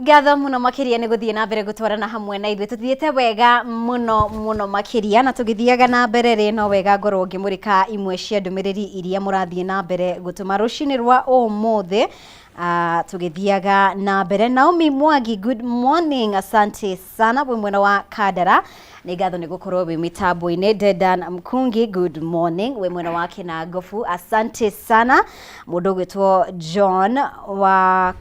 Ngatho muno makiria nĩ gũthiĩ na mbere gũtwarana hamwe na ithuĩ. Tũthiĩte wega muno muno makiria, na tũgĩthiaga na mbere rĩ, no wega ngorwo ngĩmũrĩka imwe cia ndũmĩrĩri iria mũrathiĩ na mbere gũtũma rũcinĩ rwa ũmũthĩ. Tũgĩthiaga na mbere, Naomi Mwangi, good morning, asante sana wĩ mwena wa Kandara, nĩ ngatho nĩ gũkorwo wĩ mĩtambo-inĩ. Dedan Mkungi, good morning, wĩ mwena wa Kinangofu, asante sana. Mũndũ ũgwĩtwo John wa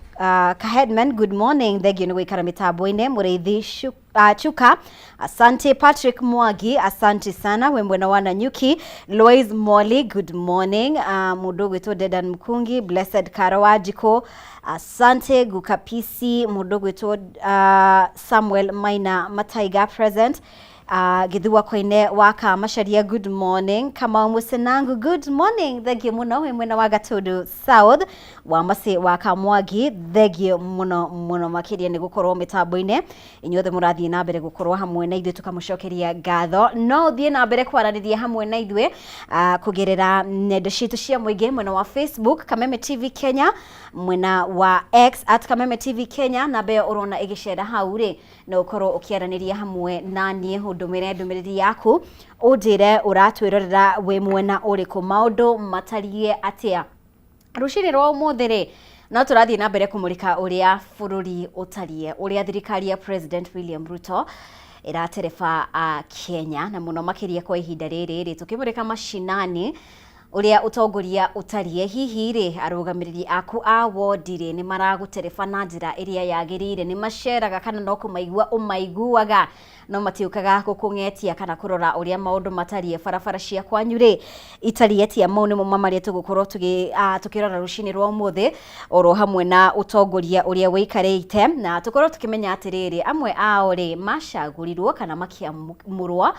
Kaheadman, good morning, thengio nĩ gũikara mĩtambo-inĩ. Mũrĩithi Chuka, asante. Patrick Mwangi, asante sana, wĩ mwena wa Nanyuki. Lois Molly, good morning. Mũndũ ũgwĩtwo Dedan Mkungi, Blessed Karo Wanjikũ, asante. Gukapisi, mũndũ ũgwĩtwo Samuel Maina Mataiga, present. Githua Koine wa Kamacharia, good morning. Kamau Musenangu, good morning, thengio mũno, wĩ mwena wa Gatundu South. Wa Masi wa Kamwangi, thengio mũno mũno makĩria nĩ gũkorwo mĩtambo-inĩ. Inyuothe mũrathiĩ na mbere gũkorwo hamwe na ithuĩ, tũkamũcokeria ngatho. No ũthiĩ na mbere kwaranĩria hamwe na ithuĩ kũgerera nenda citũ cia mũingĩ, mwena wa Facebook Kameme TV Kenya, mwena wa X @KamemeTVKenya. Namba ĩyo ũrona ĩgĩcera hau rĩ, no ũkorwo ũkĩaranĩria hamwe na niĩ, ũndũmĩre ndũmĩrĩri yaku, ũnjĩre ũratwĩrorera wĩ mwena ũrĩkũ, maũndũ matariĩ atĩa rũcinĩ rwa ũmũthĩ rĩ. No tũrathiĩ na mbere kũmũrĩka ũrĩa bũrũri ũtariĩ, ũrĩa thirikari ya President William Ruto ĩratereba a Kenya, na mũno makĩria kwa ihinda rĩrĩ rĩ, tũkĩmũrĩka mashinani, ũrĩa ũtongoria ũtariĩ. Hihi rĩ, arũgamĩrĩri aku a wondi rĩ, nĩ maragũtereba na njĩra ĩrĩa yagĩrĩire? Nĩ maceraga kana no kũmaigua ũmaiguaga no matiũkaga gũkũng'etia kana kũrora ũrĩa maũndũ matariĩ? Barabara cia kwanyu rĩ, itariĩ atĩa? Mau nĩmo marĩa tũgũkorwo tũkĩrora rũcinĩ rwa ũmũthĩ, oro hamwe na ũtongoria ũrĩa wĩikarĩte, na tũkorwo tũkĩmenya atĩrĩrĩ, amwe ao rĩ, macagũrirwo kana makĩamũrwo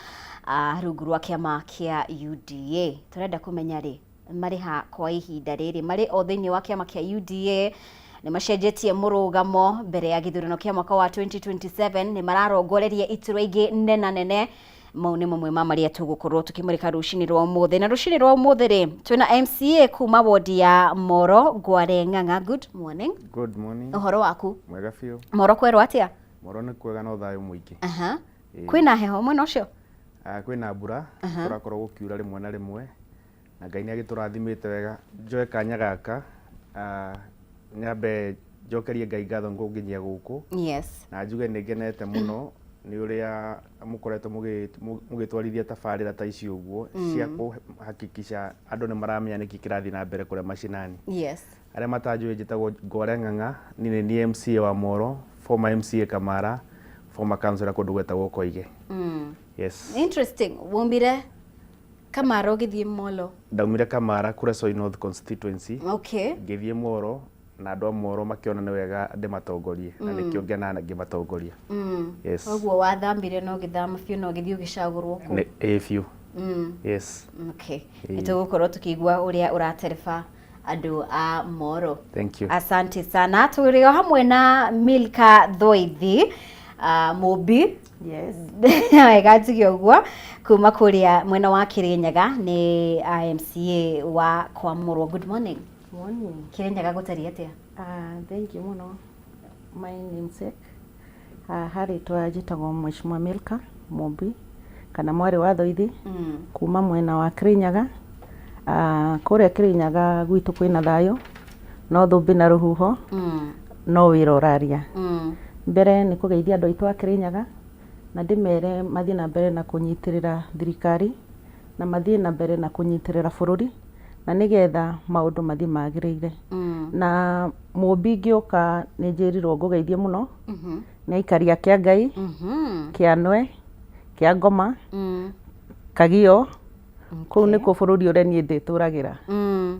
rungu rwa kĩama kĩa UDA. Tũrenda kũmenya rĩ, marĩ ha kwa ihinda rĩrĩ? Marĩ o thĩinĩ wa kĩama kĩa UDA? Nĩ macenjetie mũrũgamo mbere ya gĩthurano kĩa mwaka wa 2027? Nĩ mararongoreria iturwa ingĩ nena nene? Mau nĩ mamwe ma marĩa tũgũkorwo tũkĩmũrĩka rũcinĩ rwa ũmũthĩ. Na rũcinĩ rwa ũmũthĩ rĩ, twĩna MCA kuma wodi ya Moro, Ngware Ng'ang'a. Good morning. Good morning. Ũhoro waku? Mwega biũ. Moro kwerwo atĩa? Moro nĩ kwega, no thayũ mũingĩ. Ĩĩ. Kwĩna heho mwena ũcio? Ah, kwĩna mbura, kũrakorwo gũkiura rĩmwe na rĩmwe, na Ngai nĩ agĩtũrathimĩte wega. Njoe kanya gaka nyambe njokerie Ngai ngatho nĩ kũnginyia gũkũ, na njuge nĩ ngenete mũno nĩ ũrĩa mũkoretwo mũgĩtwarithia tabarĩra ta ici ũguo cia kũhakikisha andũ nĩ maramenya nĩkĩ kĩrathiĩ na mbere kũrĩa macinani. Arĩa matanjũĩ, njĩtagwo Ngware Ng'ang'a, niĩ nĩ niĩ MCA wa Moro, former MCA Kamara, former councillor kũndũ gwetagwo Koige. Yes. Interesting. Waumire Kamara ũgĩthiĩ Molo? Ndaumire Kamara, Kuresoi North constituency, ngĩthiĩ Moro, na andũ a Moro makĩona nĩ wega ndĩmatongorie, na nĩkĩo ngenaga ngĩmatongoria. Yes. Koguo wathamire na ũgĩthama biũ na ũgĩthiĩ ũgĩcagũrwo kũu? Ĩĩ biũ. Yes. Okay. Nĩ tũgũkorwo tũkĩigua ũrĩa ũratereba andũ a Moro. Thank you. Asante sana. Tũrĩ o hamwe na Milka Thoithi, Mũmbi. Wega njuge ũguo, kuma kũrĩa mwena wa Kirinyaga, nĩ MCA wa Kwamũrwo. Good morning. Morning. Kirinyaga gũtariĩ atĩa? Thank you mũno, my namesake. Harĩtwa njĩtagwo Mheshimiwa Milka Mũmbi kana mwarĩ wa Thoithi, kuma mwena wa Kirinyaga. Kũrĩa Kirinyaga gwitũ kwĩna thayũ, no thũmbĩ na rũhuho, no wĩra ũraria. Mbere nĩ kũgeithia andũ aitũ a Kirinyaga na ndĩmere mathiĩ na mbere na kũnyitĩrĩra thirikari, na mathiĩ na mbere na kũnyitĩrĩra bũrũri, na nĩgetha maũndũ mathiĩ magĩrĩire. Na Mũmbi ngĩũka nĩ njĩrirwo ngũgeithie mũno nĩ aikari a Kĩangai, Kĩanwe, Kĩangoma, Kagio, kũu nĩkuo bũrũri ũrĩa niĩ ndĩtũragĩra.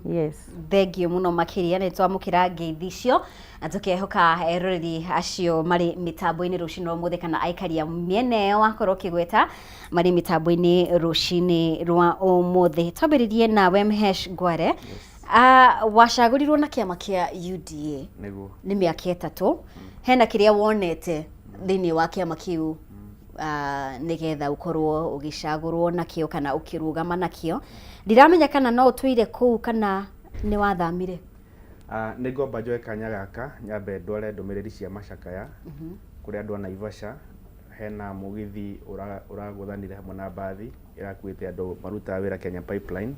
Yes. Thengio mũno makĩria, nĩ twamũkĩra ngeithi icio na tũkehoka eroreri acio marĩ mĩtambo-inĩ rũcinĩ rwa ũmũthĩ, kana aikaria mĩena ĩyo wakorwo ũkĩgweta marĩ mĩtambo-inĩ rũcinĩ rwa ũmũthĩ. Twambĩrĩrie nawe, Mhesh Ngware. Wacagũrirwo na kĩama kĩa UDA. Nĩguo. Nĩ mĩaka 3. Hena kĩrĩa wonete thĩinĩ wa kĩama kĩu nĩgetha ũkorwo ũgĩcagũrwo nakĩo kana ũkĩrũgama nakĩo? Ndiramenya kana no ũtũire kũu kana nĩ wathamire. Nĩ ngwamba njoe kanya gaka nyambe ndware ndũmĩrĩri cia macakaya kũrĩ andũ a Naivasha. Hena mũgithi ũragũthanire hamwe na mbathi ĩrakuĩte andũ marutaga wĩra Kenya Pipeline.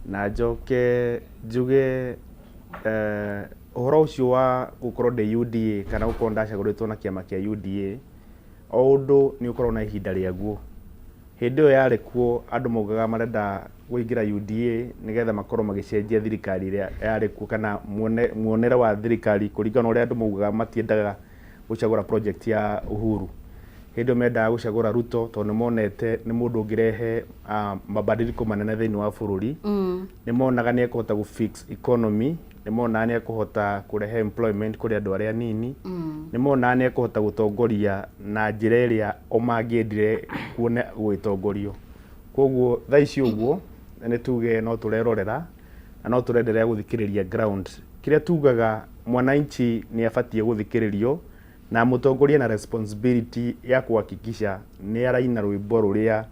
Na njoke njuge ũhoro ũcio wa gũkorwo ndĩ UDA kana gũkorwo ndacagũrĩtwo na kĩama kĩa UDA, o ũndũ nĩ ũkoragwo na ihinda rĩaguo. Hĩndĩ ĩyo yarĩ kuo andũ maugaga marenda kũingĩra UDA nĩgetha makorwo magĩcenjia thirikari ĩrĩa yarĩ kuo kana muonere wa thirikari kũringana na ũrĩa andũ maugaga matiendaga gũcagũra project ya Uhuru. Hĩndĩ ĩyo mendaga gũcagũra Ruto tondũ nĩ monete nĩ mũndũ ũngĩrehe mabadiliko manene thĩinĩ wa bũrũri. Nĩ monaga nĩ ekũhota gũ fix economy, nĩ monaga nĩ ekũhota kũrehe employment kũrĩ andũ arĩa anini, nĩ monaga nĩ ekũhota gũtongoria na njĩra ĩrĩa o mangĩendire kuona gũgĩtongorio. Koguo thaa ici ũguo nĩ tuge no tũrerorera na no tũrenderea gũthikĩrĩria ground. Kĩrĩa tugaga mwananchi nĩ abatiĩ gũthikĩrĩrio na mũtongoria na responsibility ya kũhakikisha nĩ araina rwĩmbo rũrĩa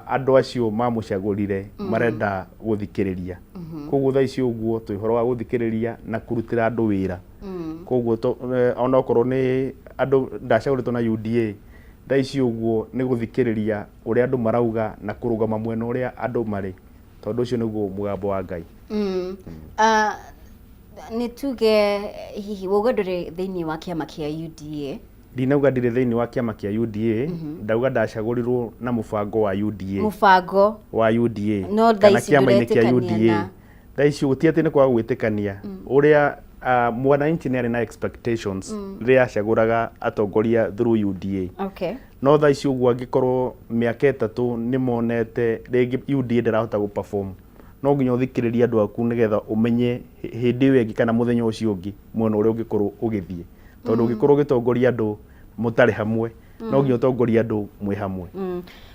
andũ acio mamũcagũrire marenda gũthikĩrĩria. Koguo thaa ici ũguo twĩ ũhoro wa gũthikĩrĩria na kũrutĩra andũ wĩra. Koguo onokorwo nĩ andũ ndacagũrĩtwo na UDA, thaa ici ũguo nĩ gũthikĩrĩria ũrĩa andũ marauga na kũrũgama mwena ũrĩa andũ marĩ, tondũ ũcio nĩguo mũgambo wa Ngai. Nĩ tuge hihi wauga ndũrĩ thĩinĩ wa kĩama kĩa UDA? Ndinauga ndirĩ thĩinĩ wa kĩama kĩa UDA, ndauga ndacagũrirwo na mũbango wa UDA. Mũbango wa UDA. No thaa kana ici kĩama-inĩ kĩa ndũretĩkania UDA. na Thaa ici ti atĩ nĩ kwaga gwĩtĩkania, ũrĩa mwananchi nĩ arĩ na expectations rĩrĩa acagũraga atongoria through UDA. No thaa ici ũguo angĩkorwo mĩaka 3 nĩ monete rĩngĩ UDA ndĩrahota gũ perform, no nginya ũthikĩrĩrie andũ aku nĩgetha ũmenye hĩndĩ ĩyo ĩngĩ kana mũthenya ũcio ũngĩ mwena ũrĩa ũngĩkorwo ũgĩthiĩ. Tondũ ũngĩkorwo ũgĩtongoria andũ mũtarĩ hamwe, no nginya ũtongorie andũ mwĩ hamwe.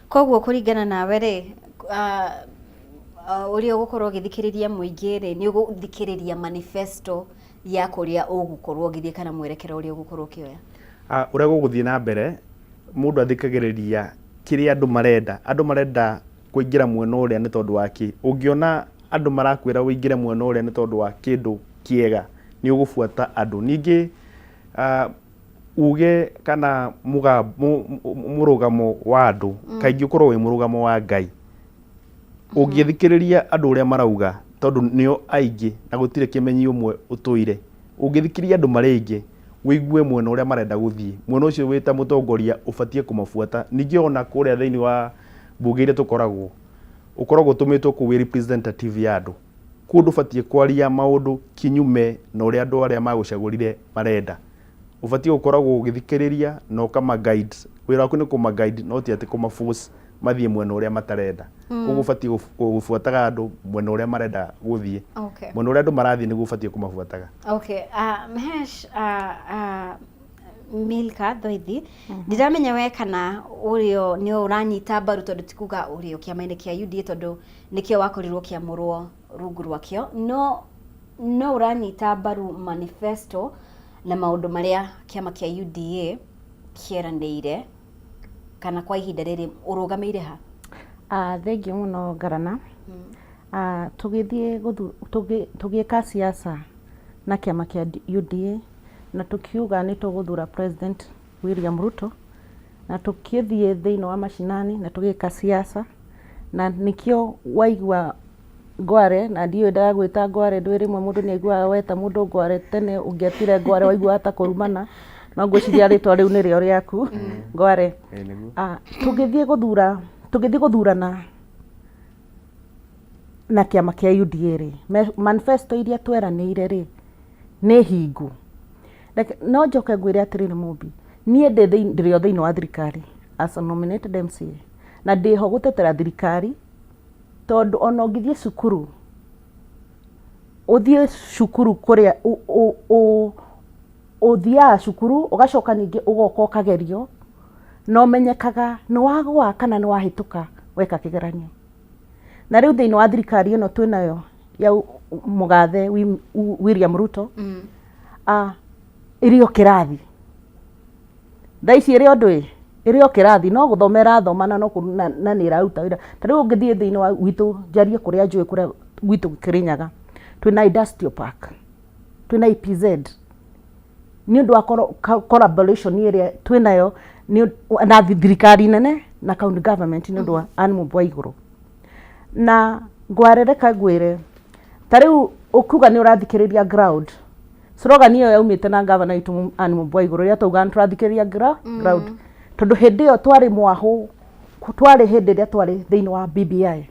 Koguo kũringana nawe rĩ, ũrĩa ũgũkorwo ũgĩthikĩrĩria mũingĩ rĩ, nĩ ũgũthikĩrĩria manifesto ya kũrĩa ũgũkorwo ũgĩthiĩ kana mwerekero ũrĩa ũgũkorwo ũkĩoya? Ũrĩa gũgũthiĩ na mbere, mũndũ athikagĩrĩria kĩrĩa andũ marenda. Andũ marenda kũingĩra mwena ũrĩa nĩ tondũ wa kĩ? Ũngĩona andũ marakwĩra ũingĩre mwena ũrĩa nĩ tondũ wa kĩndũ kĩega, nĩ ũgũbuata andũ. Ningĩ uge kana mũrũgamo wa andũ kaingĩ ũkoragwo wĩ mũrũgamo wa Ngai. Ũngĩthikĩrĩria andũ ũrĩa marauga, tondũ nĩo aingĩ na gũtirĩ kĩmenyi ũmwe ũtũire, ũngĩthikĩrĩria andũ marĩ aingĩ, ũigue mwena ũrĩa marenda gũthiĩ, mwena ũcio wĩ ta mũtongoria ũbatiĩ kũmabuata. Ningĩ ona kũrĩa thĩinĩ wa mbunge iria tũkoragwo, ũkoragwo ũtũmĩtwo kũu wĩ representative ya andũ. Kũu ndũbatiĩ kwaria maũndũ kinyume na ũrĩa andũ arĩa magũcagũrire marenda. Ũbatiĩ gũkoragwo ũgĩthikĩrĩria na ũkama guide. Wĩra waku nĩ kũma guide no ti atĩ kũma force mathiĩ mwena ũrĩa matarenda. Koguo ũbatiĩ gũbuataga andũ mwena ũrĩa marenda gũthiĩ. Mwena ũrĩa andũ marathiĩ nĩguo ũbatiĩ kũmabuataga. Mhesh, Milka Thoithi, ndiramenya we kana ũrĩo nĩ ũranyita mbaru tondũ ti kuga ũrĩo kĩama-inĩ kĩa UDA tondũ nĩkĩo wakorirwo ũkĩamũrwo rungu rwakĩo, no no ũranyita mbaru manifesto na maũndũ marĩa kĩama kĩa UDA kĩeranĩire kana kwa ihinda rĩrĩ ũrũgamĩire ha? Thengiũ mũno Ngarana. Tũgĩthiĩ tũgĩka siasa na kĩama kĩa UDA na tũkiuga nĩ tũgũthura President William Ruto na tũkĩthiĩ thĩinĩ wa mashinani na tũgĩka siasa na nĩkĩo waigua ngware na ndiũĩ ndagwĩta ngware ndũĩ rĩmwe mũndũ nĩ aiguaga weta mũndũ ngware tene ũngĩetire ngware waiguaga ta kũrumana no ngwĩciria rĩtwa rĩu nĩrĩo rĩaku ngware. Tũgĩthiĩ gũthura tũgĩthiĩ gũthurana na kĩama kĩa UDA rĩ, manifesto iria tweranĩire rĩ nĩ hingu. Reke no njoke ngwĩre atĩrĩrĩ Mũmbi, niĩ ndĩ o thĩinĩ wa thirikari as a nominated MCA na ndĩho gũtetera thirikari tondũ ona ũngĩthiĩ cukuru, ũthiĩ cukuru kũrĩa ũthiaga cukuru ũgacoka ningĩ ũgoka ũkagerio na ũmenyekaga nĩ wagũa kana nĩ wahĩtũka weka kĩgeranio. Na rĩu thĩinĩ wa thirikari ĩno twĩnayo ya mũgathe William Ruto, ĩrĩ o kĩrathi. Thaa ici ĩrĩ o ndũĩ, ĩrĩ o kĩrathi no gũthoma ĩrathoma na no na nĩ ĩraruta wĩra. Ta rĩu ũngĩthiĩ thĩinĩ wa gwitũ njarie kũrĩa njũĩ kũrĩa gwitũ Kĩrĩnyaga, Twĩna industrial park, twĩna EPZ nĩ ũndũ wa collaboration ĩrĩa twĩnayo na thirikari nene na county government nĩ ũndũ wa Anne Mũmbi wa Igũrũ. Na ngware reke ngwĩre, ta rĩu ũkiuga nĩ ũrathikĩrĩria ground, slogan ĩyo yaumĩte na gavana witũ Anne Mũmbi wa Igũrũ rĩrĩa twaugaga nĩ tũrathikĩrĩria ground, tondũ hĩndĩ ĩyo twarĩ mwahũ, twarĩ hĩndĩ ĩrĩa twarĩ thĩinĩ wa BBI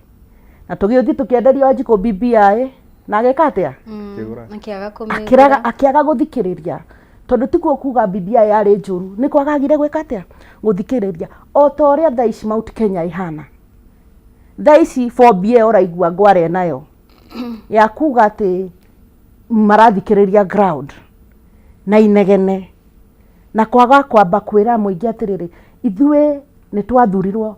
na tũgĩthiĩ tũkĩenderio Wanjikũ BBI na agĩka atĩa? Akĩgũra. Akĩaga kũmĩgũra. Akĩraga, akĩaga gũthikĩrĩria, tondũ tikuo kuga BBI yarĩ njũru, nĩ kwagagire gwĩka atĩa? Gũthikĩrĩria. O ta ũrĩa thaa ici Mount Kenya ĩhana thaa ici, phobia ĩyo ũraigua ngware nayo ya kuga atĩ marathikĩrĩria ground na inegene na kwaga kwamba kwĩra mũingĩ atĩrĩrĩ, ithuĩ nĩ twathurirwo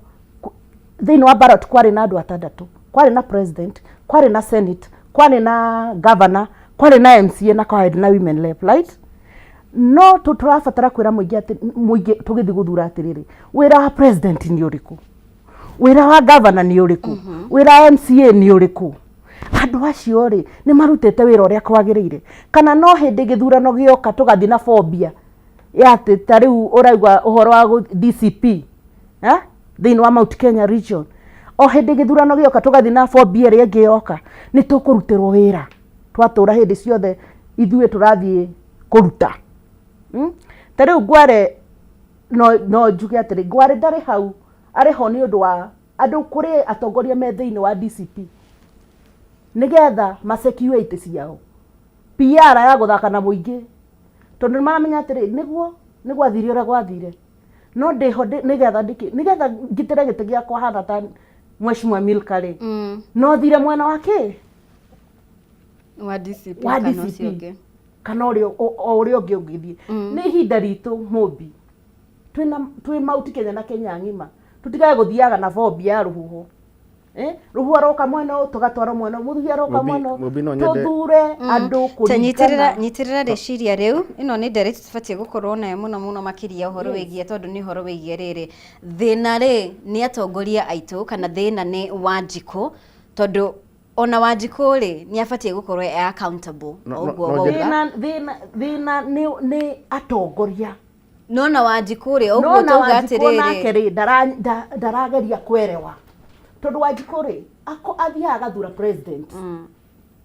thĩinĩ wa ballot. Kwarĩ na andũ atandatũ, kwarĩ na president, kwarĩ na senate, kwarĩ na governor, kwarĩ na MCA na kwarĩ na women rep, right? No tũrabatara kwĩra mũingĩ atĩ mũingĩ tũgĩthiĩ gũthura atĩrĩrĩ, wĩra wa president nĩ ũrĩkũ, wĩra wa governor nĩ ũrĩkũ, wĩra wa MCA nĩ ũrĩkũ? Andũ acio rĩ, nĩ marutĩte wĩra ũrĩa kwagĩrĩire, kana no hĩndĩ gĩthurano gĩoka tũgathiĩ na phobia ya atĩ ta rĩu ũraigua ũhoro wa DCP, eh? Thĩinĩ wa Mount Kenya region, o hĩndĩ gĩthurano gĩoka tũgathiĩ na phobia ĩrĩa ĩngĩ yoka nĩ tũkũrutĩrwo wĩra. Twatũra hĩndĩ ciothe ithuĩ tũrathiĩ kũruta, Ta rĩu ngware no njuge atĩrĩ, ngware ndarĩ hau, arĩ ho nĩ ũndũ wa andũ kũrĩ atongoria me thĩinĩ wa DCP nĩgetha masecure itĩ ciao, PR ya gũthaka na mũingĩ, tondũ nĩ maramenya atĩrĩ, nĩguo nĩ gwathire ũrĩa gwathire, no ndĩho nĩgetha ndĩkĩ nĩgetha ngitĩre gĩtĩ gĩakwa hana ta Mheshimiwa Milka rĩ, no thire mwena wa kĩ? Wa DCP. Wa kana DCP. Ũcio ũngĩ. Kana ũrĩa o ũrĩa ũngĩ ũngĩthiĩ. Nĩ ihinda ritũ Mũmbi, twĩna twĩ Mount Kenya na Kenya ng'ima, tũtigae gũthiaga na phobia ya rũhuho. Eh, rũhuho roka mwena ũyũ tũgatwara mwena ũyũ, mũthuri aroka mwena ũyũ. Mũmbi, no nyende- Tũthure andũ Ta nyitĩrĩra kũringana. Nyitĩrĩra rĩciria rĩu. Ĩno nĩ ndereti tũbatiĩ gũkorwo nayo mũno mũno makĩria ũhoro wĩgiĩ, tondũ nĩ ũhoro wĩgiĩ rĩrĩ thĩna rĩ nĩ atongoria aitũ kana thĩna nĩ Wanjikũ, tondũ ona Wanjikũ rĩ, nĩ abatiĩ gũkorwo e accountable. No- no- ũguo no wauga. Thĩna nĩ atongoria. No na Wanjikũ rĩ, No ũguo na tauga Wanjikũ nake atĩrĩrĩ rĩ, ndarageria kwerewa, tondũ Wanjikũ rĩ, athiaga agathura president,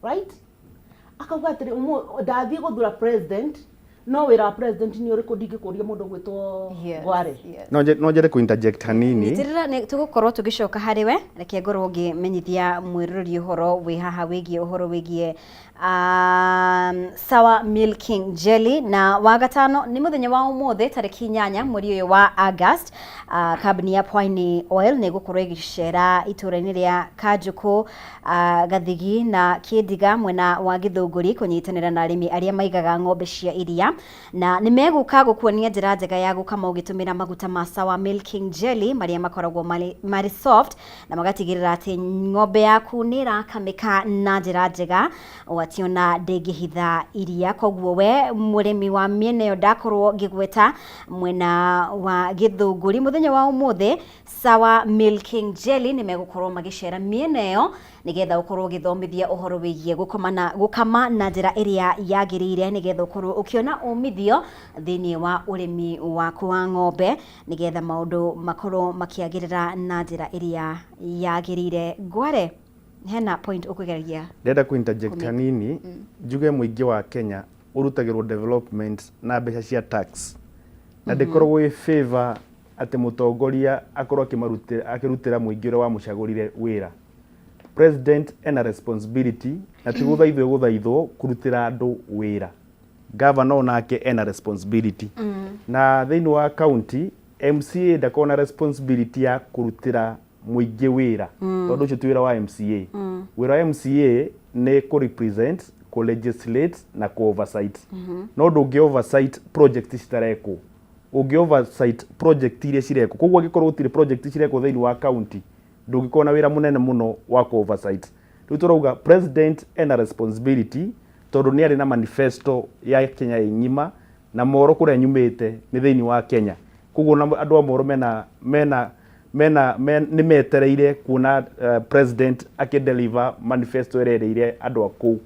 right? Akauga atĩrĩ, ndathiĩ gũthura president, no wĩra wa president nĩ ũrĩkũ? Ndingĩkũria mũndũ gwĩtwo Ngware. No njende kũ interject hanini. Nyitĩrĩra, nĩ tũgũkorwo tũgĩcoka harĩ we. Reke ngorwo ngĩmenyithia mwĩroreri ũhoro wĩ haha wĩgiĩ ũhoro wĩgiĩ Sour Milking Jelly. Na wagatano nĩ mũthenya wa ũmũthĩ tarĩki 8 mweri ũyũ wa August, kambuni ya Pwani Oil nĩ ĩgũkorwo ĩgĩcera itũũra-inĩ rĩa Kanjũkũ, Gathigi na Kĩndiga mwena wa Gĩthũngũri kũnyitanĩra na arĩmi arĩa maigaga ng'ombe cia iria, na nĩ megũka gũkuonia njĩra njega ya gũkama ũgĩtũmĩra maguta ma Sour Milking Jelly marĩa makoragwo marĩ soft na magatigĩrĩra atĩ ng'ombe yaku nĩ ĩrakamĩka na njĩra njega o atĩ ona ndĩngĩhitha iria. Koguo we mũrĩmi wa mĩena ĩyo ndakorwo ngĩgweta mwena wa Gĩthũngũri, mũthenya wa ũmũthĩ Sour Milking Jelly nĩ megũkorwo magĩcera mĩena ĩyo nĩgetha ũkorwo ũgĩthomithia ũhoro wĩgiĩ gũkoma na gũkama na njĩra ĩrĩa yagĩrĩire, nĩgetha ũkorwo ũkĩona umithio thĩinĩ wa ũrĩmi waku wa ng'ombe, nĩgetha maũndũ makorwo makĩagĩrĩra na njĩra ĩrĩa yagĩrĩire. Ngware, hena point ũkũgeragia Ndĩrenda kũ interject kũmake. Hanini njuge mũingĩ wa Kenya ũrutagĩrwo development na mbeca cia tax, na ndĩkoragwo ĩ favor atĩ mũtongoria akorwo akĩmarutĩra akĩrutĩra mũingĩ ũrĩa wamũcagũrire wĩra. President ena responsibility na ti gũthaithwo gũthaithwo kũrutĩra andũ wĩra. Governor onake ena responsibility, na thĩinĩ wa county MCA ndakoragwo na responsibility ya kũrutĩra mũingĩ wĩra, tondũ ũcio ti wĩra wa MCA. Wĩra wa MCA nĩ kũ represent, kũ legislate na kũ oversight. No ndũngĩ oversight project citarekwo, ũngĩ oversight project iria cirekwo. Koguo angĩkorwo gũtirĩ project cirekwo thĩinĩ wa county, ndũngĩkorwo na wĩra mũnene mũno wa kũ oversight. Rĩu tũrauga president ena responsibility tondũ nĩ arĩ na manifesto ya Kenya ĩ ng'ima, na Moro kũrĩa nyumĩte nĩ thĩinĩ wa Kenya. Koguo na andũ a Moro mena nĩ metereire kuona president akĩ deliver manifesto ĩrĩa ĩrĩire andũ a kũu.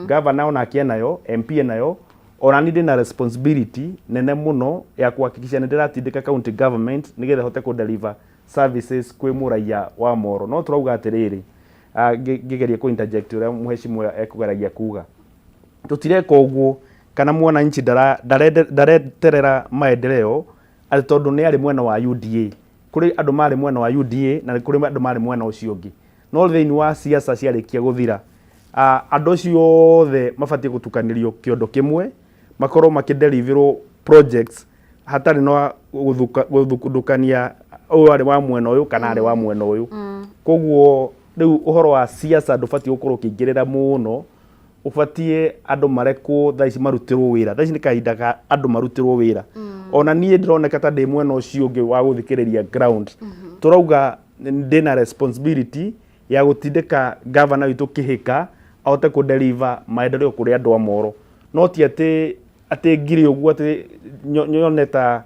Governor onake enayo, MP enayo, ona niĩ ndĩna responsibility nene mũno ya kũhakikisha nĩ ndĩratindĩka county government nĩgetha ĩhote kũ deliver services kwĩ mũraiya wa Moro. No tũrauga atĩrĩrĩ, ngĩgeria kũ interject ũrĩa mheshimiwa ekũgeragia kuga, tũtireka ũguo kana mwananchi ndareterera maendeleo atĩ tondũ nĩ arĩ mwena wa UDA. Kũrĩ andũ marĩ mwena wa UDA na nĩ kũrĩ andũ marĩ mwena ũcio ũngĩ, no thĩinĩ wa siasa ciarĩkia gũthira, andũ acio othe mabatiĩ gũtukanĩrio kĩondo kĩmwe, makorwo makĩdeliverwo projects hatarĩ na gũthutũkania ũyũ arĩ wa mwena ũyũ kana arĩ wa mwena ũyũ. Koguo rĩu ũhoro wa siasa ndũbatiĩ gũkorwo ũkĩingĩrĩra mũno, ũbatiĩ andũ marekwo thaa ici marutĩrwo wĩra. Thaa ici nĩ kahinda ka andũ marutĩrwo wĩra. Ona niĩ ndĩroneka ta ndĩ mwena ũcio ũngĩ wa gũthikĩrĩria ground. Tũrauga ndĩna responsibility ya gũtindĩka governor witũ Kĩhĩka ahote kũ deliver maendeleo kũrĩ andũ a Moro, no ti atĩ ngiri ũguo atĩ nyone ta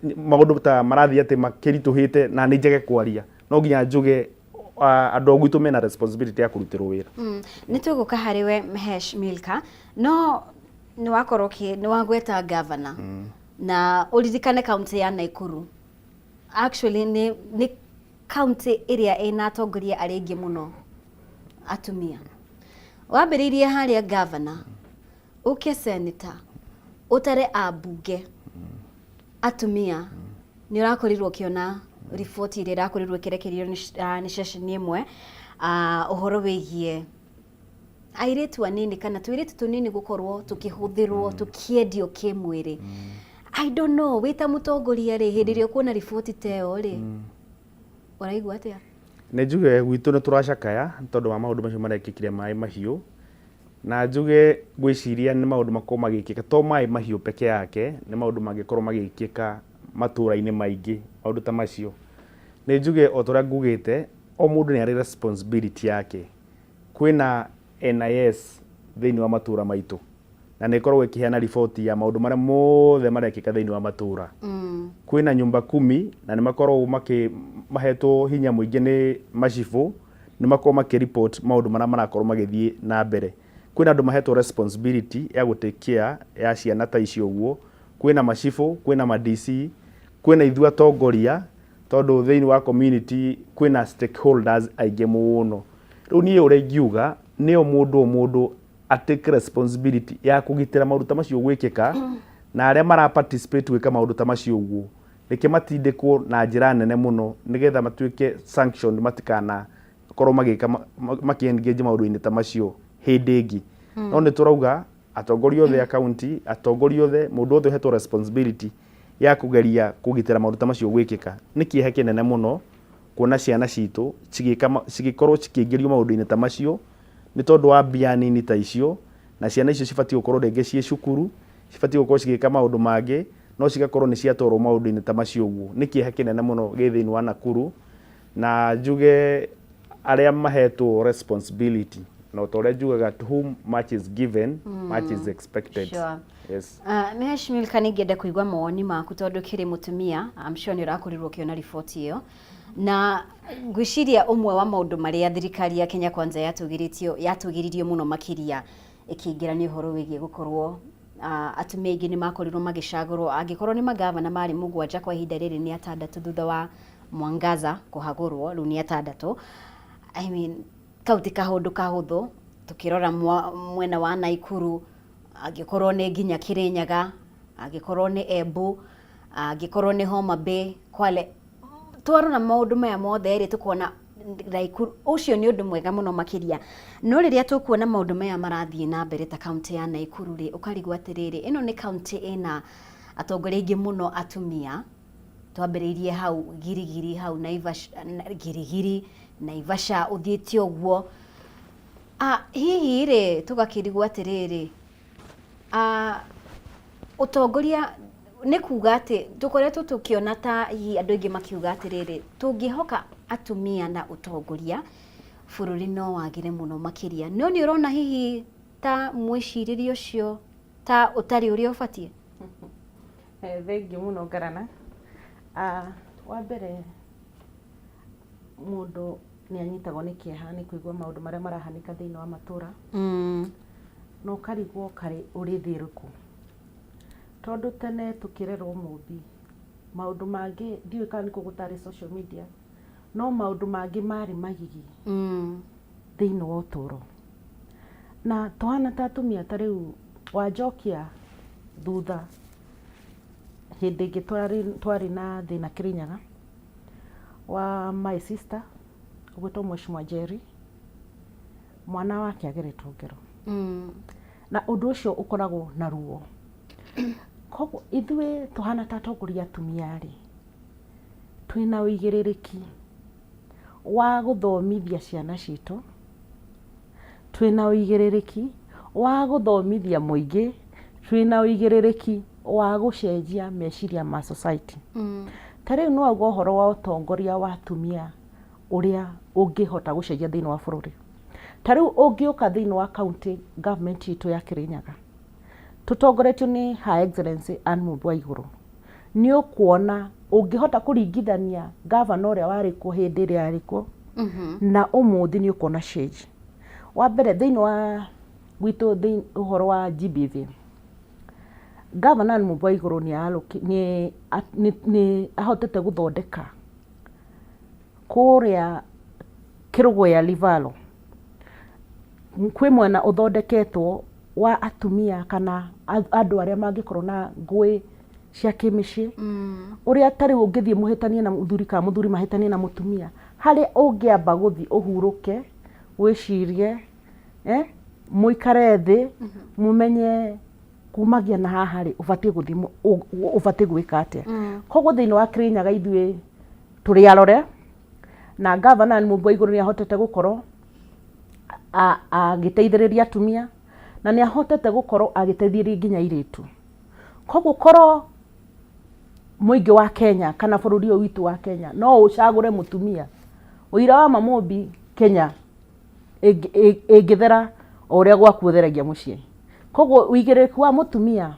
maũndũ ta marathiĩ atĩ makĩritũhĩte na nĩ njage kwaria. No nginya njuge andũ a gwitũ mena responsibility ya kũrutĩrwo wĩra. Nĩ tũgũka harĩ we Mhesh Milka, no nĩ wakorwo nĩ wagweta governor na ũririkane kaunti ya Nakuru actually nĩ kaunti ĩrĩa ĩna atongoria arĩa aingĩ mũno atumia. Wambĩrĩirie harĩa governor, ũke senator, ũtare ambunge atumia, nĩ ũrakorirwo ũkĩona riboti ĩrĩa ĩrakorirwo ĩkĩrekererio nĩ ceceni ĩmwe, ũhoro wĩgiĩ airĩtu anini kana tũirĩtu tũnini gũkorwo tũkĩhũthĩrwo, tũkĩendio kĩmwĩrĩ. I don't know, wĩ ta mũtongoria rĩ, hĩndĩ ĩrĩa ũkuona riboti ta ĩyo rĩ, ũraigua atĩa? Nĩ njuge gwitũ nĩ tũracakaya nĩ tondũ wa maũndũ macio marekĩkire Maĩ Mahiũ, na njuge ngwĩciria nĩ maũndũ makorwo magĩkĩka to Maĩ Mahiũ peke yake, nĩ maũndũ mangĩkorwo magĩkĩka matũra-inĩ maingĩ maũndũ ta macio. Nĩ njuge o ta ũrĩa ngugĩte, o mũndũ nĩ arĩ responsibility yake. Kwĩna NIS thĩinĩ wa matũra maitũ na nĩ ĩkoragwo ĩkĩheana riboti ya maũndũ marĩa mothe marekĩka thĩinĩ wa matũra. Kwĩna nyumba kumi na nĩ makoragwo mahetwo hinya mũingĩ nĩ macibũ, nĩ makoragwo makĩ report maũndũ marĩa marakorwo magĩthiĩ na mbere. Kwĩna andũ mahetwo responsibility ya gũ take care ya ciana ta icio ũguo, kwĩna macibũ, kwĩna ma DC, kwĩna ithuĩ atongoria, tondũ thĩinĩ wa community kwĩna stakeholders aingĩ mũno. Rĩu niĩ ũrĩa ingiuga nĩ o mũndũ o mũndũ a take responsibility ya kũgitĩra maũndũ ta macio gwĩkĩka, na arĩa mara participate gwĩka maũndũ ta macio ũguo reke matindĩkwo na njĩra nene mũno nĩgetha matuĩke sanctioned, matikana korwo magĩka makĩ engage maũndũ-inĩ ta macio hĩndĩ ĩngĩ. No nĩ tũrauga atongoria othe a county, atongoria othe, mũndũ wothe ũhetwo responsibility ya kũgeria kũgitĩra maũndũ ta macio gwĩkĩka. Nĩ kĩeha kĩnene mũno kuona ciana citũ cigĩkorwo cikĩingĩrio maũndũ-inĩ ta macio nĩ tondũ wa mbia nini ta icio, na ciana icio cibatiĩ gũkorwo rĩngĩ ciĩ cukuru, cibatiĩ gũkorwo cigĩka maũndũ mangĩ, no cigakorwo nĩ ciatwarwo maũndũ-inĩ ta macio ũguo. Nĩ kĩeha kĩnene mũno gĩ thĩinĩ wa Nakuru, na njuge arĩa mahetwo responsibility, na o ta ũrĩa njugaga, to whom much is given, much is expected. Yes. Mheshimiwa, nĩ ingĩenda kũigua mawoni maku tondũ kĩrĩ mũtumia, I'm sure nĩ ũrakorirwo ũkĩona riboti ĩyo, na ngwĩciria ũmwe wa maũndũ marĩa thirikari ya Kenya Kwanza yatũgĩririo mũno makĩria ĩkĩingĩra nĩ ũhoro wĩgiĩ gũkorwo atumia aingĩ nĩ makorirwo magĩcagũrwo. Angĩkorwo nĩ magavana marĩ 7, kwa ihinda rĩrĩ nĩ 6 thutha wa Mwangaza kũhagũrwo, rĩu nĩ 6. I mean, kau ti kaũndũ kahũthũ tũkĩrora mwena wa Naikuru, angĩkorwo nĩ nginya Kirinyaga, angĩkorwo nĩ Embu, angĩkorwo nĩ Homa Bay, Kwale. Twarora maũndũ maya mothe rĩ, tũkona Naikuru ũcio nĩ ũndũ mwega mũno makĩria, no rĩrĩa tũkuona maũndũ maya marathiĩ na mbere ta kaunti ya Naikuru rĩ, ũkarigwo atĩrĩrĩ, ĩno nĩ kaunti ĩna atongoria aingĩ mũno atumia. Twambĩrĩirie hau Girigiri, hau Naivasha, Girigiri, Naivasha, ũthiĩte ũguo. Hihi rĩ, tũgakĩrigwo atĩrĩrĩ, ũtongoria nĩ kuga atĩ tũkoretwo tũkĩona ta hihi andũ aingĩ makiuga atĩrĩrĩ, tũngĩhoka atumia na ũtongoria, bũrũri no wagĩre mũno makĩria. No nĩ ũrona hihi ta mwĩcirĩrie ũcio ta ũtarĩ ũrĩa ũbatiĩ? Thengiũ mũno Ngarana. Wa mbere mũndũ nĩ anyitagwo nĩ kĩeha nĩ kũigua maũndũ marĩa marahanĩka thĩinĩ wa matũra. Na ũkarigwo kaĩ ũrĩ thĩ ĩrĩkũ. Tondũ tene tũkĩrerwo Mũmbi, maũndũ mangĩ ndiũĩ kana nĩkuo gũtarĩ social media, no maũndũ mangĩ marĩ magigi thĩinĩ wa ũtũro. Na tũhana ta atumia ta rĩu wanjokia thutha hĩndĩ ĩngĩ twarĩ na thĩna Kĩrĩnyaga wa my sister ũgwĩtwo Mheshimiwa Njeri, mwana wake ageretwo ngero. Na ũndũ ũcio ũkoragwo na ruo. Koguo ithuĩ tũhana ta atongoria atumia rĩ, twĩna ũigĩrĩrĩki wa gũthomithia ciana citũ, twĩna ũigĩrĩrĩki wa gũthomithia mũingĩ, twĩna ũigĩrĩrĩki wa gũcenjia meciria ma society. Ta rĩu nĩ wauga ũhoro wa ũtongoria wa atumia ũrĩa ũngĩhota gũcenjia thĩinĩ wa bũrũri. Ta rĩu ũngĩũka thĩinĩ wa county government itũ ya Kĩrĩnyaga, tũtongoretio nĩ Her Excellency Anne Mũmbi wa Igũrũ, nĩ ũkuona ũngĩhota kũringithania gavana ũrĩa warĩ kuo hĩndĩ ĩrĩa arĩ kuo na ũmũthĩ nĩ ũkuona change. Wa mbere thĩinĩ wa gwitũ ũhoro wa GBV, gavana Anne Mũmbi wa Igũrũ nĩ ahotete gũthondeka kũrĩa Kĩrũgũya Livalo, kwĩ mwena ũthondeketwo wa atumia kana andũ arĩa mangĩkorwo na ngũĩ cia kĩmĩciĩ, ũrĩa ta rĩu ũngĩthiĩ mũhĩtanie na mũthuri kana mũthuri mahĩtanie na mũtumia, harĩa ũngĩamba gũthiĩ ũhurũke, wĩcirie, mũikare thĩ, mũmenye kumagia na haha rĩ, ũbatiĩ gũthiĩ ũbatiĩ gwĩka atĩa. Koguo thĩinĩ wa Kĩrĩnyaga ithuĩ tũrĩ arore, na gavana Mũmbi wa Igũrũ nĩ ahotete gũkorwo agĩteithĩrĩria atumia, na nĩ ahotete gũkorwo agĩteithĩrĩria nginya airĩtu. Koguo korwo mũingĩ wa Kenya kana bũrũri ũyũ witũ wa Kenya no ũcagũre mũtumia, ũira wa ma Mũmbi Kenya ĩngĩthera o ũrĩa gwaku ũtheragia mũciĩ. Koguo ũigĩrĩrĩki wa mũtumia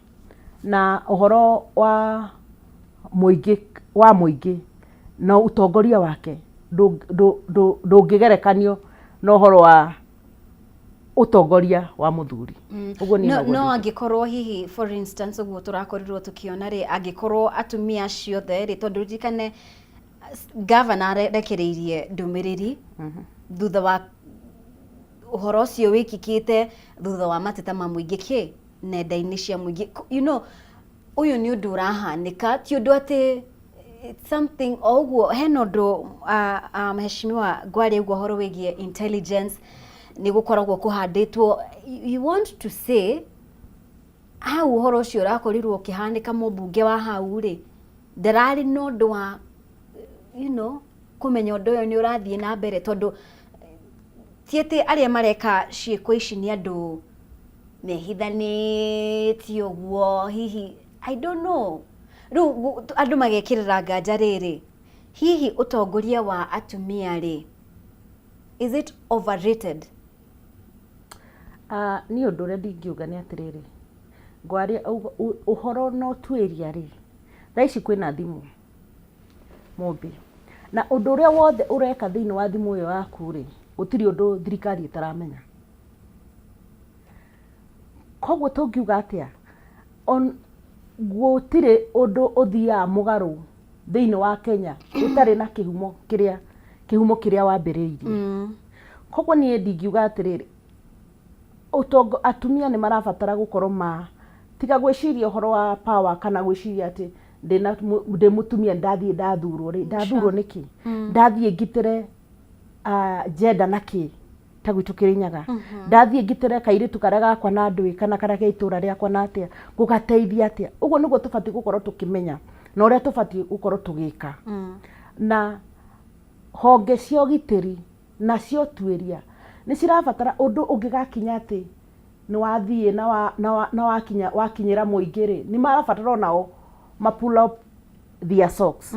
na ũhoro wa mũingĩ wa mũingĩ na ũtongoria wake ndũngĩgerekanio na ũhoro wa ũtongoria wa mũthuri. Ũguo niĩ No, noguo no ndingiuga. Angĩkorwo hihi, for instance, ũguo tũrakorirwo tũkĩona rĩ, angĩkorwo atumia acio othe rĩ, tondũ ririkane gavana arekereirie ndũmĩrĩri thutha wa ũhoro ũcio wĩkĩkĩte, thutha wa mateta ma mũingĩ kĩ nenda-inĩ cia mũingĩ, ũyũ nĩ ũndũ ũrahanĩka, ti ũndũ atĩ it's something o ũguo. Hena ũndũ mheshimiwa Ngwaria ũguo ũhoro wĩgiĩ intelligence nĩ gũkoragwo kũhandĩtwo. You want to say hau ũhoro ũcio ũrakorirwo ũkĩhanĩka, mũmbunge wa hau rĩ ndararĩ na ũndũ wa kũmenya ũndũ ũyũ nĩ ũrathiĩ na mbere, tondũ ti atĩ arĩa mareka ciĩko ici nĩ andũ mehithanĩtie ũguo hihi, I don't know. Rĩu andũ magekĩrĩra nganja rĩrĩ, hihi ũtongoria wa atumia rĩ, is it overrated? Ah, niĩ ũndũ ũrĩa ndingiuga nĩ atĩrĩrĩ, ngwaria ũhoro na ũtuĩria rĩ, thaa ici kwĩna thimũ Mũmbi, na ũndũ ũrĩa wothe ũreka thĩinĩ wa thimũ ĩyo yaku rĩ, gũtirĩ ũndũ thirikari ĩtaramenya. Koguo tũngiuga atĩa, gũtirĩ ũndũ ũthiaga mũgarũ thĩinĩ wa Kenya ũtarĩ na kĩhumo kĩrĩa wambĩrĩirie. Koguo niĩ ndingiuga atĩrĩrĩ, ũtongo atumia nĩ marabatara gũkorwo ma tiga gwĩciria ũhoro wa power kana gwĩciria atĩ ndĩna ndĩ mũtumia ndathiĩ ndathurwo rĩ, ndathurwo nĩkĩ, ndathiĩ ngitĩre gender na kĩ ta gwitũ Kĩrĩnyaga, ndathiĩ ngitĩre kairĩtu karĩa gakwa na ndũĩ kana karĩa ke itũra rĩakwa na atĩa, gũgateithia atĩa. Ũguo nĩguo tũbatiĩ gũkorwo tũkĩmenya na ũrĩa tũbatiĩ gũkorwo tũgĩka, na honge cia ũgitĩri na cia ũtuĩria nĩ cirabatara ũndũ ũngĩgakinya atĩ nĩ wathiĩ na wakinya wakinyĩra mũingĩ rĩ, nĩ marabatara onao ma pull up their socks,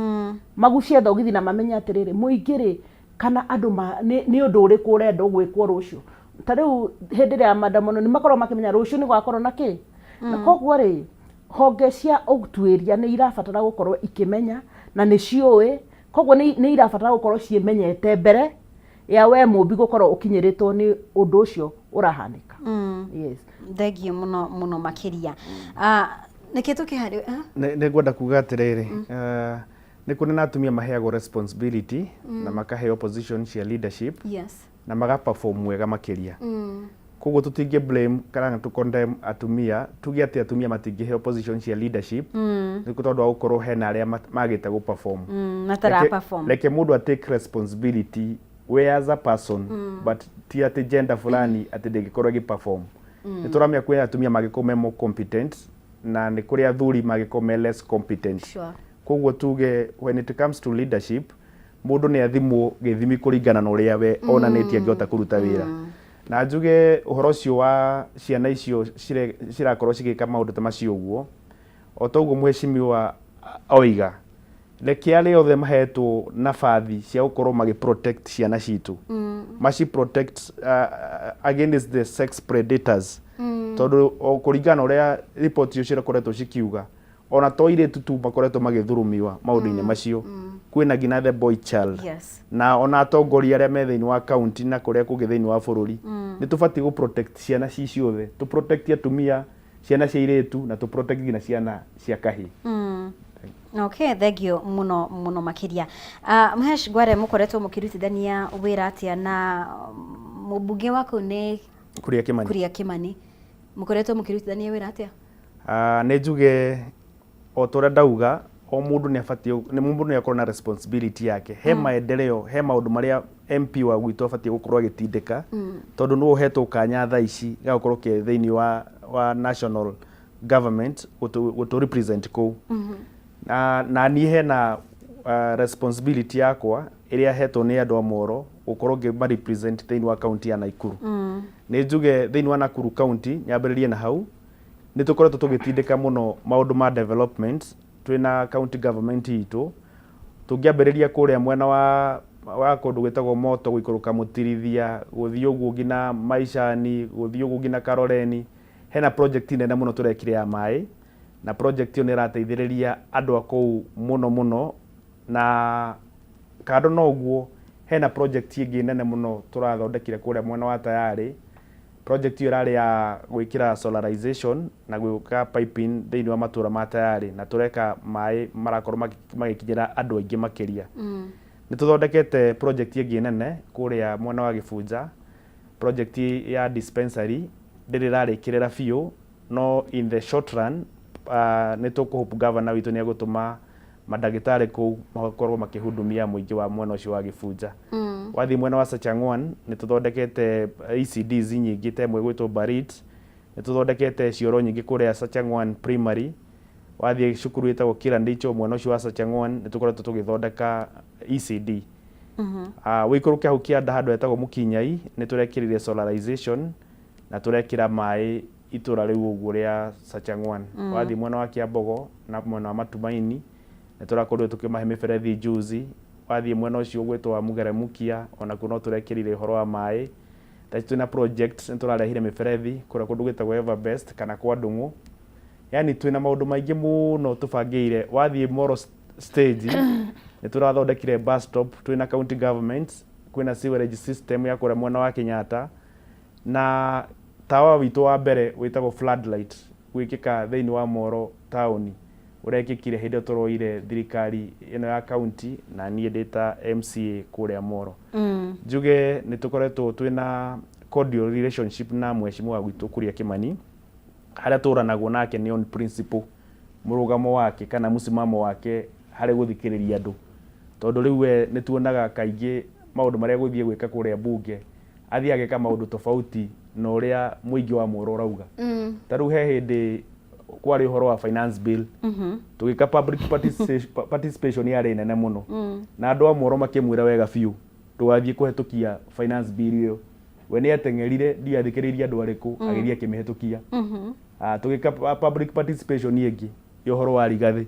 magucie thogithi na mamenye atĩrĩrĩ, mũingĩ rĩ kana andũ nĩ ũndũ ũrĩkũ ũrenda gwĩkwo rũciũ. Ta rĩu hĩndĩ ĩrĩa ya maandamano nĩ makoragwo makĩmenya rũciũ nĩ gũgakorwo na kĩ, na koguo rĩ, honge cia ũtuĩria nĩ irabatara gũkorwo ikĩmenya na nĩ ciũĩ, koguo nĩ irabatara gũkorwo ciĩmenyete mbere. Ya we mũmbi gũkorwo ũkinyĩrĩtwo nĩ ũndũ ũcio ũrahanĩka. Yes. Thengiũ mũno mũno makĩria. Ah, nĩkĩ tũkĩharĩ, ah? Nĩ ngwenda kuga atĩrĩrĩ, nĩ kũrĩ na atumia maheagwo responsibility na makaheo position cia leadership na maga perform wega makĩria. Koguo tũtingĩ blame kana tũ condemn atumia, tuge atĩ atumia matingĩheo position cia leadership nĩ tondũ wa gũkorwo hena arĩa magĩte gũ perform. Matara perform. Reke mũndũ a take responsibility we as a person, but ti atĩ gender fulani atĩ ndĩngĩkorwo ĩgĩ perform. Nĩ tũramenya kwĩ atumia mangĩkorwo me more competent na nĩ kũrĩ athuri mangĩkorwo me less competent. Koguo tuge when it comes to leadership, mũndũ nĩ athimwo gĩthimi kũringana na ũrĩa we onanĩtie angĩhota kũruta wĩra. Na njuge ũhoro ũcio wa ciana icio cirakorwo cigĩka maũndũ ta macio ũguo, o ta ũguo mheshimiwa oiga, reke arĩa othe mahetwo nabathi cia gũkorwo magĩ protect ciana citũ, maci protect against the sex predators, tondũ o kũringana na ũrĩa report icio cirakoretwo cikiuga, ona to airĩtu tu makoretwo magĩthurumiwa maũndũ-inĩ macio, kwĩna nginya the boy child. Na ona atongoria arĩa me thĩinĩ wa county na kũrĩa kũngĩ thĩinĩ wa bũrũri, nĩ tũbatiĩ gũ protect ciana ci ciothe, tũ protect atumia, ciana cia airĩtu, na tũ protect nginya ciana cia kahĩĩ. Okay, thank you muno muno makiria. Mhesh Ngware, mũkoretwo mũkĩrutithania wĩra atĩa na mũmbunge waku nĩ Kuria Kimani? Kuria Kimani. Mũkoretwo mũkĩrutithania wĩra atĩa? Nĩ njuge o ta ũrĩa ndauga, o mũndũ nĩ abatiĩ, nĩ mũndũ nĩ akorwo na responsibility yake he maendeleo, he maũndũ marĩa MP wa gwitũ abatiĩ gũkorwo agĩtindĩka, tondũ nĩwe ũhetwo kanya thaa ici ga gũkorwo ke thĩinĩ wa national government gũtũ represent kũu. Na niĩ hena responsibility yakwa ĩrĩa hetwo nĩ andũ a Moro gũkorwo ngĩma represent thĩinĩ wa county ya Nakuru. Nĩ njuge thĩinĩ wa Nakuru county, nyambĩrĩrie na hau, nĩ tũkoretwo tũgĩtindĩka mũno maũndũ ma development twĩna county government itũ. Tũngĩambĩrĩria kũrĩa mwena wa kũndũ gwĩtagwo Moto, gũikũrũka Mũtirithia, gũthiĩ ũguo nginya Maicani, gũthiĩ ũguo nginya Karoreni, hena project nene mũno tũrekire ya maĩ, na project ĩyo nĩ ĩrateithĩrĩria andũ a kũu mũno mũno. Na kando na ũguo, hena project ĩngĩ nene mũno tũrathondekire kũrĩa mwena wa Tayarĩ. Project ĩyo ĩrarĩ ya gwĩkĩra solarization na gwĩka piping thĩinĩ wa matũra ma Tayarĩ, na tũreka maĩ marakorwo magĩkinyĩra andũ aingĩ makĩria. Nĩ tũthondekete project ĩngĩ nene kũrĩa mwena wa Gĩbunja, project ya dispensary. Ndĩrĩ ĩrarĩkĩrĩra biũ, no in the short run nĩ tũkũhope governor witũ nĩ egũtũma mandagĩtarĩ kũu makorwo makĩhudumia mũingĩ wa mwena ũcio wa Gĩbunja. Wathiĩ mwena wa Sachangwan, nĩ tũthondekete ECDs nyingĩ, ta ĩmwe ĩgwĩtwo Barit. Nĩ tũthondekete cioro nyingĩ kũrĩa Sachangwan Primary. Wathiĩ cukuru ĩtagwo Kirandicho mwena ũcio wa Sachangwan, nĩ tũkoretwo tũgĩthondeka ECD. Wĩikũrũke hau kĩanda handũ hetagwo Mũkinyai, nĩ tũrekĩrire solarization na tũrekĩra maĩ itũra rĩu ũguo rĩa Sachangwan. Wathiĩ mwena wa Kiambogo na mwena wa Matumaini, nĩ tũrakorirwo tũkĩmahe mĩberethi juzi. Wathiĩ mwena ũcio ũgwĩtwo wa Mũgeremukia, onakuo no tũrekĩrire ũhoro wa maĩ. Thaa ici twĩna project, nĩ tũrarehire mĩberethi kũrĩa kũndũ gwĩtagwo Everbest kana kwa Ndung'u. Yani twĩna maũndũ maingĩ mũno tũbangĩire. Wathiĩ Moro stage, nĩ tũrathondekire bus stop twĩna county government, kwĩna sewerage system ya kũrĩa mwena wa Kenyatta, na tawa witũ wa mbere wĩtagwo floodlight gwĩkĩka thĩinĩ wa Moro taũni ũrekĩkire hĩndĩ ĩyo tũroire thirikari ĩno ya county na niĩ ndĩ ta MCA kũrĩa Moro. Njuge nĩ tũkoretwo twĩna cordial relationship na mheshimiwa witũ Kuria Kimani, harĩa tũranagwo nake nĩ on principle, mũrũgamo wake kana mũsimamo wake harĩ gũthikĩrĩria andũ, tondũ rĩu we nĩ tuonaga kaingĩ maũndũ marĩa gũthiĩ gwĩka kũrĩa bunge, athiĩ ageka maũndũ tofauti na ũrĩa mũingĩ wa Moro ũrauga. Ta rĩu he hĩndĩ kwarĩ ũhoro wa finance bill, tũgĩka public participation yarĩ nene mũno, na andũ a Moro makĩmwĩra wega biũ ndũgathiĩ kũhetũkia finance bill ĩyo. We nĩ ateng'erire, ndiathikĩrĩirie andũ arĩkũ, agĩthiĩ akĩmĩhetũkia. Tũgĩka public participation ĩngĩ ya ũhoro wa Rigathĩ,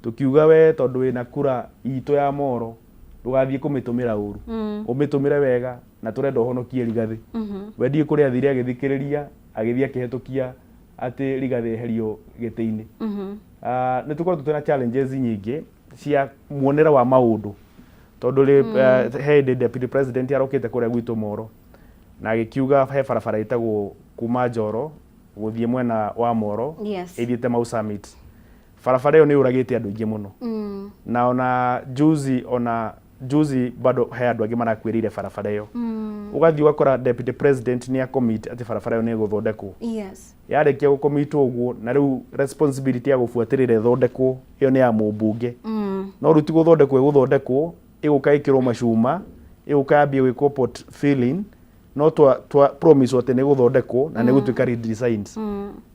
tũkiuga we tondũ wĩna kura itũ ya Moro, ndũgathiĩ kũmĩtũmĩra ũru, ũmĩtũmĩre wega, na tũrenda ũhonokie Rigathĩ. We ndiĩ kũrĩa athire agĩthikĩrĩria, agĩthiĩ akĩhetũkia atĩ Rigathĩ eherio gĩtĩ-inĩ. Nĩ tũkoretwo twĩna challenges nyingĩ cia muonere wa maũndũ. Tondũ rĩ he hĩndĩ deputy president arokĩte kũrĩa gwitũ Moro na agĩkiuga he barabara ĩtagwo kuma Njoro gũthiĩ mwena wa Moro ĩthiĩte Mau Summit. Barabara ĩyo nĩ yũragĩte andũ aingĩ mũno. Na ona juzi, ona juzi bado he andũ angĩ marakuĩrĩire barabara ĩyo. Ũgathiĩ ũgakora deputy president nĩ acommit atĩ barabara ĩyo nĩ ĩgũthondekwo. Yarĩkia gũkomitwo ũguo, na rĩu responsibility ya gũbuatĩrĩra ĩthondekwo ĩyo nĩ ya mũmbunge. No rĩu ti gũthondekwo ĩgũthondekwo, ĩgũka ĩkĩrwo macuma, ĩgũka yambie gwĩkwo pot filling, no twa twa promise atĩ nĩ ĩgũthondekwo na nĩ ĩgũtuĩka redesigned.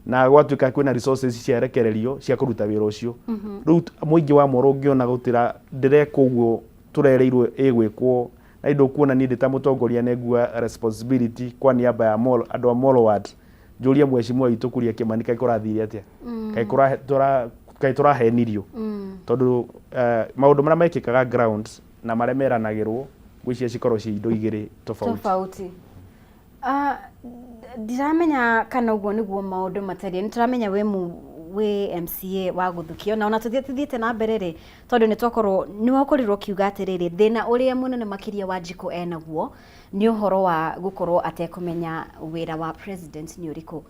Na gwatuĩka kwĩna resources ciarekererio cia kũruta wĩra ũcio. Rĩu mũingĩ wa Moro ũngĩona gũtira ndĩrekwo ũguo tũrereirwo ĩgwĩkwo, na ndũkuona niĩ ndĩ ta mũtongoria nĩ ngua responsibility kwa niaba ya Molo, andũ a Molo ward, njũrie mheshimiwa witũ Kuria Kimani kaĩ kũrathire atĩa, kaĩ tũrahenirio, tondũ maũndũ marĩa mekĩkaga ground na marĩa meranagĩrwo ngwĩciria cikorwo ci indo igĩrĩ tofauti. Tofauti. Ndiramenya kana ũguo nĩguo maũndũ matariĩ. Nĩ tũramenya wĩ mu wĩ MCA wa gũthukio, na ona tũthiĩte na mbere rĩ, tondũ nĩ twakorwo nĩ wakorirwo ũkiuga atĩrĩrĩ, thĩna ũrĩa mũnene makĩria Wanjikũ enaguo nĩ ũhoro wa gũkorwo atekũmenya wĩra wa president nĩ ũrĩkũ,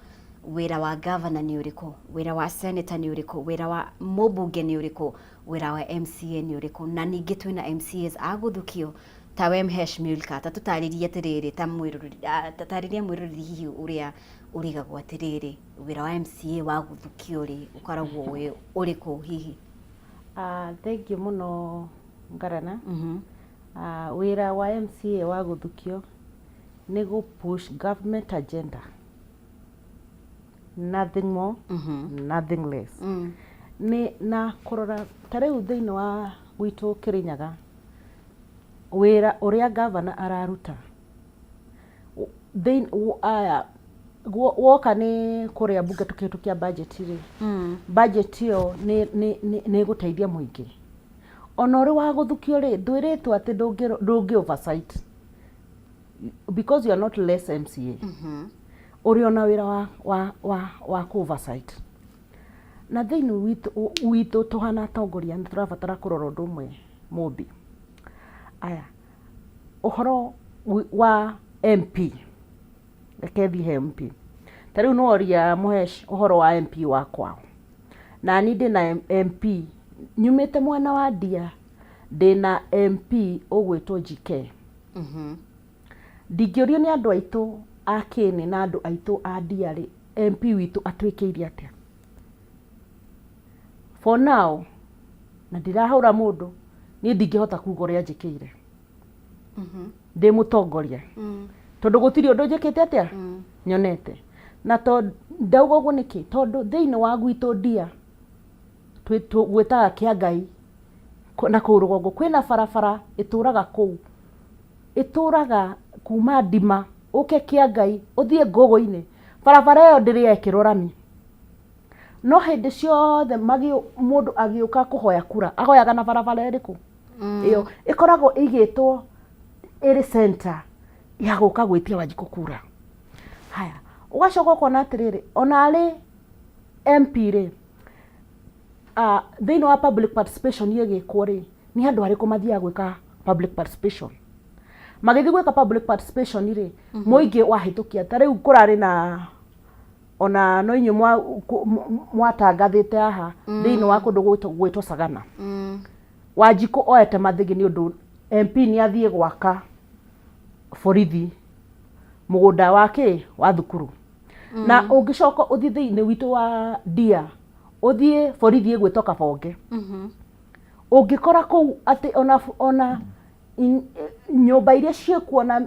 wĩra wa governor nĩ ũrĩkũ, wĩra wa senator nĩ ũrĩkũ, wĩra wa mũmbunge nĩ ũrĩkũ, wĩra wa MCA nĩ ũrĩkũ. Na ningĩ twĩna MCAs a gũthukio ta we Mhesh Milka. Ta tũtarĩrie atĩrĩrĩ, ta mwĩroreri, ta tarĩria mwĩroreri hihi ũrĩa ũrigagwo atĩrĩrĩ, wĩra wa MCA wa gũthukio rĩ ũkoragwo wĩ ũrĩkũ hihi? Thank you mũno, Ngarana. Wĩra wa MCA wa gũthukio nĩ gũ push government agenda, nothing more, nothing less. Nĩ na kũrora ta rĩu thĩinĩ wa gwitũ Kĩrĩnyaga, wĩra ũrĩa gavana araruta aya woka nĩ kũrĩa bunge tũkĩhĩtũkia budget rĩ, budget ĩyo nĩ ĩgũteithia mũingĩ. Ona ũrĩ wa gũthukio rĩ, ndwĩrĩtwo atĩ ndũngĩ oversight because you are not less MCA. Ũrĩ ona wĩra wa kũ oversight. Na thĩinĩ witũ tũhana atongoria nĩ tũrabatara kũrora ũndũ ũmwe mũmbi. Aya, ũhoro wa MP, reke thiĩ he MP. Ta rĩu nĩworia Mũhesh ũhoro wa MP wa kwao. Na niĩ ndĩna MP nyumĩte mwena wa Ndia, ndĩna MP ũgwĩtwo GK. Ndingĩũrio nĩ andũ aitũ a Kĩnĩ na andũ aitũ a Ndia rĩ, MP witũ atwĩkĩire atĩa? For now, na ndirahũra mũndũ, niĩ ndingĩhota kuga ũrĩa njĩkĩire ndĩ mũtongoria, tondũ gũtirĩ ũndũ njĩkĩte atĩa nyonete. Na to ndauga ũguo nĩkĩ? Tondũ thĩinĩ wa gwitũ Ndia gwĩtaga kĩa Ngai na kũu rũgongo kwĩna barabara ĩtũraga kũu, ĩtũraga kuma Ndima ũke kĩa Ngai ũthiĩ Ngũgũ-inĩ. Barabara ĩyo ndĩrĩ yekĩrwo rami, no hĩndĩ ciothe mũndũ agĩũka kũhoya kura ahoyaga na barabara ĩrĩkũ? Ĩyo ĩkoragwo ĩigĩtwo ĩrĩ center ya gũka gwĩtia Wanjikũ kura. Haya, ũgacoka ũkona atĩrĩrĩ, ona arĩ MP rĩ, thĩinĩ wa public participation ĩgĩkwo rĩ, nĩ andũ arĩkũ mathiaga gwĩka public participation? Magĩthiĩ gwĩka public participation rĩ, mũingĩ wahĩtũkia ta rĩu kũrarĩ na ona no inyuĩ mwatangathĩte haha thĩinĩ wa kũndũ gwĩtwo Sagana. Wanjikũ oete mathĩgĩ nĩ ũndũ MP nĩ athiĩ gwaka borithi mũgũnda wa kĩ wa thukuru. Na ũngĩcoka ũthiĩ thĩinĩ witũ wa Ndia, ũthiĩ borithi ĩgwĩtwo Kabonge, ũngĩkora kũu atĩ ona nyũmba iria ciĩkuo na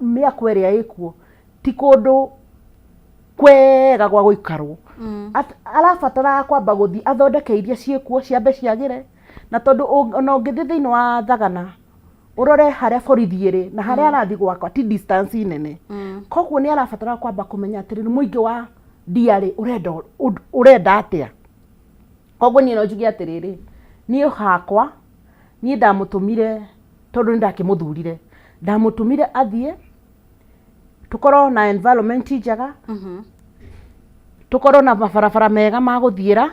mĩako ĩrĩa ĩkuo ti kũndũ kwega gwa gũikarwo. Arabatara kwamba gũthiĩ athondeke iria ciĩkuo ciambe ciagĩre. Na tondũ ona ũngĩthiĩ thĩinĩ wa Thagana ũrore harĩa borithi ĩrĩ na harĩa arathiĩ gwakwa ti distance nene. Koguo nĩ arabatara kwamba kũmenya atĩrĩrĩ, mũingĩ wa Ndia rĩ ũrenda atĩa. Koguo niĩ no njuge atĩrĩrĩ, niĩ hakwa niĩ ndamũtũmire tondũ nĩ ndakĩmũthurire, ndamũtũmire athiĩ tũkorwo na environment njega, tũkorwo na mabarabara mega ma gũthiĩra.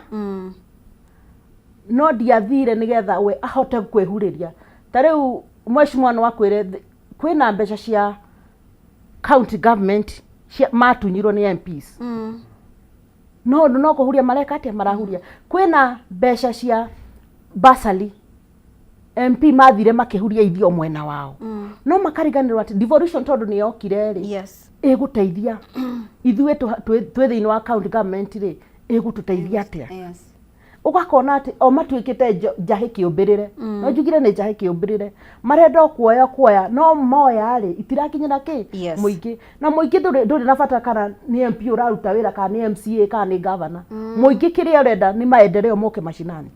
No ndiathire nĩgetha we ahote kwĩhurĩria. Ta rĩu Mheshimiwa no akwĩre kwĩna mbeca cia county government cia matunyirwo nĩ MPs. No no kũhuria mareka atĩa, marahuria. Kwĩna mbeca cia bursary, MP mathire makĩhuria ithio mwena wao. No makariganĩrwo atĩ devolution tondũ nĩ yokire rĩ, ĩgũteithia ithuĩ twĩ thĩinĩ wa county government rĩ, ĩgũtũteithia atĩa? Ũgakona atĩ o matuĩkĩte njahĩ kĩũmbĩrĩre. No njugire nĩ njahĩ kĩũmbĩrĩre, marenda o kuoya kuoya, no moya rĩ, itirakinyĩra kĩ mũingĩ. Na mũingĩ ndũrĩ na bata kana nĩ MP ũraruta wĩra, kana nĩ MCA, kana nĩ governor. Mũingĩ kĩrĩa ũrenda nĩ maendeleo moke mashinani.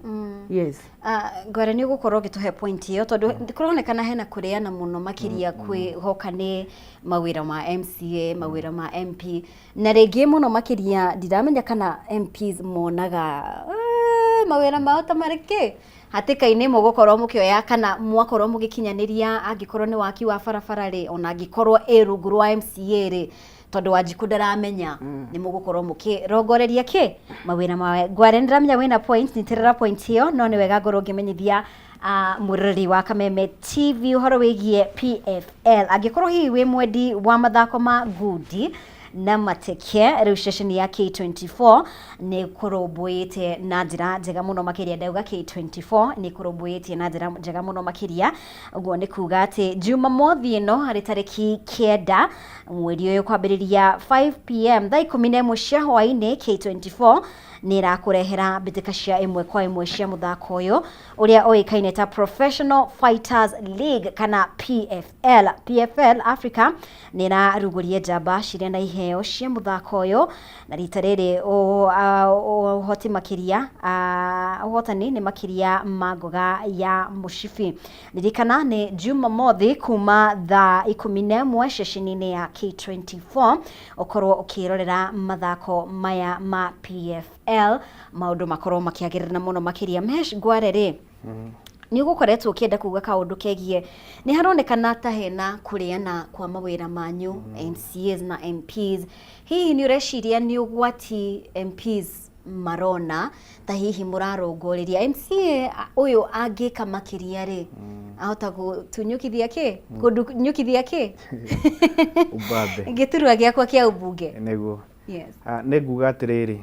Yes. Ah, Ngware, nĩ ũgũkorwo ũgĩtũhe point ĩyo tondũ kũronekana hena kũrĩana mũno makĩria kwĩhoka nĩ mawĩra ma MCA, mawĩra ma MP, na rĩngĩ mũno makĩria ndiramenya kana MPs monaga mawĩra mao ta marĩ kĩ hatĩka-inĩ. Mũgũkorwo mũkĩoya kana mwakorwo mũgĩkinyanĩria, angĩkorwo nĩ waki wa barabara rĩ, ona angĩkorwo ĩ rungu rwa MCA rĩ, tondũ Wanjikũ ndaramenya, nĩ mũgũkorwo mũkĩrongoreria kĩ mawĩra mawe. Ngware, nĩndĩramenya wĩna point, nyitĩrĩra point ĩyo, no nĩ wega ngorwo ngĩmenyithia mwĩroreri wa Kameme TV ũhoro wĩgiĩ PFL. Angĩkorwo hihi wĩ mwendi wa mathako ma ngundi na mateke, rĩu ceceni ya K24 nĩ kũrũmbũĩte na njĩra njega mũno makĩria. Ndauga K24 nĩ kũrũmbũĩtie na njĩra njega mũno makĩria. Ũguo nĩ kuga atĩ Jumamothi ĩno harĩ tarĩki 9 mweri ũyũ, kwambĩrĩria 5 p.m., thaa 11 cia hwaĩ-inĩ, K24 nĩ ĩrakũrehera mbĩtĩka cia ĩmwe kwa ĩmwe cia mũthako ũyũ ũrĩa ũĩkaine ta Professional Fighters League kana PFL. PFL Africa nĩ ĩrarugũria njamba cirĩ na iheo cia mũthako ũyũ, na rita rĩrĩ ũhoti makĩria, ũhotani nĩ makĩria ma ngoga ya mũcibi. Ririkana nĩ Jumamothi kuma thaa 11 ceceni-inĩ ya K24, ũkorwo ũkĩrorera mathako maya ma PFL, maũndũ makorwo makĩagĩrĩra mũno makĩria. Mesh Ngware rĩ, nĩ ũgũkoretwo ũkĩenda kuga kaũndũ kegiĩ nĩ haronekana ta hena kũrĩana kwa mawĩra manyu MCAs na MPs. Hihi nĩ ũreciria nĩ ũgwati MPs marona ta hihi mũrarongoreria MCA ũyũ angĩka makĩria rĩ, ahota gũtunyũkithia kĩ, kũndunyũkithia kĩ Ubabe. Gĩturwa gĩakwa kĩa ũmbunge? Nĩguo. Nĩ nguga atĩrĩrĩ,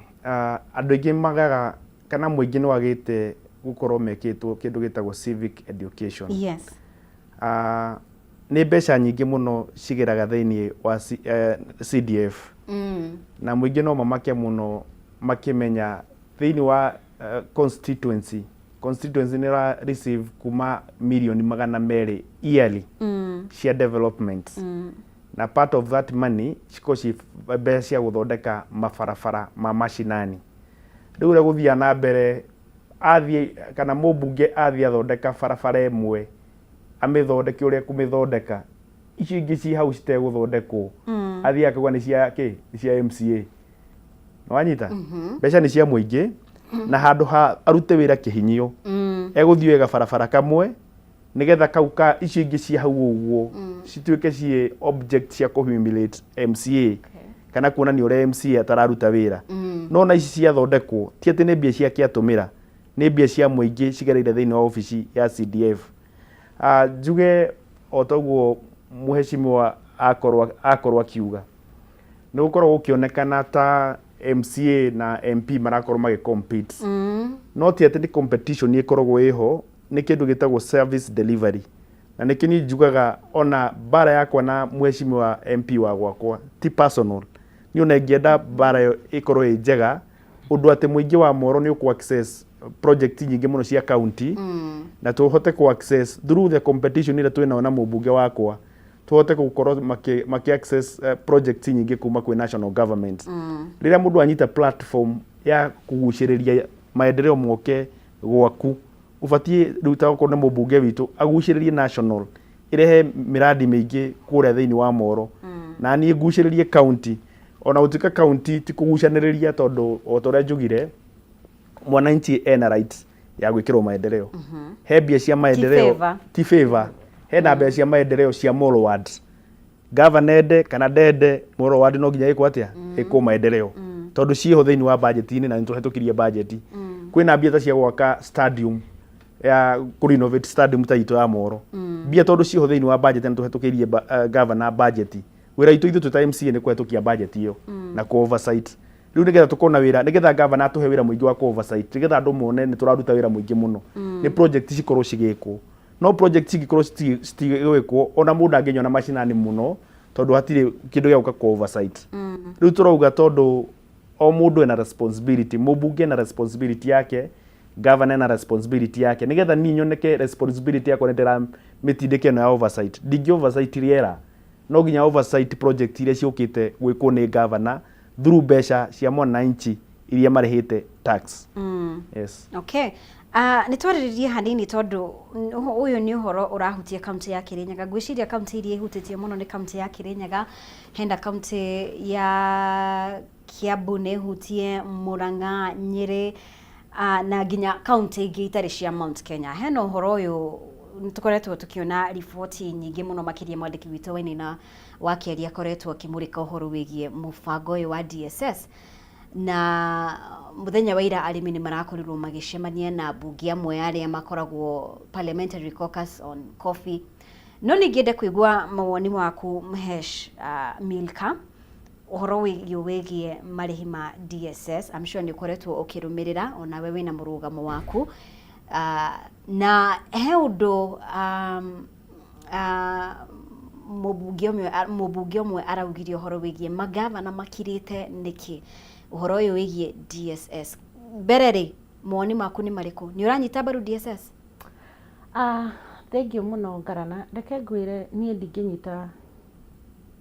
andũ aingĩ magaga kana mũingĩ nĩ wagĩte gũkorwo mekĩtwo kĩndũ gĩtagwo civic education. Nĩ mbeca nyingĩ mũno cigeraga thĩinĩ wa CDF, na mũingĩ no mamake mũno makĩmenya thĩinĩ wa constituency nĩ ra receive kuma mirioni 200 yearly cia development, na part of that money cikorwo ci mbeca cia gũthondeka mabarabara ma macinani. Rĩu ũrĩa gũthiaga na mbere, athiĩ kana mũmbunge athiĩ athondeka barabara ĩmwe, amĩthondeke ũrĩa ekũmĩthondeka, icio ingĩ ci hau citegũthondekwo, athiĩ akauga nĩ cia kĩ, nĩ cia MCA. Nĩwanyita, mbeca nĩ cia mũingĩ, na handũ ha arute wĩra kĩhinyio, egũthiĩ wega barabara kamwe nĩgetha kau ka icio ingĩ cia hau ũguo cituĩke ciĩ object cia kũ humiliate MCA kana kuonania ũrĩa MCA atararuta wĩra. No na ici ciathondekwo, ti atĩ nĩ mbia ciake atũmĩra, nĩ mbia cia mũingĩ cigereire thĩinĩ wa obici ya CDF. Njuge o toguo mheshimiwa akorwo akiuga, nĩ gũkorwo gũkĩonekana ta MCA na MP marakorwo magĩ compete, no ti atĩ nĩ competition ĩkoragwo ĩho, nĩ kĩndũ gĩtagwo service delivery. Na nĩkĩo niĩ njugaga ona mbara yakwa na mheshimiwa MP wa gwakwa ti personal. Niĩ ona ingĩenda mbara ĩyo ĩkorwo ĩ njega ũndũ atĩ mũingĩ wa Moro nĩ ũkũ access project nyingĩ mũno cia county, na tũhote kũ access through the competition ĩrĩa twĩnayo na mũmbunge wakwa, tũhote gũkorwo makĩ access project nyingĩ kuma kwĩ national government. Rĩrĩa mũndũ anyita platform ya kũgucĩrĩria maendeleo moke gwaku, ũbatiĩ rĩu ta okorwo nĩ mũmbunge witũ agucĩrĩrie national ĩrehe mĩradi mĩingĩ kũrĩa thĩinĩ wa Moro, na niĩ ngucĩrĩrie county, ona gũtuĩka county ti kũgucanĩrĩria, tondũ o ta ũrĩa njugire, mwananchi ena right ya gwĩkĩrwo maendeleo. He mbia cia maendeleo. Favor. Ti favor. Hena mbia cia maendeleo cia Molo ward. Gavana ende kana ndende, Molo ward no nginya ĩkwo atĩa, ĩkwo maendeleo, tondũ ciĩho thĩinĩ wa budget-inĩ na nĩtũhetũkirie budget. Kwĩna mbia ta cia gwaka stadium. Ya kũ renovate stadium ta itũ ya Moro, mbia tondũ ciĩho thĩinĩ wa budget na tũhetũkĩirie governor budget. Wĩra witũ ithuĩ twĩ ta MCA nĩ kũhetũkia budget ĩyo na kũ oversight. Rĩu nĩgetha tũkorwo na wĩra, nĩgetha governor atũhe wĩra mũingĩ wa kũ oversight, nĩgetha andũ mone nĩ tũraruta wĩra mũingĩ mũno, nĩ project cikorwo cigĩkwo. No project cingĩkorwo citigwĩkwo, ona mũndũ angĩnyona macinani mũno, tondũ hatirĩ kĩndũ gĩa gũka kũ oversight. Rĩu tũrauga tondũ o mũndũ ena responsibility, mũmbunge ena responsibility yake, governor ena responsibility yake, nĩgetha niĩ nyoneke responsibility yakwa nĩ ndĩramĩtindĩka ĩno ya oversight. Ndingĩ oversight rĩera, no nginya oversight project iria ciũkĩte gwĩkwo nĩ governor through mbeca cia mwananchi iria marĩhĩte tax. Yes. Okay. Nĩ twarĩrĩrie hanini tondũ ũyũ nĩ ũhoro ũrahutia kaunti ya Kirinyaga. Ngwĩciria kaunti iria ihutĩtio mũno nĩ kaunti ya Kirinyaga, hena kaunti ya Kiambu nĩ ĩhutie, Murang'a, Nyĩrĩ, na nginya kaunti ingĩ itarĩ cia Mount Kenya. Hena ũhoro ũyũ nĩ tũkoretwo tũkĩona riboti nyingĩ mũno makĩria mwandĩki witũ Wainaina wa Kĩaria akoretwo akĩmũrĩka ũhoro wĩgiĩ mũbango ũyũ wa DSS, na mũthenya wa ira arĩmi nĩ marakorirwo magĩcemania na ambunge amwe arĩa makoragwo Parliamentary Caucus on Coffee. No ningĩende kũigua mawoni maku, Mhesh Milka, ũhoro wĩgiĩ marĩhi ma DSS. I'm sure nĩ ũkoretwo ũkĩrũmĩrĩra, onawe wĩna mũrũgamo waku, na he ũndũ mũmbunge ũmwe araugire ũhoro wĩgiĩ magavana makirĩte nĩkĩ ũhoro ũyũ wĩgiĩ DSS. Mbere rĩ, mawoni maku nĩ marĩkũ? Nĩ ũranyita mbaru DSS? Ah, thank you mũno, Ngarana. Reke ngwĩre, niĩ ndingĩnyita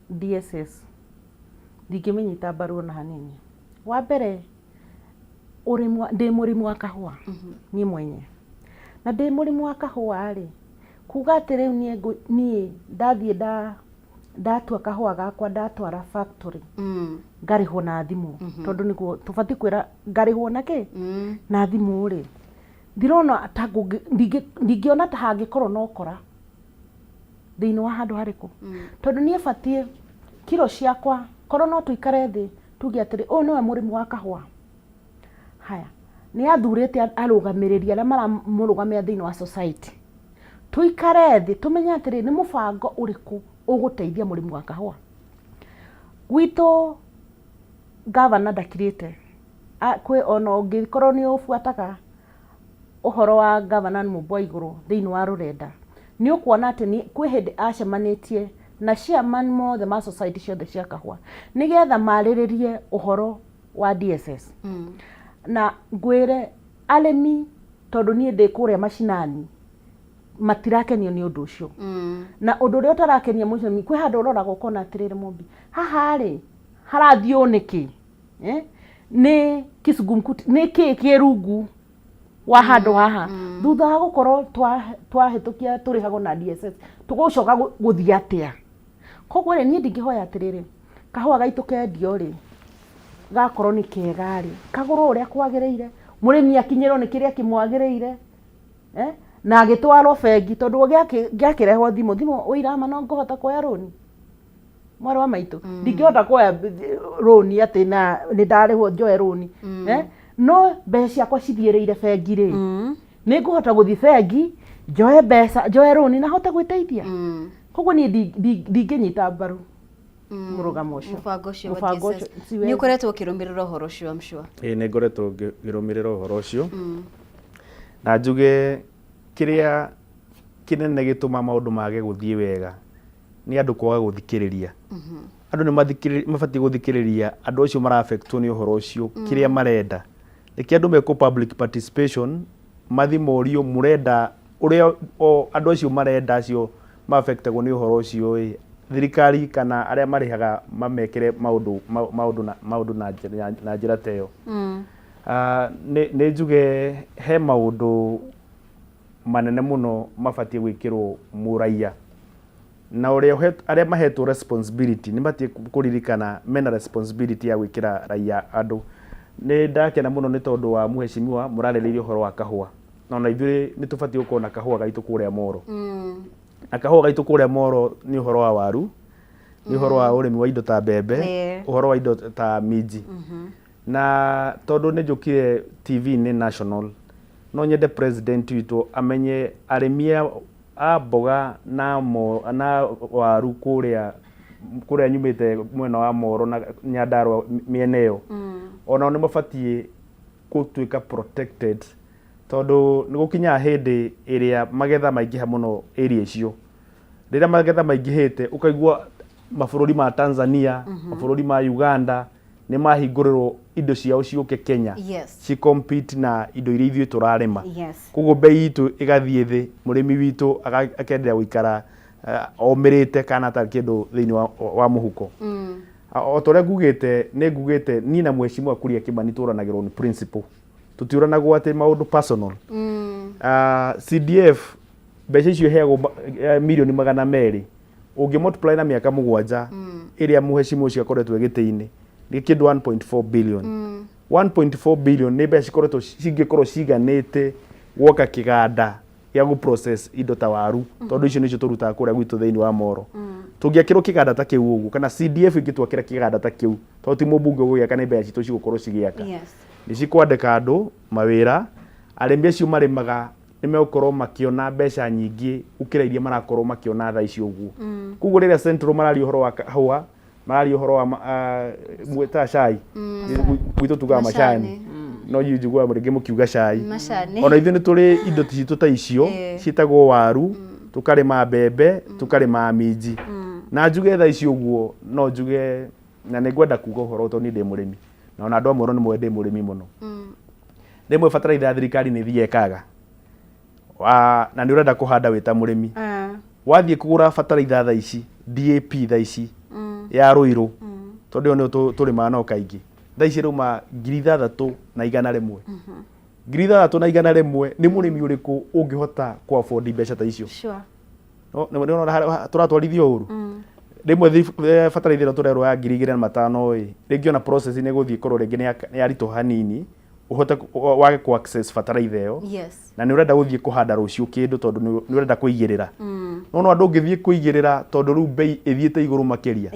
DSS, ndingĩmĩnyita mbaru ona hanini. Wa mbere, ũrĩmi wa, ndĩ mũrĩmi wa kahũa niĩ mwenye, na ndĩ mũrĩmi wa kahũa rĩ, kuga atĩ rĩu niĩ ndathiĩ ndatua kahũa gakwa, ndatwara factory, ngarĩhwo na thimũ, tondũ nĩguo tũbatiĩ kwĩra ngarĩhwo na kĩ na thimũ rĩ, ndirona ta ndingĩona ta hangĩkorwo na ũkora thĩinĩ wa handũ harĩkũ, tondũ niĩ batiĩ kiro ciakwa. Korwo no tũikare thĩ tuge atĩrĩ, ũyũ nĩwe mũrĩmi wa kahũa, haya nĩ athurĩte arũgamĩrĩri arĩa maramũrũgamĩrĩra thĩinĩ wa society, tũikare thĩ tũmenye atĩrĩ, nĩ mũbango ũrĩkũ ũgũteithia mũrĩmi wa kahũa gwitũ. Gavana ndakirĩte. Kwĩ ona ũngĩkorwo nĩ ũbuataga ũhoro wa gavana Mũmbua igũrũ thĩinĩ wa rũrenda, nĩ ũkuona atĩ kwĩ hĩndĩ acemanĩtie na chairman mothe ma society ciothe cia kahũa nĩgetha marĩrĩrie ũhoro wa DSS. Na ngwĩre arĩmi, tondũ niĩ ndĩ kũrĩa macinani, matirakenio nĩ ũndũ ũcio. Na ũndũ ũrĩa ũtarakenia mũrĩmi, kwĩ handũ ũroraga ũkona atĩrĩrĩ, Mũmbi, haha rĩ harathiĩ ũũ nĩkĩ? Eh? Nĩ kizungumkuti, nĩ kĩ kĩ rungu wa handũ haha thutha wa gũkorwo twahĩtũkia tũrĩhagwo na DSS, tũgũcoka gũthiĩ atĩa? Koguo rĩ, niĩ ndingĩhoya atĩrĩrĩ, kahũa gaitũ kendio rĩ, gakorwo nĩ kega rĩ, kagũrwo ũrĩa kwagĩrĩire, mũrĩmi akinyĩrwo nĩ kĩrĩa kĩmwagĩrĩire, eh? Na agĩtwarwo bengi, tondũ gĩakĩrehwo thimũ ũirama no ngũhota kuoya rũni, mwarĩ wa maitũ? Ndingĩhota kuoya rũni atĩ na nĩ ndarĩhwo njoe rũni, eh? No mbeca ciakwa cithiĩrĩire bengi rĩ, nĩ ngũhota gũthiĩ bengi njoe mbeca, njoe rũni na hote gwĩteithia. Koguo niĩ ndingĩnyita mbaru mũrũgamo ũcio. Mũbango ũcio wa Mũbango DSS. ũcio siwezi. Nĩ ũkoretwo ũkĩrũmĩrĩra ũhoro ũcio, I'm sure. Ĩĩ, nĩ ngoretwo ngĩrũmĩrĩra ũhoro ũcio, na njuge kĩrĩa kĩnene gĩtũma maũndũ mage gũthiĩ wega nĩ andũ kwaga gũthikĩrĩria. Andũ nĩ mabatiĩ gũthikĩrĩria andũ acio mara-affectwo nĩ ũhoro ũcio, kĩrĩa marenda. Reke andũ mekwo public participation, mathi morio mũrenda ũrĩa o andũ acio marenda, acio ma-affectagwo nĩ ũhoro ũcio ĩ, thirikari kana arĩa marĩhaga mamekĩre maũndũ maũndũ na njĩra ta ĩyo. Ah, nĩ njuge he maũndũ manene mũno mabatiĩ gwĩkĩrwo mũraiya na ũrĩa arĩa mahetwo responsibility nĩ matiĩ kũririkana mena responsibility ya gwĩkĩra raia andũ. Nĩ ndakena mũno nĩ tondũ wa mheshimiwa mũrarĩrĩirie ũhoro wa kahũa, na ona ithuĩ nĩ tũbatiĩ gũkorwo na kahũa gaitũ kũrĩa Moro. Na kahũa gaitũ kũrĩa Moro nĩ ũhoro wa waru, nĩ ũhoro wa ũrĩmi wa indo ta mbembe, ũhoro wa indo ta minji. Na tondũ nĩ njũkire TV-inĩ national, No nyende president witũ amenye arĩmi a mboga na mo, na waru kũrĩa kũrĩa nyumĩte mwena wa Moro na Nyandarua mĩena ĩyo, onao nĩ mabatiĩ gũtuĩka protected, tondũ nĩ gũkinyaga hĩndĩ ĩrĩa magetha maingĩha mũno area icio. Rĩrĩa magetha maingĩhĩte, ũkaigua mabũrũri ma Tanzania, mabũrũri ma Uganda nĩ mahingũrĩrwo indo ciao ciũke Kenya, ci compete na indo iria ithuĩ tũrarĩma. Koguo bei itũ ĩgathiĩ thĩ, mũrĩmi witũ akendelea gũikara omĩrĩte kana atarĩ kĩndũ thĩinĩ wa mũhuko. O ta ũrĩa ngugĩte, nĩ ngugĩte niĩ na Mheshimiwa Kuria Kimani tũranagĩrwo nĩ principle, tũtiũranagwo atĩ maũndũ personal. CDF mbeca icio iheagwo mirioni 200, ũngĩ multiply na mĩaka 7 ĩrĩa mũhecimu ũcio akoretwo gĩtĩ-inĩ, nĩ kĩndũ 1.4 billion. 1.4 billion nĩ mbeca cikoretwo cingĩkorwo ciganĩte gwaka kĩganda gĩa gũ process indo ta waru, tondũ icio nĩcio tũrutaga kũrĩa gwitũ thĩinĩ wa Moro. Tũngĩakĩrwo kĩganda ta kĩu ũguo, kana CDF ĩngĩtwakĩra kĩganda ta kĩu, tondũ ti mũmbunge ũgũgĩaka, nĩ mbeca citũ cigũkorwo cigĩaka, nĩ cikwandĩka andũ mawĩra. Arĩmi acio marĩmaga nĩ megũkorwo makĩona mbeca nyingĩ gũkĩra iria marakorwo makĩona thaa ici ũguo. Koguo rĩrĩa Central mararia ũhoro wa kahũa, mararia ũhoro wa mwĩtaga cai, gwitũ tugaga macani, no inyuĩ njiguaga rĩngĩ mũkiuga cai. Macani. Ona ithuĩ nĩ tũrĩ indo citũ ta icio ciĩtagwo waru, tũkarĩma mbembe, tũkarĩma minji. Na njuge thaa ici ũguo, no njuge na nĩ ngwenda kuga ũhoro tondũ niĩ ndĩ mũrĩmi, na ona andũ a Moro nĩ moĩ ndĩ mũrĩmi mũno. Rĩmwe bataraitha ya thirikari nĩ ĩthiaga ĩkaga, na nĩ ũrenda kũhanda wĩ ta mũrĩmi. Wathiĩ kũgũra bataraitha thaa ici, DAP thaa ici ya Rũirũ, tondũ ĩyo nĩyo tũrĩmaga nayo kaingĩ, thaa ici ĩrauma 6,100. 6,100, nĩ mũrĩmi ũrĩkũ ũngĩhota kũ afford mbeca ta icio? Nĩ ũrona tũratwarithio ũru. Rĩmwe bataraitha ĩno tũrerwo ya 2,500 ĩ, rĩngĩ ona process nĩ ĩgũthiĩ ĩkorwo rĩngĩ nĩ yaritũha hanini, ũhote wage kũ access bataraitha ĩyo. Na nĩ ũrenda gũthiĩ kũhanda rũciũ kĩndũ, tondũ nĩ ũrenda kũigĩrĩra. No no andũ ũngĩthiĩ kũigĩrĩra, tondũ rĩu bei ĩthiĩte igũrũ makĩria.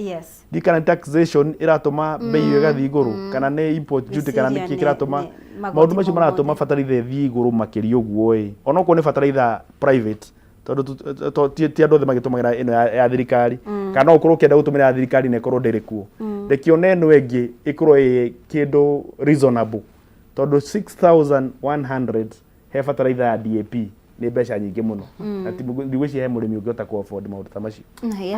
Ndiũĩ kana nĩ taxation ĩratũma bei ĩyo ĩgathiĩ igũrũ, kana nĩ import duty, kana nĩ kĩ kĩratũma maũndũ maũndũ macio maratũma bataraitha ĩthiĩ igũrũ makĩria ũguo ĩ, onokorwo nĩ bataraitha private, tondũ ti andũ othe magĩtũmagĩra ĩno ya thirikari, kana no ũkorwo ũkĩenda gũtũmĩra ya thirikari na ĩkorwo ndĩrĩ kuo. Reke ona ĩno ĩngĩ ĩkorwo ĩ kĩndũ reasonable, tondũ 6100 he bataraitha ya DAP nĩ mbeca nyingĩ mũno, na ndigwĩciria he mũrĩmi ũngĩhota kũ afford maũndũ ta macio.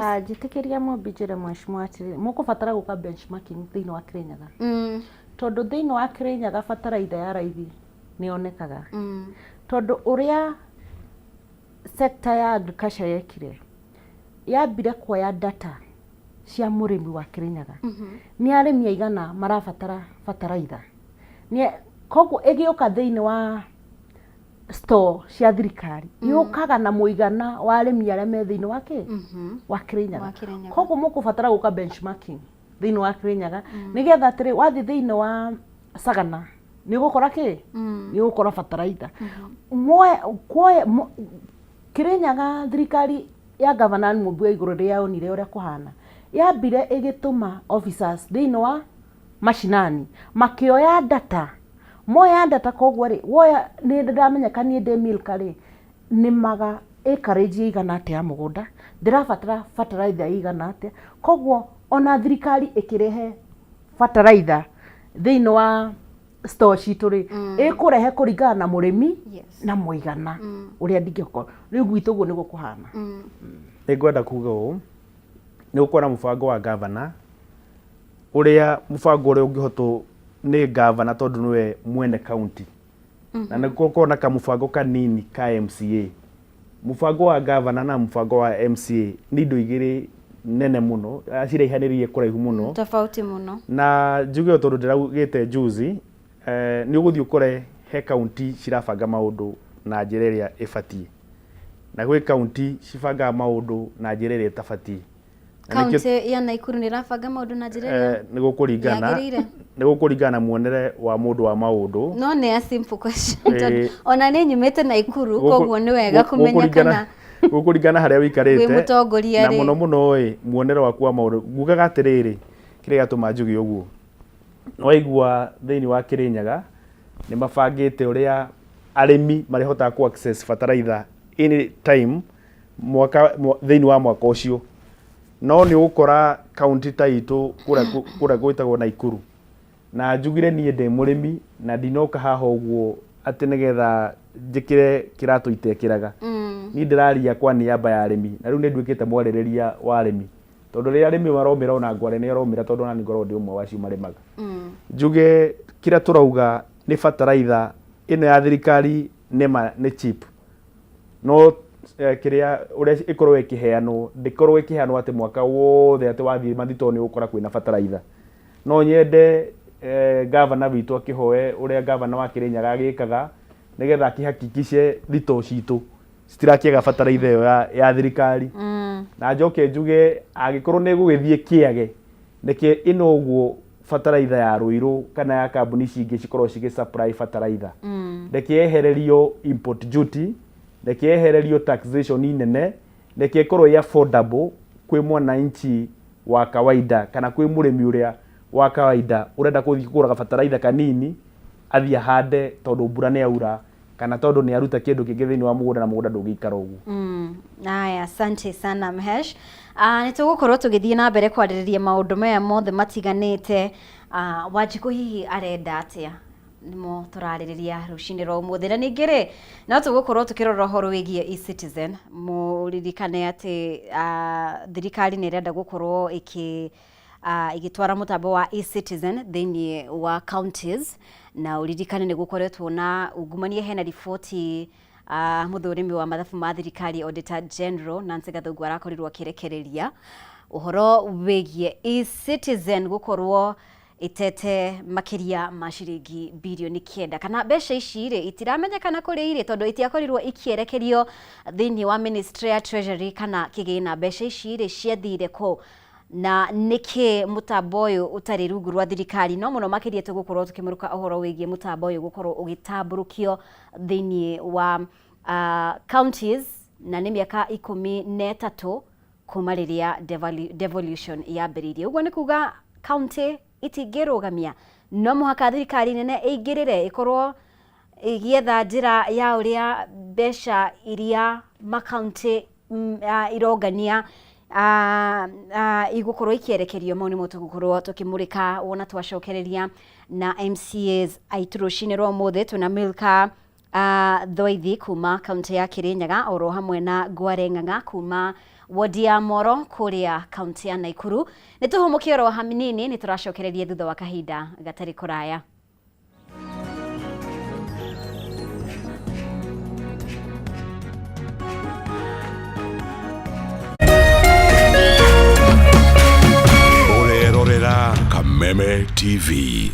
Ah, njĩtĩkĩria Mũmbi njĩre mheshimiwa atĩrĩrĩ, mũkũbatara gũka benchmarking thĩinĩ wa Kirinyaga, tondũ thĩinĩ wa Kirinyaga bataraitha ya raithi nĩ yonekaga, tondũ ũrĩa sector ya agriculture yekire, yambire kuoya data cia mũrĩmi wa Kirinyaga, nĩ arĩmi aigana marabatara bataraitha. Koguo ĩgĩũka thĩinĩ wa store cia thirikari, yũkaga na mũigana wa arĩmi arĩa me thĩinĩ wa kĩ wa Kirinyaga. Wa Kirinyaga. Koguo mũkũbatara gũka benchmarking thĩinĩ wa Kirinyaga, nĩgetha atĩrĩ, wathiĩ thĩinĩ wa Sagana nĩ ũgũkora kĩ, nĩ ũgũkora bataraitha. Kirinyaga, thirikari ya gavana Mũmbi wa Igũrũ rĩrĩa yonire ũrĩa kũhana, yambire ĩgĩtũma officers thĩinĩ wa mashinani makĩoya data. Moya data, koguo rĩ, woya nĩ ndamenyeka niĩ ndĩ Milka rĩ, nĩmaga acreage ĩigana atĩa ya mũgũnda, ndĩrabatara bataraitha ĩigana atĩa. Koguo ona thirikari ĩkĩrehe bataraitha thĩinĩ wa store citũ rĩ, ĩkũrehe kũringana na mũrĩmi na mũigana ũrĩa ndingĩkorwo. Rĩu gwitũ ũguo nĩguo kũhana. Nĩ ngwenda kuga ũũ, nĩ gũkorwo na mũbango wa gavana, ũrĩa mũbango ũrĩa ũngĩhotwo nĩ gavana, tondũ nĩwe mwene county, na nĩ gũkorwo na kamũbango kanini ka MCA. Mũbango wa gavana na mũbango wa MCA nĩ indo igĩrĩ nene mũno, ciraihanĩrĩirie kũraihu mũno. Tofauti mũno. Na njuge o tondũ ndĩraugĩte juzi, nĩ ũgũthiĩ ũkore he kaunti cirabanga maũndũ na njĩra ĩrĩa ĩbatiĩ, na gwĩ kaunti cibangaga maũndũ na njĩra ĩrĩa ĩtabatiĩ. Na nĩkĩo Kaunti ya Naikuru nĩ ĩrabanga maũndũ na njĩra ĩrĩa nĩ gũkũringana yagĩrĩire. Nĩ gũkũringana na muonere wa mũndũ wa maũndũ. No nĩ a simple question, tondũ ona nĩ nyumĩte Naikuru, koguo nĩ wega kũmenya kana gũkũringana harĩa ũikarĩte wĩ mũtongoria na rĩ. Mũno mũno ĩ muonere waku wa maũndũ. Ngugaga atĩrĩrĩ, kĩrĩa gĩatũma njuge ũguo, waigua thĩinĩ wa Kĩrĩnyaga nĩ mabangĩte ũrĩa Arĩmi marĩhotaga ku access bataraitha any time mwaka thĩinĩ wa mwaka ũcio. No nĩ ũgũkora kaunti ta itũ kũrĩa gwĩtagwo Naikuru, na njugire niĩ ndĩ mũrĩmi na ndinoka haha ũguo atĩ nĩgetha njĩkĩre kĩratũ itekĩraga. Niĩ ndĩraria kwa niaba ya arĩmi, na rĩu nĩ nduĩkĩte mwarĩrĩria wa arĩmi, tondũ rĩrĩa arĩmi maromĩra, ona ngware nĩ aromĩra, tondũ ona niĩ ngoragwo ndĩ ũmwe wa acio marĩmaga. Njuge kĩrĩa tũrauga nĩ bataraitha ĩno ya thirikari nĩma nĩ cheap, no kĩrĩa ũrĩa ĩkorwo ĩkĩheanwo, ndĩkorwo ĩkĩheanwo atĩ mwaka wothe atĩ wathiĩ mathitoo nĩ ũgũkora kwĩna bataraitha. No nyende gavana witũ akĩhoe ũrĩa gavana wa Kĩrĩnyaga agĩkaga, nĩgetha akĩhakikice thitoo citũ citirakĩaga bataraitha ĩyo ya thirikari. Na njoke njuge angĩkorwo nĩ ĩgũgĩthiĩ kĩage, reke ĩno ũguo bataraitha ya Ruiru kana ya kambuni ici ingĩ cikorwo cigĩ supply bataraitha, reke yehererio import duty, reke yehererio taxation nene, reke ĩkorwo ĩ affordable kwĩ mwananchi wa kawaida kana kwĩ mũrĩmi ũrĩa wa kawaida ũrenda kũthiĩ kũgũra gabataraitha kanini athiĩ ahande, tondũ mbura nĩ yaura kana tondũ nĩ aruta kĩndũ kĩngĩ thĩinĩ wa mũgũnda na mũgũnda ndũngĩikara ũguo. Aya, asante sana Mhesh. Nĩ tũgũkorwo tũgĩthiĩ na mbere kwarĩrĩria maũndũ maya mothe matiganĩte. Wanjikũ hihi arenda atĩa? Nĩmo tũrarĩrĩria rũcinĩ rwa ũmũthĩ. Na ningĩ rĩ, no tũgũkorwo tũkĩrora ũhoro wĩgiĩ eCitizen. Mũririkane atĩ thirikari nĩ ĩrenda gũkorwo ĩgĩtwara mũtambo wa eCitizen thĩinĩ wa counties, na ũririkane nĩ gũkoretwo na ungumania. Hena riboti mũthũrimi wa mathabu ma thirikari, Auditor General Nancy Gathungu, arakorirwo akĩrekereria ũhoro wĩgiĩ eCitizen gũkorwo ĩtete makĩria ma ciringi birioni 9, kana mbeca ici rĩ itiramenyekana kũrĩa irĩ, tondũ itiakorirwo ikĩerekerio thĩinĩ wa Ministry ya Treasury kana kĩgĩna. Mbeca ici rĩ ciathire kũ, na nĩkĩ mũtambo ũyũ ũtarĩ rungu rwa thirikari? No mũno makĩria tũgũkorwo tũkĩmũrũka ũhoro wĩgiĩ mũtambo ũyũ gũkorwo ũgĩtambũrũkio thĩinĩ wa counties, na nĩ mĩaka 13 kuma rĩrĩa devolution yambĩrĩirie. Ũguo nĩ kuga county itingĩrũgamia, no mũhaka thirikari nene ĩingĩrĩre, ĩkorwo ĩgĩetha njĩra ya ũrĩa mbeca iria makaunti irongania igũkorwo ikĩerekerio. Mau nĩmo tũgũkorwo tũkĩmũrĩka wona twacokereria na MCAs aitũ rũcinĩ rwa ũmũthĩ. Twĩna Milka Thoithi kuma kaunti ya Kirinyaga, oro hamwe na Ngware Ng'ang'a kuma wodi ya Moro kũrĩa kaunti ya Naikuru. Nĩ tũhũmũke oro hanini, nĩ tũracokereria thutha wa kahinda gatarĩ kũraya. Ũrerorera Kameme TV.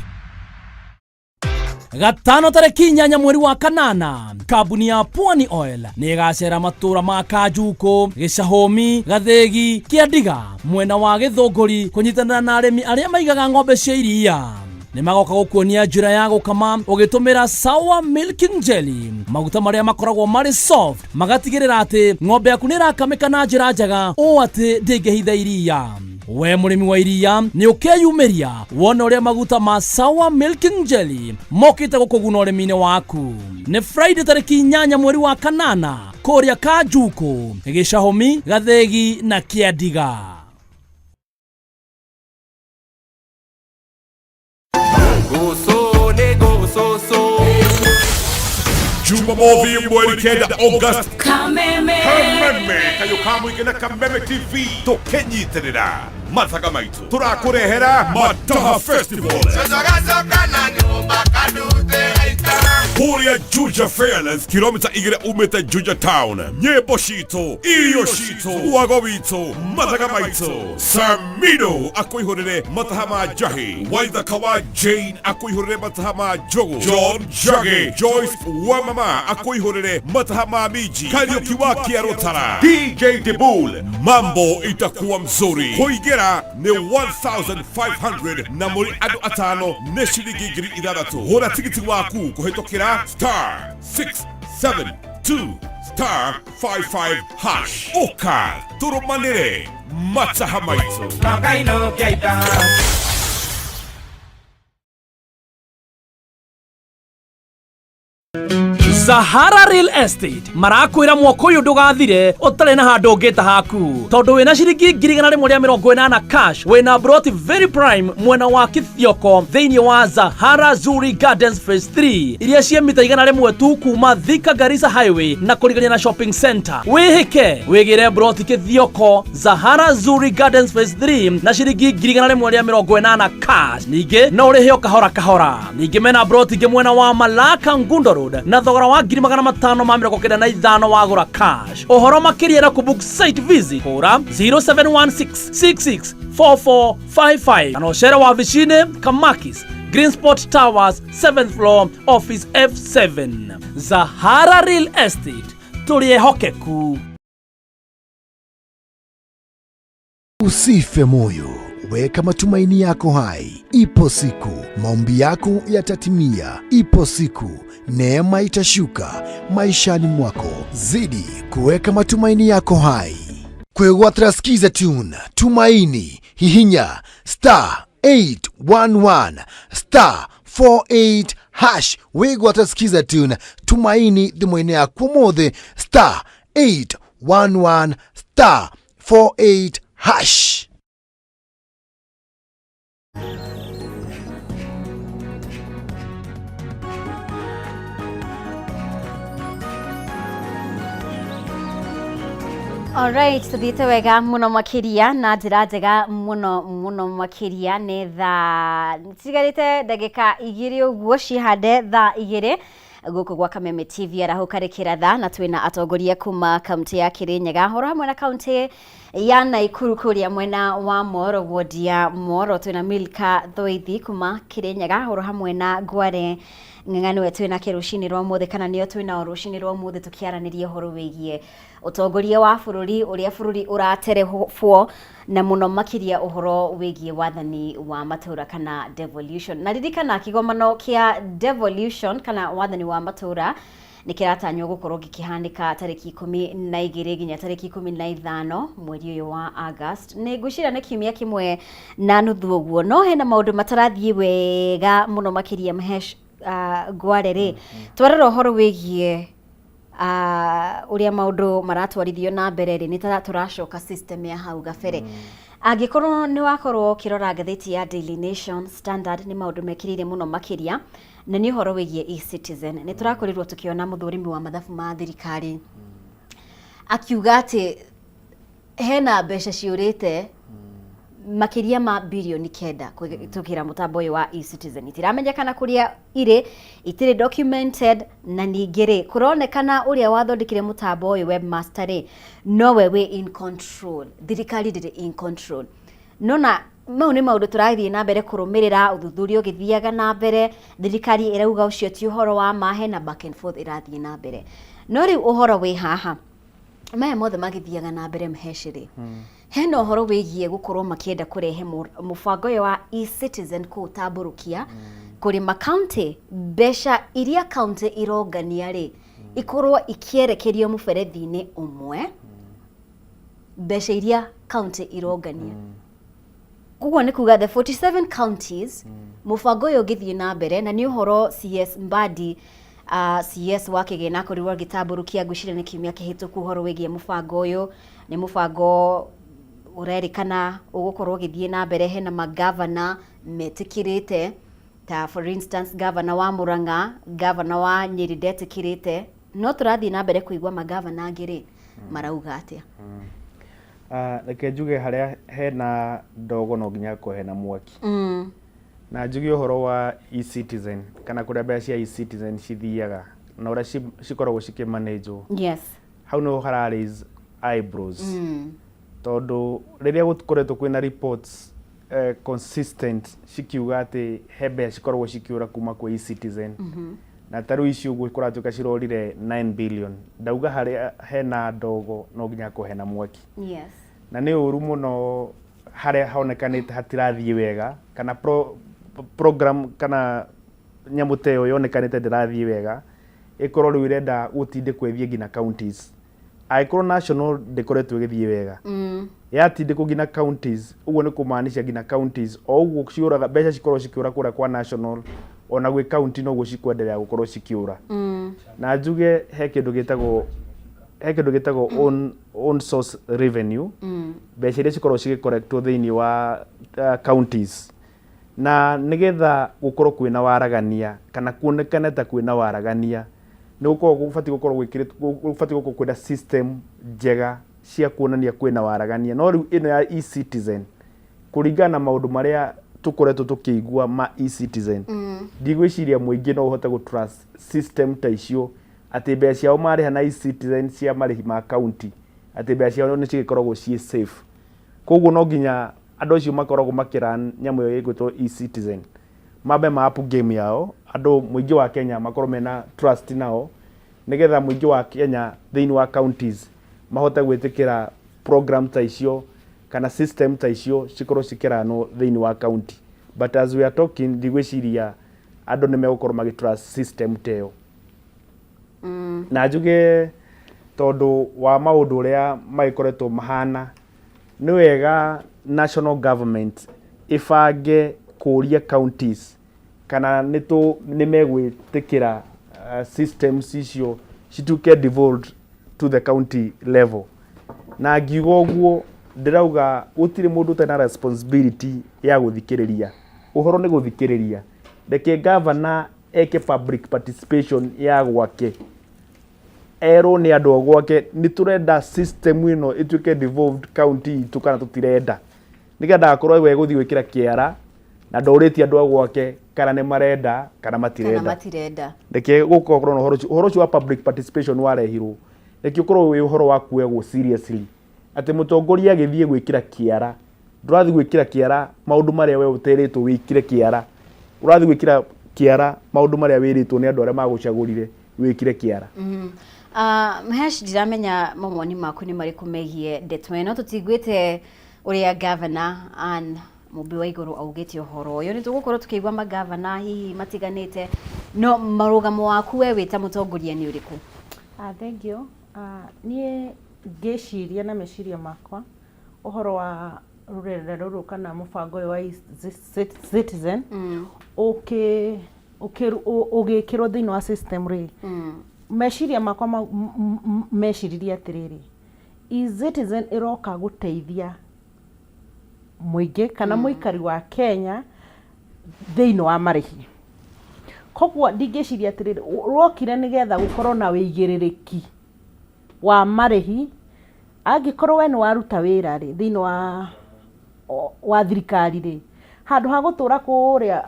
Gatano tarĩki 8 mweri wa kanana, kambuni ya Pwani Oil nĩ ĩgacera matũra ma Kanjukũ, Gĩcahũmi, Gathĩgi, Kĩandiga mwena wa Gĩthũngũri, kũnyitanĩra na arĩmi arĩa maigaga ng'ombe cia iria. Nĩ magoka gũkuonia njĩra ya gũkama ũgĩtũmĩra Sawa Milking Jelly, maguta marĩa makoragwo marĩ soft, magatigĩrĩra atĩ ng'ombe yaku nĩ ĩrakamĩka na njĩra njega ũũ atĩ ndĩngĩhitha iria. We mũrĩmi wa iria nĩ ũkeyumĩria wona ũrĩa maguta ma Sawa Milking Jelly mokĩte gũkũguna ũrĩmi-inĩ waku. Nĩ Friday tarĩki 8 mweri wa kanana kũrĩa Kanjukũ, Gĩcahũmi, Gathĩgi na Kĩandiga. Goso ne goso. Jumamothi mweri 9 August, Kameme. Kameme kayo kamũingĩ na Kameme TV tũkĩnyitĩrĩra mathaga maitũ tũrakũrehera Mataha Festival kũrĩa Juja Fairlands, kilomita 2 umĩte Juja Town. Nyĩmbo citũ, irio citũ, wago witũ, mathaga maitũ. Samido akũihũrĩre mataha ma njahi, Waithaka wa Jane akũihũrĩre mataha ma njogu, John Njagi, Joyce wa mama akũihũrĩre mataha ma minji, Kariuki wa Kĩarũtara, DJ Dibul. Mambo itakuwa mzuri. Kũingĩra nĩ 1500 na mũrĩ andũ atano nĩ ciringi 6000. Hũra tigiti waku kũhĩtũkĩra star 672 star 55 hash. Ũka tũrũmanĩre mataha maitũ. Makaino kiaita. Sahara Real Estate marakwĩra mwaka ũyũ ndũgathire ũtarĩ na handũ ũngĩta haku, tondũ wĩna ciringi 180,000 cash, wĩna broti very prime mwena wa Kithioko thĩinĩ wa Zahara Zuri Gardens Phase 3 iria ciĩ mita 100 tu kuma Thika Garissa Highway na kũrigania na shopping center. Wĩhĩke wĩgĩre broti Kithioko Zahara Zuri Gardens Phase 3 na ciringi 180,000 cash. Ningĩ no ũrĩhe o kahora kahora. Ningĩ mena broti ingĩ mwena wa Malaka Ngundo Road na thogora wa 595,000 wagũra cash. Ũhoro makĩria na kũbook site visit hũra 0716664455 kana ũcere wabici-inĩ Kamakis Green Spot Towers 7th floor office F7. Zahara Real Estate, tũrĩ ehokeku. Usife moyo, weka matumaini yako hai. Ipo siku maombi yako yatatimia. Ipo siku neema itashuka maishani mwako. Zidi kuweka matumaini yako hai. Kwĩgwatĩra Skiza Tune Tumaini, hihinya star 811 star 48 hash wĩgwatĩra Skiza Tune Tumaini thimũ-inĩ yaku ũmũthĩ, star 811 star 48 hash. Alright, tuthiĩte wega mũno makĩria na njĩra njega mũno mũno makĩria. Nĩ thaa tigarĩte ndagĩka 2 ũguo cihande thaa 2 gũkũ gwa Kameme TV arahũka rĩkĩra thaa, na twĩna atongoria kuma kaunti ya Kirinyaga horo hamwe na kaunti ya Naikuru kũrĩa mwena wa Moro, wodi ya Moro. Twĩna Milka Thoithi kuma Kirinyaga horo hamwe na Ngware Ng'ang'a, nĩwe twĩnake rũcinĩ rwa ũmũthĩ, kana nĩo twĩnao rũcinĩ rwa ũmũthĩ tũkĩaranĩria ũhoro wĩgiĩ ũtongoria wa bũrũri, ũrĩa bũrũri ũraterebwo, na mũno makĩria ũhoro wĩgiĩ wathani wa matũra kana devolution. Na ririkana kĩgomano kĩa devolution kana wathani wa matũra nĩ kĩratanywo gũkorwo gĩkĩhanĩka tarĩki 12 nginya tarĩki 15 mweri ũyũ wa August. Nĩ ngwĩciria nĩ kiumia kĩmwe na nuthu ũguo, no hena maũndũ matarathiĩ wega mũno makĩria. Mhesh Ngware rĩ, twarora ũhoro wĩgiĩ ũrĩa maũndũ maratwarithio na mbere rĩ, nĩ ta tũracoka system ya hau gabere. Angĩkorwo nĩ wakorwo ũkĩrora ngathĩti ya Daily Nation, Standard, nĩ maũndũ mekĩrĩire mũno makĩria na nĩ ũhoro wĩgiĩ eCitizen. Nĩ tũrakorirwo tũkĩona mũthũrimi wa mathabu ma thirikari akiuga atĩ hena mbeca ciũrĩte makĩria ma birioni 9 kũhĩtũkĩra mũtambo ũyũ wa eCitizen. Itiramenyekana kũrĩa irĩ, itirĩ documented, na ningĩ rĩ, kũronekana ũrĩa wathondekire mũtambo ũyũ, webmaster rĩ, nowe wĩ in control, thirikari ndĩrĩ in control. Nona mau nĩ maũndũ tũrathiĩ na mbere kũrũmĩrĩra, ũthuthuria ũgĩthiaga na mbere. Thirikari ĩrauga ũcio ti ũhoro wa ma, hena back and forth ĩrathiĩ na mbere. No rĩu ũhoro wĩ haha, maya mothe magĩthiaga na mbere, Mheshi rĩ, hena ũhoro wĩgiĩ gũkorwo makĩenda kũrehe mũbango ũyũ wa eCitizen kũũtambũrũkia kũrĩ makaunti, mbeca iria kaunti irongania rĩ, ikorwo ikĩerekerio mũberethi-inĩ ũmwe, mbeca iria kaunti irongania. Koguo nĩ kuga the 47 counties, mũbango ũyũ ũngĩthiĩ na mbere, na nĩ ũhoro CS Mbadi, CS wa kĩgĩna, akorirwo agĩtambũrũkia ngwĩciria nĩ kiumia kĩhĩtũku ũhoro wĩgiĩ mũbango ũyũ. Nĩ mũbango ũrerĩkana ũgũkorwo ũgĩthiĩ na mbere. Hena magavana metĩkĩrĩte, ta for instance gavana wa Murang'a, gavana wa Nyĩrĩ ndetĩkĩrĩte, no tũrathiĩ na mbere kũigua magavana angĩ rĩ marauga atĩa. Reke njuge harĩa hena ndogo no nginya hakorwo hena mwaki. Na njuge ũhoro wa eCitizen kana kũrĩa mbeca cia eCitizen cithiaga na ũrĩa cikoragwo cikĩmanĩnjwo, hau nĩho hara raise eyebrows, tondũ rĩrĩa gũkoretwo kwĩna reports consistent cikiuga atĩ he mbeca cikoragwo cikĩũra kuma kwĩ eCitizen, na ta rĩu ici ũguo kũratuĩka cirorire 9 billion, ndauga harĩa hena ndogo no nginya hakorwo hena mwaki. Na nĩ ũru mũno harĩa honekanĩte hatirathiĩ wega, kana program kana nyamũ ta ĩyo yonekanĩte ndĩrathiĩ wega, ĩkorwo rĩu ĩrenda gũtindĩkwo ĩthiĩ nginya counties. Angĩkorwo national ndĩkoretwo ĩgĩthiĩ wega, yatindĩkwo nginya counties, ũguo nĩ kũmaanisha nginya counties o ũguo ciũraga mbeca, cikorwo cikĩũra kũrĩa kwa national, ona gwĩ county noguo cikwendelea gũkorwo cikĩũra. Na njuge he kĩndũ gĩtagwo he kĩndũ gĩtagwo own, own source revenue, mbeca iria cikoragwo cigĩkorektwo thĩinĩ wa counties, na nĩgetha gũkorwo kwĩna waragania kana kuonekane ta kwĩna waragania, nĩ gũkoragwo gũbatiĩ gũkorwo gwĩkĩrĩtwo, gũbatiĩ gũkorwo kwĩna system njega cia kuonania kwĩna waragania. No rĩu ĩno ya eCitizen, kũringana na maũndũ marĩa tũkoretwo tũkĩigua ma eCitizen, ndigwĩciria mũingĩ no ũhote gũ trust system ta icio, atĩ mbeca ciao marĩha na eCitizen cia marĩhi ma county, atĩ mbeca ciao nĩ cigĩkoragwo ciĩ safe. Koguo no nginya andũ acio makoragwo makĩran nyamũ ĩyo ĩgwĩtwo eCitizen mambe ma up game yao, andũ mũingĩ wa Kenya makorwo mena trust nao, nĩgetha mũingĩ wa Kenya thĩinĩ wa counties mahote gwĩtĩkĩra program ta icio kana system ta icio cikorwo cikĩranwo thĩinĩ wa county. But as we are talking, ndigwĩciria andũ nĩ megũkorwo magĩ trust system ta ĩyo. Na njuge tondũ wa maũndũ ũrĩa magĩkoretwo mahana, nĩ wega national government ĩbange kũria counties kana nĩ tũ nĩ megwĩtĩkĩra systems icio cituĩke devolved to the county level. Na ngiuga ũguo, ndĩrauga gũtirĩ mũndũ ũtarĩ na responsibility ya gũthikĩrĩria ũhoro. Nĩ gũthikĩrĩria, reke governor eke public participation ya gwake, erwo nĩ andũ a gwake nĩ tũrenda system ĩno ĩtuĩke devolved county itũ kana tũtirenda, nĩgetha ndagakorwo we gũthiĩ gwĩkĩra kĩara na ndorĩtie andũ a gwake kana nĩ marenda kana kana matirenda. Matirenda. Reke gũkorwo na ũhoro ũcio, ũhoro ũcio wa public participation warehirwo, reke ũkorwo wĩ ũhoro wa kuoyagwo seriously, atĩ mũtongoria agĩthiĩ gwĩkĩra kĩara, ndũrathiĩ gwĩkĩra kĩara maũndũ marĩa we ũterĩtwo wĩkĩre kĩara, ũrathiĩ gwĩkĩra kĩara maũndũ marĩa wĩrĩtwo nĩ andũ arĩa magũcagũrire wĩkĩre kĩara. Mhesh, ndiramenya mawoni maku nĩ marĩkũ megiĩ ndeto ĩno. Tũtiguĩte ũrĩa Governor Ann Mũmbi wa Igũrũ augĩte ũhoro ũyũ. Nĩ tũgũkorwo tũkĩigua magavana hihi matiganĩte, no marũgamo waku we wĩ ta mũtongoria nĩ ũrĩkũ? Ah, thank you. Ah, niĩ ngĩciria na meciria makwa ũhoro wa rũrenda rũrũ kana mũbango ũyũ wa eCitizen ũkĩ ũgĩkĩrwo thĩinĩ wa system rĩ, meciria makwa meciririe atĩrĩrĩ, eCitizen ĩroka gũteithia mũingĩ kana mũikari wa Kenya thĩinĩ wa marĩhi. Koguo ndingĩciria atĩrĩrĩ, rwokire nĩgetha gũkorwo na wĩigĩrĩrĩki wa marĩhi. Angĩkorwo we nĩ waruta wĩra rĩ, thĩinĩ wa thirikari rĩ, handũ ha gũtũra kũrĩa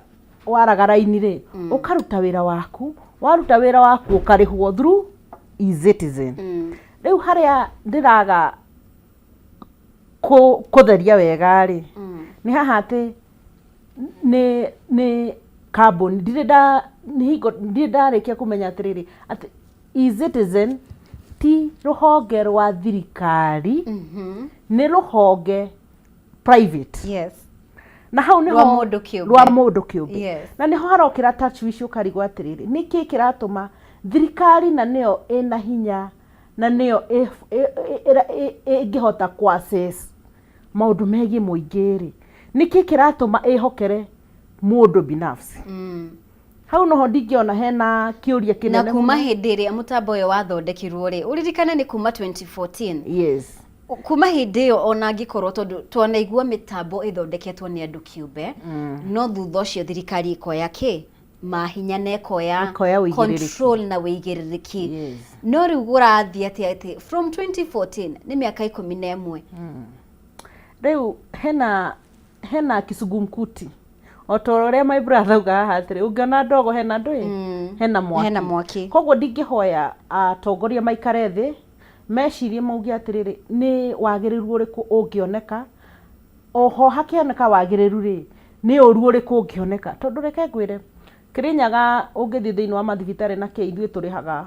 waraga raini rĩ, ũkaruta wĩra waku, waruta wĩra waku ũkarĩhwo through eCitizen. Rĩu harĩa ndĩraga kũtheria wega rĩ, nĩ haha atĩ nĩ kambuni ndirĩ nda nĩ hingo ndirĩ ndarĩkia kũmenya atĩrĩrĩ, atĩ eCitizen ti rũhonge rwa thirikari, nĩ rũhonge private. Na hau nĩho Rwa mũndũ kĩũmbe. Rwa mũndũ kĩũmbe. Na nĩho harokĩra tachwici, ũkarigwo atĩrĩrĩ, nĩkĩ kĩratũma thirikari, na nĩyo ĩna hinya na nĩyo ĩngĩhota kũ assess maũndũ megiĩ mũingĩ rĩ, nĩkĩ kĩratũma ĩhokere mũndũ binafsi? Hau noho ndingĩona hena kĩũria na kĩnene kuma mũno. Hĩndĩ ĩrĩa mũtambo ũyũ wathondekirwo rĩ, ũririkane nĩ kuma 2014. Kuma hĩndĩ ĩyo, ona angĩkorwo tondũ twanaigua mĩtambo ĩthondeketwo nĩ andũ kĩũmbe, no thutha ũcio thirikari ĩkoya kĩ mahinya na ĩkoya Ĩkoya ũigĩrĩrĩki. Control na wĩigĩrĩrĩki. No rĩu gũrathiĩ atĩa atĩ from 2014, nĩ mĩaka 11? Rĩu hena kisugumkuti, o ta ũrĩa my brother auga haha atĩrĩ, ũngĩona ndogo hena ndũĩ hena mwaki. Hena mwaki. Koguo ndingĩhoya atongoria maikare thĩ mecirie, mauge atĩrĩrĩ, nĩ wagĩrĩru ũrĩkũ ũngĩoneka? Oho hakĩoneka wagĩrĩru rĩ, nĩ ũru ũrĩkũ ũngĩoneka? Tondũ reke ngwĩre, Kĩrĩnyaga ũngĩthiĩ thĩinĩ wa mathibitarĩ na kĩ, ithuĩ tũrĩhaga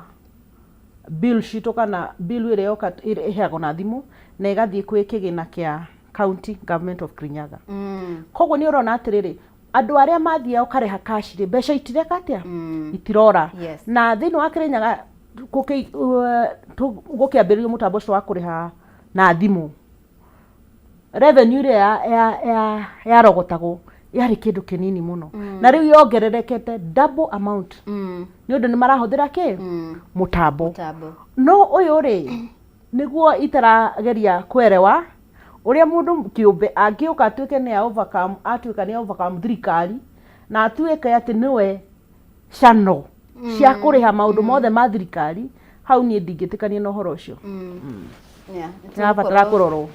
bill citũ kana bill ĩrĩa yoka ĩheagwo na thimũ na ĩgathiĩ kwĩ kĩgĩna kĩa county government of Kirinyaga. Koguo nĩ ũrona atĩrĩrĩ, andũ arĩa mathiaga ũkarĩha cash rĩ, mbeca itireka atĩa? Itirora. Na thĩinĩ wa Kĩrĩnyaga gũkĩambĩrĩrio mũtambo ũcio wa kũrĩha na thimũ, revenue ĩrĩa yarogotagwo Yarĩ kĩndũ kĩnini mũno, na rĩu yongererekete double amount nĩ ũndũ nĩ marahũthĩra kĩ mũtambo. Mũtambo. No ũyũ rĩ, nĩguo itarageria kwerewa ũrĩa mũndũ kĩũmbe angĩũka atuĩke nĩ a overcome, atuĩka nĩ overcome thirikari na atuĩke atĩ nĩwe channel cia kũrĩha maũndũ mothe ma thirikari. Hau niĩ ndingĩtĩkania na ũhoro ũcio. Nĩrabatara kũrorwo.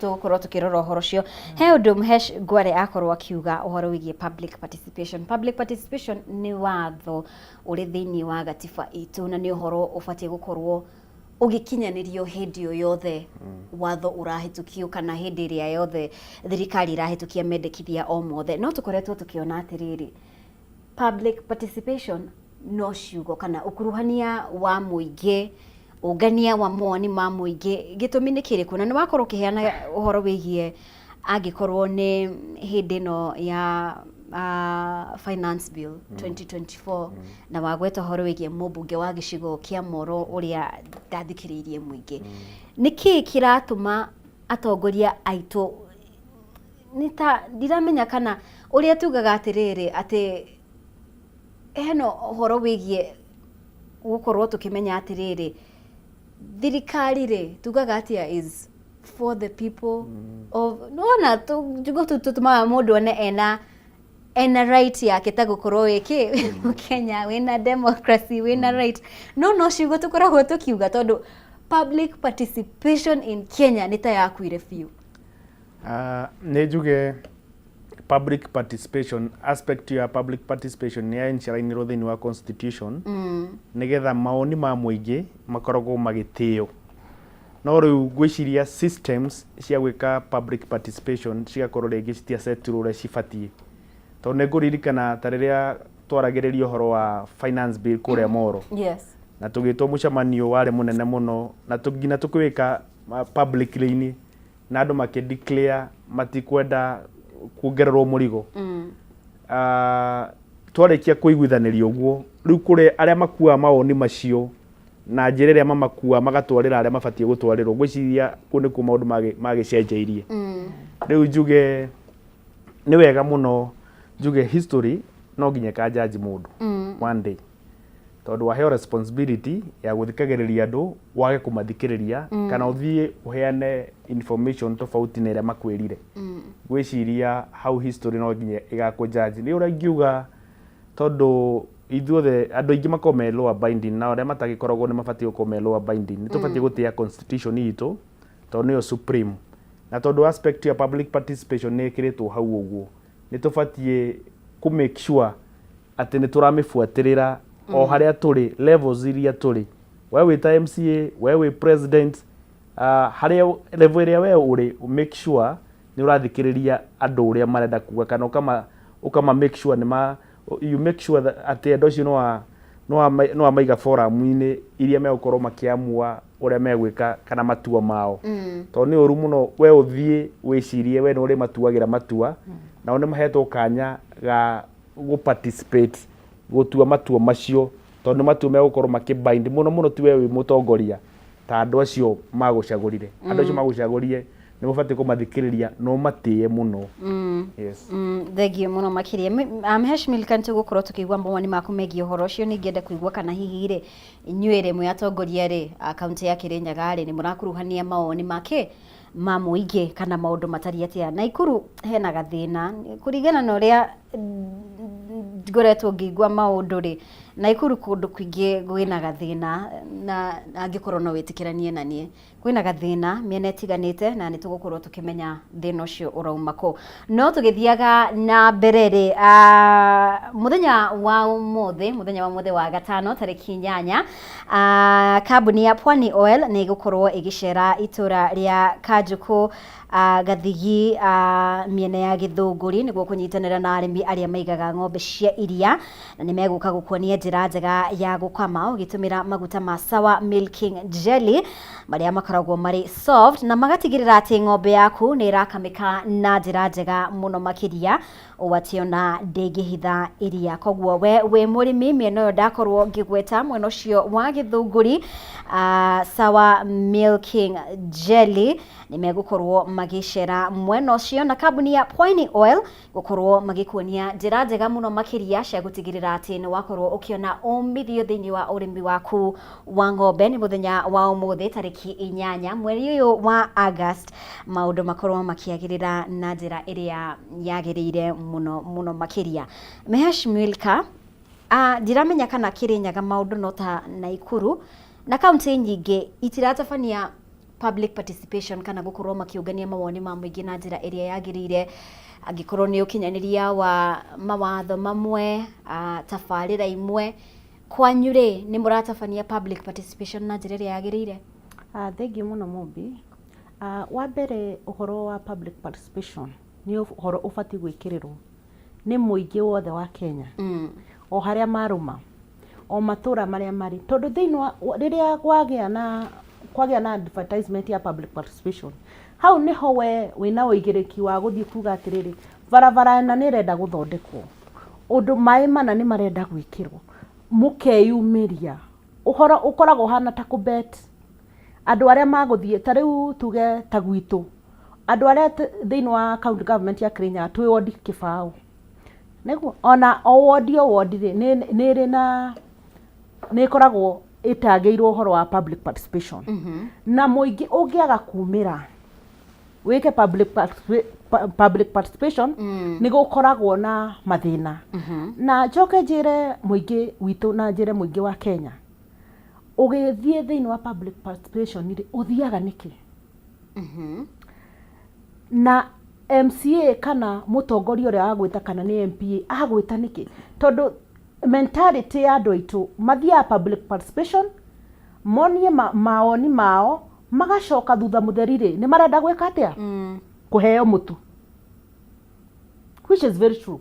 Tũgũkorwo tũkĩrora ũhoro ũcio. He ũndũ Mhesh Ngware akorwo akiuga ũhoro wĩgiĩ public participation. Public participation nĩ watho ũrĩ thĩinĩ wa gatiba itũ, na nĩ ũhoro ũbatiĩ gũkorwo ũgĩkinyanĩrio hĩndĩ o yothe watho ũrahĩtũkio kana hĩndĩ ĩrĩa yothe thirikari ĩrahĩtũkia mendekithia o mothe. No tũkoretwo tũkĩona atĩrĩrĩ, public participation no ciugo kana ũkuruhania wa mũingĩ, ũngania wa mawoni ma mũingĩ. Gĩtũmi nĩ kĩrĩkũ? Na nĩ wakorwo ũkĩheana ũhoro wĩgiĩ angĩkorwo nĩ hĩndĩ ĩno ya Finance Bill 2024, na wagweta ũhoro wĩgiĩ mũmbunge wa gĩcigo kĩa Moro ũrĩa ndathikĩrĩirie mũingĩ. Nĩ kĩĩ kĩratũma atongoria aitũ nĩ ta ndiramenya kana ũrĩa tugaga atĩrĩrĩ, atĩ hena ũhoro wĩgiĩ gũkorwo tũkĩmenya atĩrĩrĩ, thirikari rĩ, tugaga atĩa, is for the people of nĩwona tũguo tũtũmaga mũndũ one ena right yake ta gũkorwo wĩ kĩ Mũkenya, wĩna democracy, wĩna right, no ciugo tũkoragwo tũkiuga, tondũ public participation in Kenya nĩ ta yakuire biũ. Nĩ njuge public participation, aspect ya public participation nĩ yaensharainirwo thĩinĩ wa constitution nĩgetha mawoni ma mũingĩ makoragwo magĩtĩo. No rĩu ngwĩciria systems cia gwĩka public participation cigakorwo rĩngĩ citiasetirwo ũrĩa cibatiĩ, tondũ nĩ ngũririkana ta rĩrĩa twaragĩrĩria ũhoro wa Finance Bill kũrĩa Moro na tũgĩtwo mũcemanio warĩ mũnene mũno na nginya tũkĩwĩka publicly-inĩ na andũ makĩ declare matikwenda kuongererwo mũrigo. Twarĩkia kũiguithanĩria ũguo, rĩu kũrĩ arĩa makuaga mawoni macio na njĩra ĩrĩa mamakua magatwarĩra arĩa mabatiĩ gũtwarĩrwo, ngwĩciria kũu nĩkuo maũndũ magĩcenjeirie. Rĩu njuge nĩ wega mũno, njuge history no nginya ĩkanjanji mũndũ one day, tondũ waheo responsibility ya gũthikagĩrĩria andũ, wage kũmathikĩrĩria kana ũthiĩ ũheane information tofauti na ĩrĩa makwĩrire, ngwĩciria hau history no nginya ĩgakũjudge. Nĩ ũrĩa ingiuga, tondũ ithuothe andũ aingĩ makoragwo me law abiding, na arĩa matagĩkoragwo nĩ mabatiĩ gũkorwo me law abiding. Nĩ tũbatiĩ gũtĩa constitution itũ tondũ nĩyo supreme, na tondũ aspect ya public participation nĩ ĩkĩrĩtwo hau ũguo, nĩ tũbatiĩ kũ make sure atĩ nĩ tũramĩbuatĩrĩra o harĩa tũrĩ, levels iria tũrĩ, we wĩ ta MCA, we wĩ president, harĩa level ĩrĩa we ũrĩ, make sure nĩ ũrathikĩrĩria andũ ũrĩa marenda kuga, kana ũkama make sure nĩ ma you make sure that atĩ andũ acio no wamaiga forum-inĩ iria megũkorwo makĩamua ũrĩa megwĩka kana matua mao, tondũ nĩ ũru mũno we ũthiĩ wĩcirie we nĩ ũrĩ matuagĩra matua, nao nĩ mahetwo kanya ga gũ participate gũtua matua macio, tondũ nĩ matua megũkorwo makĩbind mũno mũno. Ti we wĩ mũtongoria ta andũ acio magũcagũrire, andũ acio magũcagũrire nĩ mũbatiĩ kũmathikĩrĩria no matĩe mũno, yes. Thengiũ mũno makĩria. Mheshimiwa, nĩ tũgũkorwo tũkĩigua mawoni maku megiĩ ũhoro ũcio. Ningĩenda kũigua kana hihi rĩ, inyuĩ rĩ, mwĩ atongoria rĩ a kaunti ya Kirinyaga rĩ, nĩ mũrakuruhania mawoni make ma mũingĩ kana maũndũ matariĩ atĩa? Naikuru hena gathĩna kũringana na ũrĩa ngoretwo ngĩigua maũndũ rĩ, Naikuru kũndũ kũingĩ kwĩna gathĩna, na angĩkorwo no wĩtĩkĩranie na niĩ, kwĩna gathĩna mĩena ĩtiganĩte, na nĩ tũgũkorwo tũkĩmenya thĩna ũcio ũrauma kũ. No tũgĩthiaga na mbere rĩ, mũthenya wa ũmũthĩ, mũthenya wa ũmũthĩ wa gatano tarĩki 8, kambuni ya Pwani Oil nĩ ĩgũkorwo ĩgĩcera itũra rĩa Kanjũkũ, Gathigi, mĩena ya Gĩthũngũri, nĩguo kũnyitanĩra na arĩmi arĩa maigaga ng'ombe cia iria, na nĩ megũka gũkuonia njĩra njega ya gũkama ũgĩtũmĩra maguta ma Sawa Milking Jelly marĩa makoragwo marĩ soft na magatigĩrĩra atĩ ng'ombe yaku nĩ ĩrakamĩka na njĩra njega mũno makĩria. Ũũ atĩ ona ndĩngĩhitha iria. Koguo we wĩ mũrĩmi mĩena ĩyo ndakorwo ngĩgweta mwena ũcio wa Gĩthũngũri, Sawa Milking Jelly nĩ megũkorwo magĩcera mwena ũcio na kambuni ya Pwani Oil gũkorwo magĩkuonia njĩra njega mũno makĩria cia gũtigĩrĩra atĩ nĩ wakorwo ũkĩona umithio thĩinĩ wa ũrĩmi waku wa ng'ombe. Nĩ mũthenya wa ũmũthĩ tarĩki 8 mweri ũyũ wa August, maũndũ makorwo makĩagĩrĩra na njĩra ĩrĩa yagĩrĩire mũno mũno makĩria. Mheshimiwa, ndiramenya kana Kĩrĩnyaga maũndũ no ta Naikuru na kaunti nyingĩ itiratabania public participation kana gũkorwo makĩũngania mawoni ma mũingĩ na njĩra ĩrĩa yagĩrĩire, angĩkorwo nĩ ũkinyanĩria wa mawatho mamwe, tabarĩra imwe. Kwanyu rĩ, nĩ mũratabania public participation na njĩra ĩrĩa yagĩrĩire? Thengiũ mũno Mũmbi. Wa mbere ũhoro wa public participation nĩ ũhoro ũbatiĩ gwĩkĩrĩrwo nĩ mũingĩ wothe wa Kenya, o harĩa marũma, o matũra marĩa marĩ, tondũ thĩinĩ wa rĩrĩa kwagĩa na advertisement ya public participation, hau nĩho we wĩna ũigĩrĩki wa gũthiĩ kuga atĩrĩrĩ, barabara ĩna nĩ ĩrenda gũthondekwo, ũndũ maĩ mana nĩ marenda gwĩkĩrwo, mũkeyumĩria. Ũhoro ũkoragwo ũhana ta kũ bet andũ arĩa magũthiĩ, ta rĩu tuge ta gwitũ, andũ arĩa thĩinĩ wa county government ya Kirinyaga twĩ wondi kĩbaũ, nĩguo ona o wondi o wondi rĩ, nĩ ĩrĩ na nĩ ĩkoragwo ĩtangĩirwo ũhoro wa public participation, na mũingĩ ũngĩaga kumĩra wĩke public participation, nĩ gũkoragwo na mathĩna. Na njoke njĩre mũingĩ witũ na njĩre mũingĩ wa Kenya, ũgĩthiĩ thĩinĩ wa public participation rĩ, ũthiaga nĩkĩ? Na MCA kana mũtongoria ũrĩa wagwĩta kana nĩ MPA agwĩta nĩkĩ? Tondũ mentality ya andũ aitũ, mathiaga public participation monie mawoni mao, magacoka thutha mũtheri rĩ, nĩ marenda gwĩka atĩa? Kũheo mũtu, which is very true,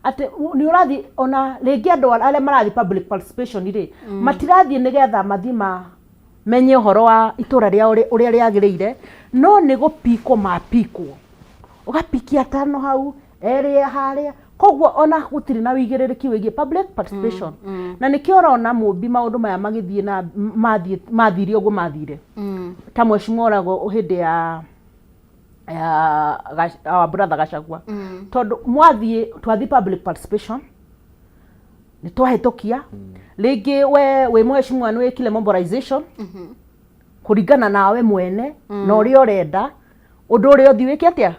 atĩ nĩ ũrathiĩ ona rĩngĩ andũ arĩa marathiĩ public participation rĩ, matirathiĩ nĩgetha mathiĩ menye ũhoro wa itũra rĩao ũrĩa rĩagĩrĩire, no nĩ gũpikwo mapikwo, ũgapikia atano hau, erĩ harĩa. Koguo ona gũtirĩ na wĩigĩrĩrĩki wĩgiĩ public participation, na nĩkĩo ũrona Mũmbi maũndũ maya magĩthiĩ na mathiĩ mathire ũguo mathire, ta mheshimiwa oragwo hĩndĩ ya our brother Gachagua, tondũ mwathiĩ twathiĩ public participation nĩ twahĩtũkia rĩngĩ, we wĩ mheshimiwa nĩ wĩkire mobilization kũringana nawe mwene na ũrĩa ũrenda ũndũ ũrĩa ũthiĩ wĩke atĩa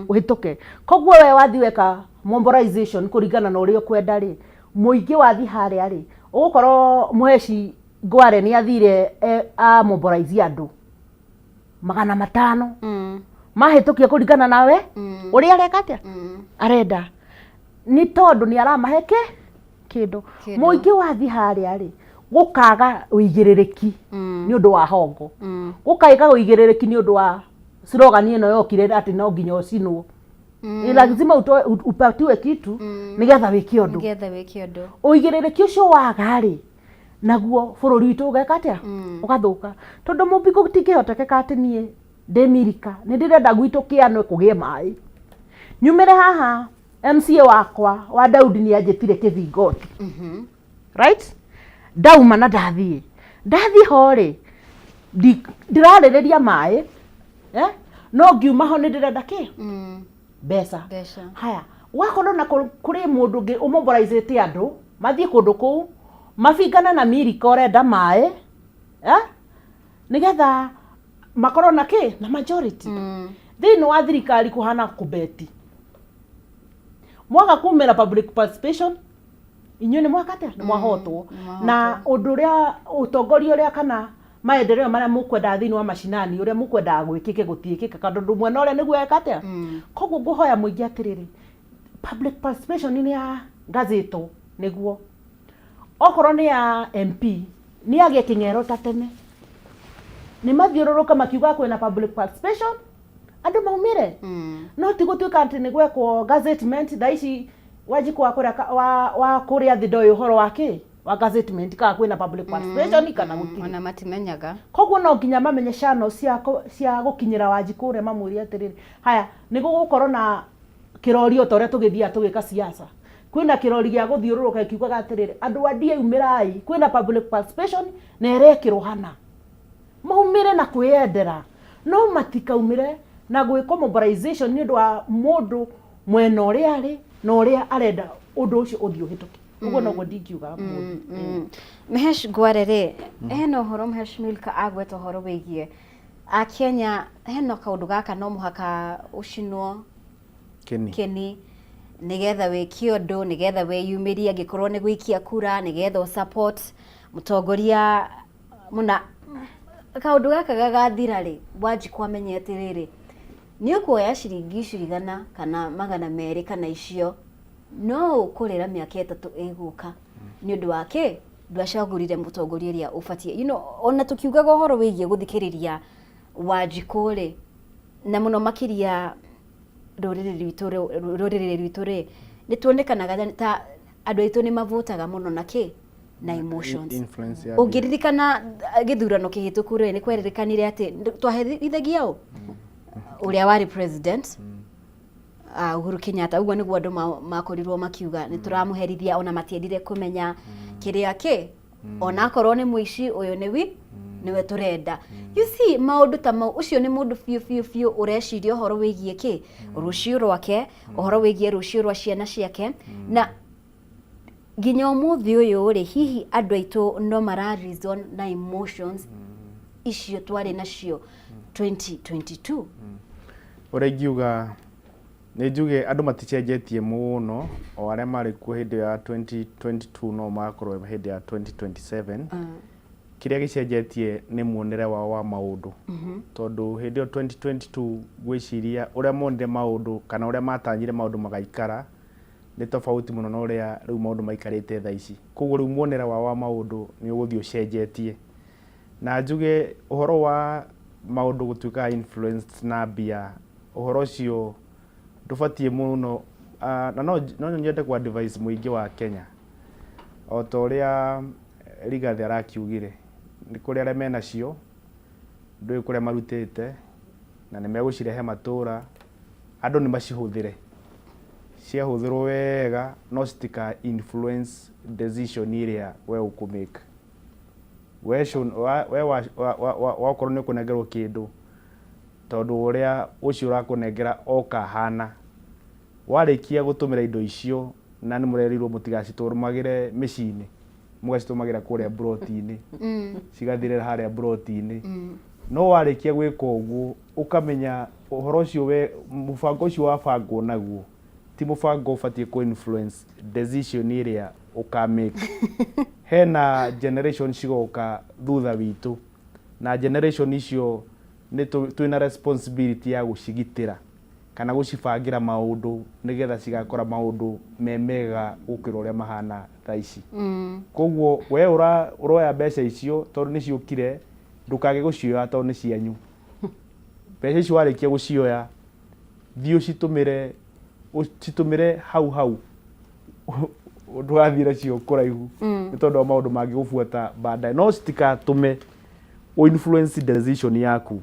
ũhĩtũke. Koguo we wathiĩ weka mobilization kũringana na ũrĩa ũkwenda rĩ, mũingĩ wathiĩ harĩa rĩ, ũgũkorwo mũheci Ngware nĩ athire a mobilize andũ 500, mahĩtũkia kũringana nawe ũrĩa areka atĩa arenda, nĩ tondũ nĩ aramahe kĩ kĩndũ. Kĩndũ. Mũingĩ wathiĩ harĩa rĩ, gũkaga ũigĩrĩrĩki nĩ ũndũ wa hongo, gũkaga ũigĩrĩrĩki nĩ ũndũ wa slogan ĩno yokire atĩ no nginya ũcinwo. Ni lazima utoe upatiwe kitu nĩgetha wĩke ũndũ. Nĩgetha wĩke ũndũ. Ũigĩrĩrĩki ũcio waga rĩ, naguo bũrũri witũ ũgeka atĩa? Ũgathũka, tondũ mũmbi gũtingĩhotekeka atĩ niĩ ndĩ Milika nĩ ndĩrenda gwitũ kĩanwe kũgĩe maĩ, nyumĩre haha MCA wakwa wa Daudi nĩ anjĩtire kĩbingoti, right? Ndauma na ndathiĩ ho rĩ, ndĩrarĩrĩria maĩ, eh? No ngiuma ho nĩ ndĩrenda kĩ? Mbeca. Mbeca. Haya, wakorwo na kũrĩ mũndũ ũngĩ ũmobilizĩte andũ mathiĩ kũndũ kũu mabingane na Milika ũrenda maĩ, eh? Nĩgetha makorwo na kĩ? Na majority thĩinĩ wa thirikari. Kũhana kũbeti, mwaga kumĩra public participation, inyuĩ nĩ mwaka atĩa? Nĩ mwahotwo. Na ũndũ ũrĩa ũtongoria ũrĩa kana maendeleo marĩa mũkwendaga thĩinĩ wa macinani, ũrĩa mũkwendaga gwĩkĩke, gũtiĩkĩkaga tondũ mwena ũrĩa nĩguo eka atĩa. Koguo ngũhoya mũingĩ atĩrĩrĩ, public participation nĩ ya gazetwo, nĩguo okorwo nĩ ya MP nĩ agĩe kĩng'ero ta tene, nĩ mathiũrũrũka makiuga kwĩna public participation, andũ maumĩre, no ti gũtuĩka atĩ nĩ gwekwo gazettement. Thaa ici Wanjikũ wa kũrĩa wa kũrĩa thĩ ndoĩ ũhoro wa kĩ wa gazettement, kana kwĩna public participation kana gũtirĩ. Ona matimenyaga. Koguo no nginya mamenye channel cia gũkinyĩra Wanjikũ ũrĩa mamwĩre atĩrĩrĩ, haya, nĩ gũgũkorwo na Kĩrori o ta ũrĩa tũgĩthiaga tũgĩka siasa. Kwĩna kĩrori gĩa gũthiũrũrũka gĩkiugaga atĩrĩrĩ, andũ a DA umĩrai, kwĩna public participation na ĩrekĩrwo hana. Maumĩre na kwĩyendera, no matikaumĩre na gwĩkwo mobilization nĩ ũndũ wa mũndũ mwena ũrĩa arĩ na ũrĩa arenda ũndũ ũcio ũthiĩ ũhĩtũke. Ũguo noguo ndingiuga mũndũ. Mhesh Ngware rĩ, hena ũhoro Mhesh Milka agweta ũhoro wĩgiĩ Akenya, hena kaũndũ gaka no mũhaka ũcinwo Kĩni. Kĩni nĩgetha wĩke ũndũ, nĩgetha wĩyumĩrie angĩkorwo nĩ gũikia kura, nĩgetha ũ support mũtongoria mũna. Kaũndũ gaka gagathira rĩ, Wanjikũ amenye atĩrĩrĩ, nĩ ũkuoya ciringi icio 100 kana 200 kana icio, no ũkũrĩra mĩaka 3 ĩgũka nĩ ũndũ wa kĩ? Ndwacagũrire mũtongoria ũrĩa ũbatiĩ. You know, ona tũkiugaga ũhoro wĩgiĩ gũthikĩrĩria Wanjikũ rĩ, na mũno makĩria rũrĩrĩ rwitũ rũrĩrĩ rwitũ rĩ, nĩ tuonekanaga ta andũ aitũ nĩ mavotaga mũno na kĩ? Na emotions. Influence ya mbia. Ũngĩririkana gĩthurano kĩhĩtũku rĩ, nĩ kwerĩkanire atĩ twaherithagia ũ? Ũrĩa warĩ president, Uhuru Kenyatta. Ũguo nĩguo andũ makorirwo makiuga nĩ tũramũherithia, ona matiendire kũmenya kĩrĩa kĩ, onakorwo nĩ mũici ũyũ nĩ wi nĩwe tũrenda. You see, maũndũ ta mau, ũcio nĩ mũndũ biũ biũ biũ ũreciria ũhoro wĩgiĩ kĩ? Rũciũ rwake, ũhoro wĩgiĩ rũciũ rwa ciana ciake. Na nginya ũmũthĩ ũyũ rĩ, hihi andũ aitũ no mara reason na emotions icio twarĩ nacio 2022? Ũrĩa ingiuga nĩ njuge andũ maticenjetie mũno, o arĩa marĩ kuo hĩndĩ ya 2022 no magakorwo hĩndĩ ya 2027. Kĩrĩa gĩcenjetie nĩ muonere wao wa maũndũ, tondũ hĩndĩ ĩyo 2022 ngwĩciria ũrĩa monire maũndũ kana ũrĩa matanyire maũndũ magaikara nĩ tofauti mũno na ũrĩa rĩu maũndũ maikarĩte thaa ici. Koguo rĩu muonere wao wa maũndũ nĩ ũgũthiĩ ũcenjetie. Na njuge ũhoro wa maũndũ gũtuĩka influenced na mbia, ũhoro ũcio ndũbatiĩ mũno, na no nyende kũ advise mũingĩ wa Kenya, o ta ũrĩa Rigathĩ arakiugire, nĩ kũrĩ arĩa menacio, ndũĩ kũrĩa marutĩte, na nĩ megũcirehe matũra, andũ nĩ macihũthĩre. Ciahũthĩrwo wega no citika influence decision ĩrĩa we ũkũ make. We wakorwo nĩ ũkũnengerwo kĩndũ, tondũ ũrĩa ũcio ũrakũnengera oka ahana, warĩkia gũtũmĩra indo icio na nĩ mũrerirwo mũtigacitũmagĩre mĩciĩ-inĩ, mũgacitũmagĩra kũrĩa mburoti-inĩ, cigathirĩra harĩa mburoti-inĩ. No warĩkia gwĩka ũguo, ũkamenya ũhoro ũcio we, mũbango ũcio wabangwo naguo, ti mũbango ũbatiĩ kũ influence decision ĩrĩa ũka make. Hena generation cigoka thutha witũ, na generation icio nĩ twĩna responsibility ya gũcigitĩra kana gũcibangĩra maũndũ nĩgetha cigakora maũndũ me mega gũkĩra ũrĩa mahana thaa ici. Koguo we ũroya mbeca icio tondũ nĩ ciũkire, ndũkage gũcioya tondũ nĩ cianyu. Mbeca icio warĩkia gũcioya, thiĩ ũcitũmĩre, ũcitũmĩre hau hau, ndũgathiĩ nacio kũraihu nĩ tondũ wa maũndũ mangĩgũbuata baadaye. No citikatũme ũ influence decision yaku,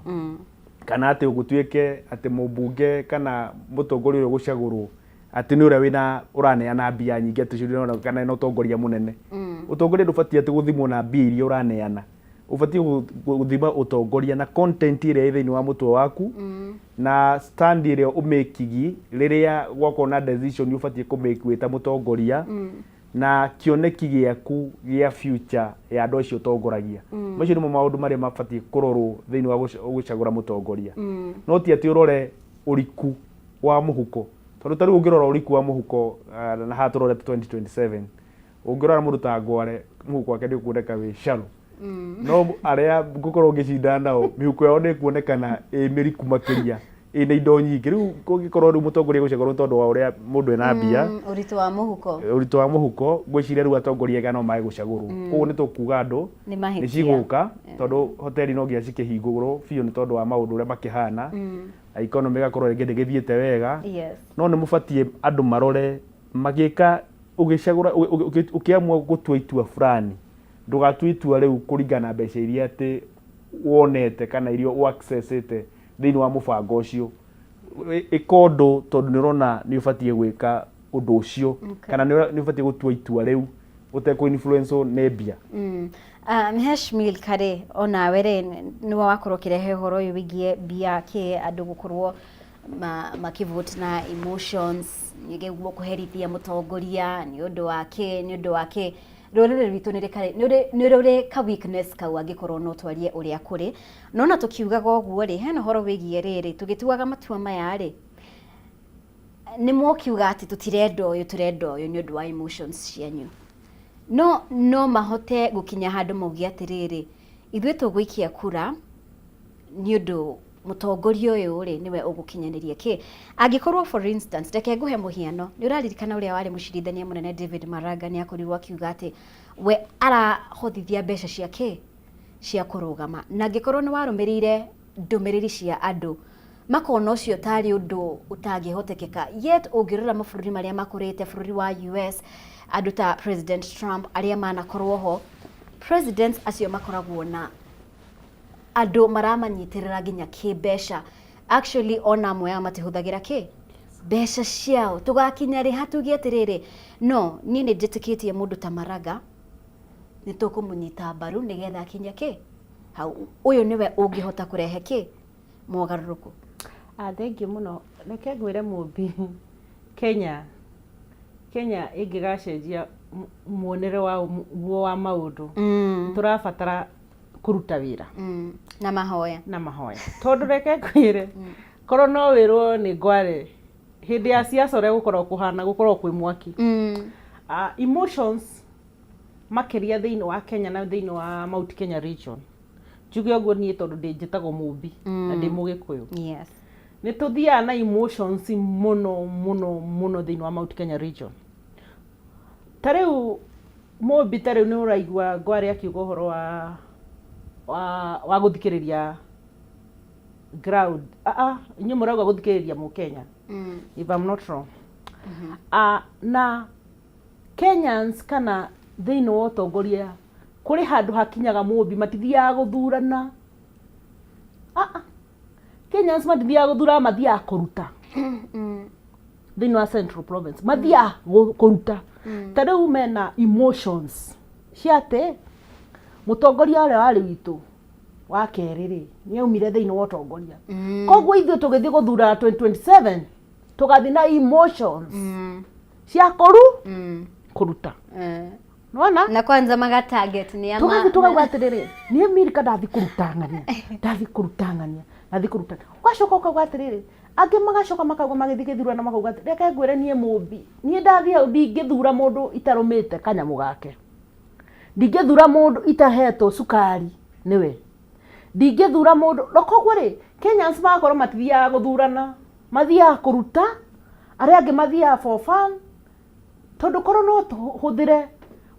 kana atĩ gũtuĩke atĩ mũmbunge kana mũtongoria ũrĩa ũgũcagũrwo atĩ nĩ ũrĩa wĩna ũraneana mbia nyingĩ, atĩ ũcio ndĩrona kana ena ũtongoria mũnene. Ũtongoria ndũbatiĩ atĩ gũthimwo na mbia iria ũraneana, ũbatiĩ gũthima ũtongoria na content ĩrĩa ĩ thĩinĩ wa mũtwe waku, na stand ĩrĩa ũmĩkigi rĩrĩa gwakorwo na decision ũbatiĩ kũmake wĩ ta mũtongoria, na kĩoneki gĩaku gĩa future ya andũ acio ũtongoragia. Macio nĩmo maũndũ marĩa mabatiĩ kũrorwo thĩinĩ wa gũcagũra mũtongoria, no ti atĩ ũrore ũriku wa mũhuko, tondũ ta rĩu ũngĩrora ũriku wa mũhuko, na haha tũrorete 2027, ũngĩrora mũndũ ta Ngware, mũhuko wake nĩ ũkuoneka wĩ shallow, no arĩa ngũkorwo ngĩcindana nao mĩhuko yao nĩ ĩkuonekana ĩ mĩriku makĩria, ĩna indo nyingĩ. Rĩu kũngĩkorwo rĩu mũtongoria gũcagũrwo tondũ wa ũrĩa mũndũ ena mbia, Ũritũ wa mũhuko, ũritũ wa mũhuko, ngwĩciria rĩu atongoria ega no mage gũcagũrwo. Koguo nĩ tũkuga andũ Nĩ nĩ mahĩtia. cigũka, tondũ hoteli no nginya cikĩhingũrwo biũ nĩ tondũ wa maũndũ ũrĩa makĩhana, na economy ĩgakorwo rĩngĩ ndĩgĩthiĩte wega. No nĩ mũbatiĩ andũ marore magĩka ũgĩcagũra, ũkĩamua gũtua itua fulani, ndũgatue itua rĩu kũringana na mbeca iria atĩ wonete kana iria ũ accessĩte thĩinĩ wa mũbango ũcio. Ĩka ũndũ tondũ nĩ ũrona nĩ ũbatiĩ gwĩka ũndũ ũcio kana nĩ ũbatiĩ gũtua itua rĩu ũtekũ influence nĩ mbia. Mheshimiwa Kare, onawe rĩ, nĩwe wakorwo ũkĩrehe ũhoro ũyũ wĩgiĩ mbia kĩ andũ gũkorwo makĩvote na emotions nĩguo kũherithia mũtongoria nĩ ũndũ wa kĩ, nĩ ũndũ wa kĩ. Rũrĩrĩ rwitũ nĩ rũrĩ ka weakness kau angĩkorwo no twarie ũrĩa kũrĩ. No na tũkiugaga ũguo rĩ, hena ũhoro wĩgiĩ rĩrĩ, tũgĩtuaga matua maya rĩ, nĩ mũkiuga atĩ tũtirenda ũyũ, tũrenda ũyũ nĩ ũndũ wa emotions cianyu. No no mahote gũkinya handũ mauge atĩrĩrĩ, ithuĩ tũgũikia kura nĩ ũndũ mũtongoria ũyũ rĩ nĩwe ũgũkinyanĩria kĩ. Angĩkorwo for instance, reke ngũhe mũhiano, nĩ ũraririkana ũrĩa warĩ mũcirithania mũnene David Maraga nĩ akorirwo akiuga atĩ we arahothithia mbeca cia kĩ, cia kũrũgama. Na angĩkorwo nĩ warũmĩrĩire ndũmĩrĩri cia andũ, makona ũcio tarĩ ũndũ ũtangĩhotekeka. Yet ũngĩrora mabũrũri marĩa makũrĩte, bũrũri wa US, andũ ta President Trump arĩa manakorwo ho, presidents acio makoragwo na andũ maramanyitĩrĩra nginya kĩmbeca. Actually ona amwe ao matihũthagĩra kĩ mbeca ciao. Tũgakinya rĩ hatuge atĩrĩrĩ, no niĩ nĩ njĩtĩkĩtie mũndũ ta Maraga nĩ tũkũmũnyita mbaru nĩgetha akinye kĩ hau, ũyũ nĩwe ũngĩhota kũrehe kĩ mogarũrũku. Thank you mũno. Reke ngwĩre Mũmbi, Kenya Kenya ĩngĩgacenjia muonere waguo wa maũndũ, tũrabatara kũruta wĩra na mahoya. Na mahoya, tondũ reke ngwĩre, korwo no wĩrwo nĩ ngware hĩndĩ ya siasa ũrĩa gũkoragwo kũhana, gũkoragwo kwĩ mwaki. Emotions makĩria thĩinĩ wa Kenya na thĩinĩ wa Mount Kenya region, njuge ũguo niĩ tondũ ndĩ njĩtagwo Mũmbi na ndĩ Mũgĩkũyũ, nĩ tũthiaga na emotions mũno mũno mũno thĩinĩ wa Mount Kenya region. Ta rĩu Mũmbi, ta rĩu nĩ ũraigua Ngware akiuga ũhoro wa gũthikĩrĩria ground. Inyuĩ mũrauga gũthikĩrĩria Mũkenya, if I'm not wrong. Na Kenyans kana thĩinĩ wa ũtongoria kũrĩ handũ hakinyaga Mũmbi matithiaga gũthurana. Kenyans matithiaga gũthurana, mathiaga kũruta. Thĩinĩ wa Central Province mathiaga kũruta. Ta rĩu mena emotions cia atĩ mũtongoria ũrĩa warĩ witũ wa kerĩ rĩ, nĩ aumire thĩinĩ wa ũtongoria, koguo ithuĩ tũgĩthiĩ gũthurana 2027 tũgathiĩ na emotions cia kũruta. Nĩwona? Na kwanza maga target nĩ ama. Tũgathiĩ tũkauga atĩrĩrĩ, niĩ Milka ndathiĩ kũruta ng'ania, ndathiĩ kũruta ng'ania, ndathiĩ kũruta. Ũgacoka ũkauga atĩrĩrĩ, angĩ magacoka makauga magĩthiĩ gĩthurano makauga atĩ reke ngwĩre niĩ Mũmbi, niĩ ndathiĩ hau ndingĩthura mũndũ itarũmĩte kanyamũ gake, ndingĩthura mũndũ itahetwo cukari nĩwe, ndingĩthura mũndũ. Na koguo rĩ, Kenyans magakorwo matithiaga gũthurana, mathiaga kũruta, arĩa angĩ mathiaga for fun, tondũ korwo no tũhũthĩre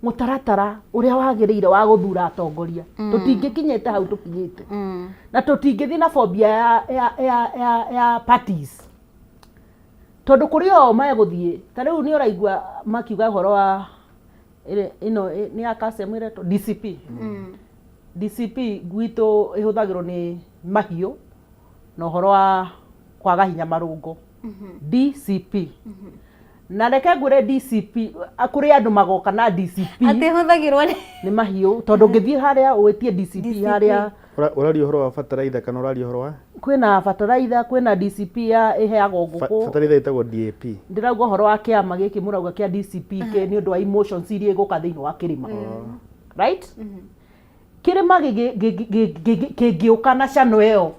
mũtaratara ũrĩa wagĩrĩire wa gũthura atongoria, tũtingĩkinyĩte hau tũkinyĩte, na tũtingĩthiĩ na phobia ya parties, tondũ kũrĩ o megũthiĩ. Ta rĩu nĩ ũraigua makiuga ũhoro wa ĩno nĩ ya Kasem ĩretwo DCP. DCP gwitũ ĩhũthagĩrwo nĩ mahiũ na ũhoro wa kwaga hinya marũngo, DCP. Na reke ngwĩre, DCP kũrĩ andũ magoka na DCP. Atĩ hũthagĩrwo nĩ Nĩ mahiũ, tondũ ũngĩthiĩ harĩa ũĩtie DCP harĩa. Ũraria ũhoro wa bataraitha kana ũraria ũhoro wa Kwĩna bataraitha, kwĩna DCP ya ĩheagwo ngũkũ. Bataraitha ĩtagwo DAP. Ndĩrauga ũhoro wa kĩama gĩkĩ mũrauga kĩa DCP kĩ nĩ ũndũ wa emotions iria igũka thĩinĩ wa kĩrĩma, right? Kĩrĩma kĩngĩũka na cano ĩyo,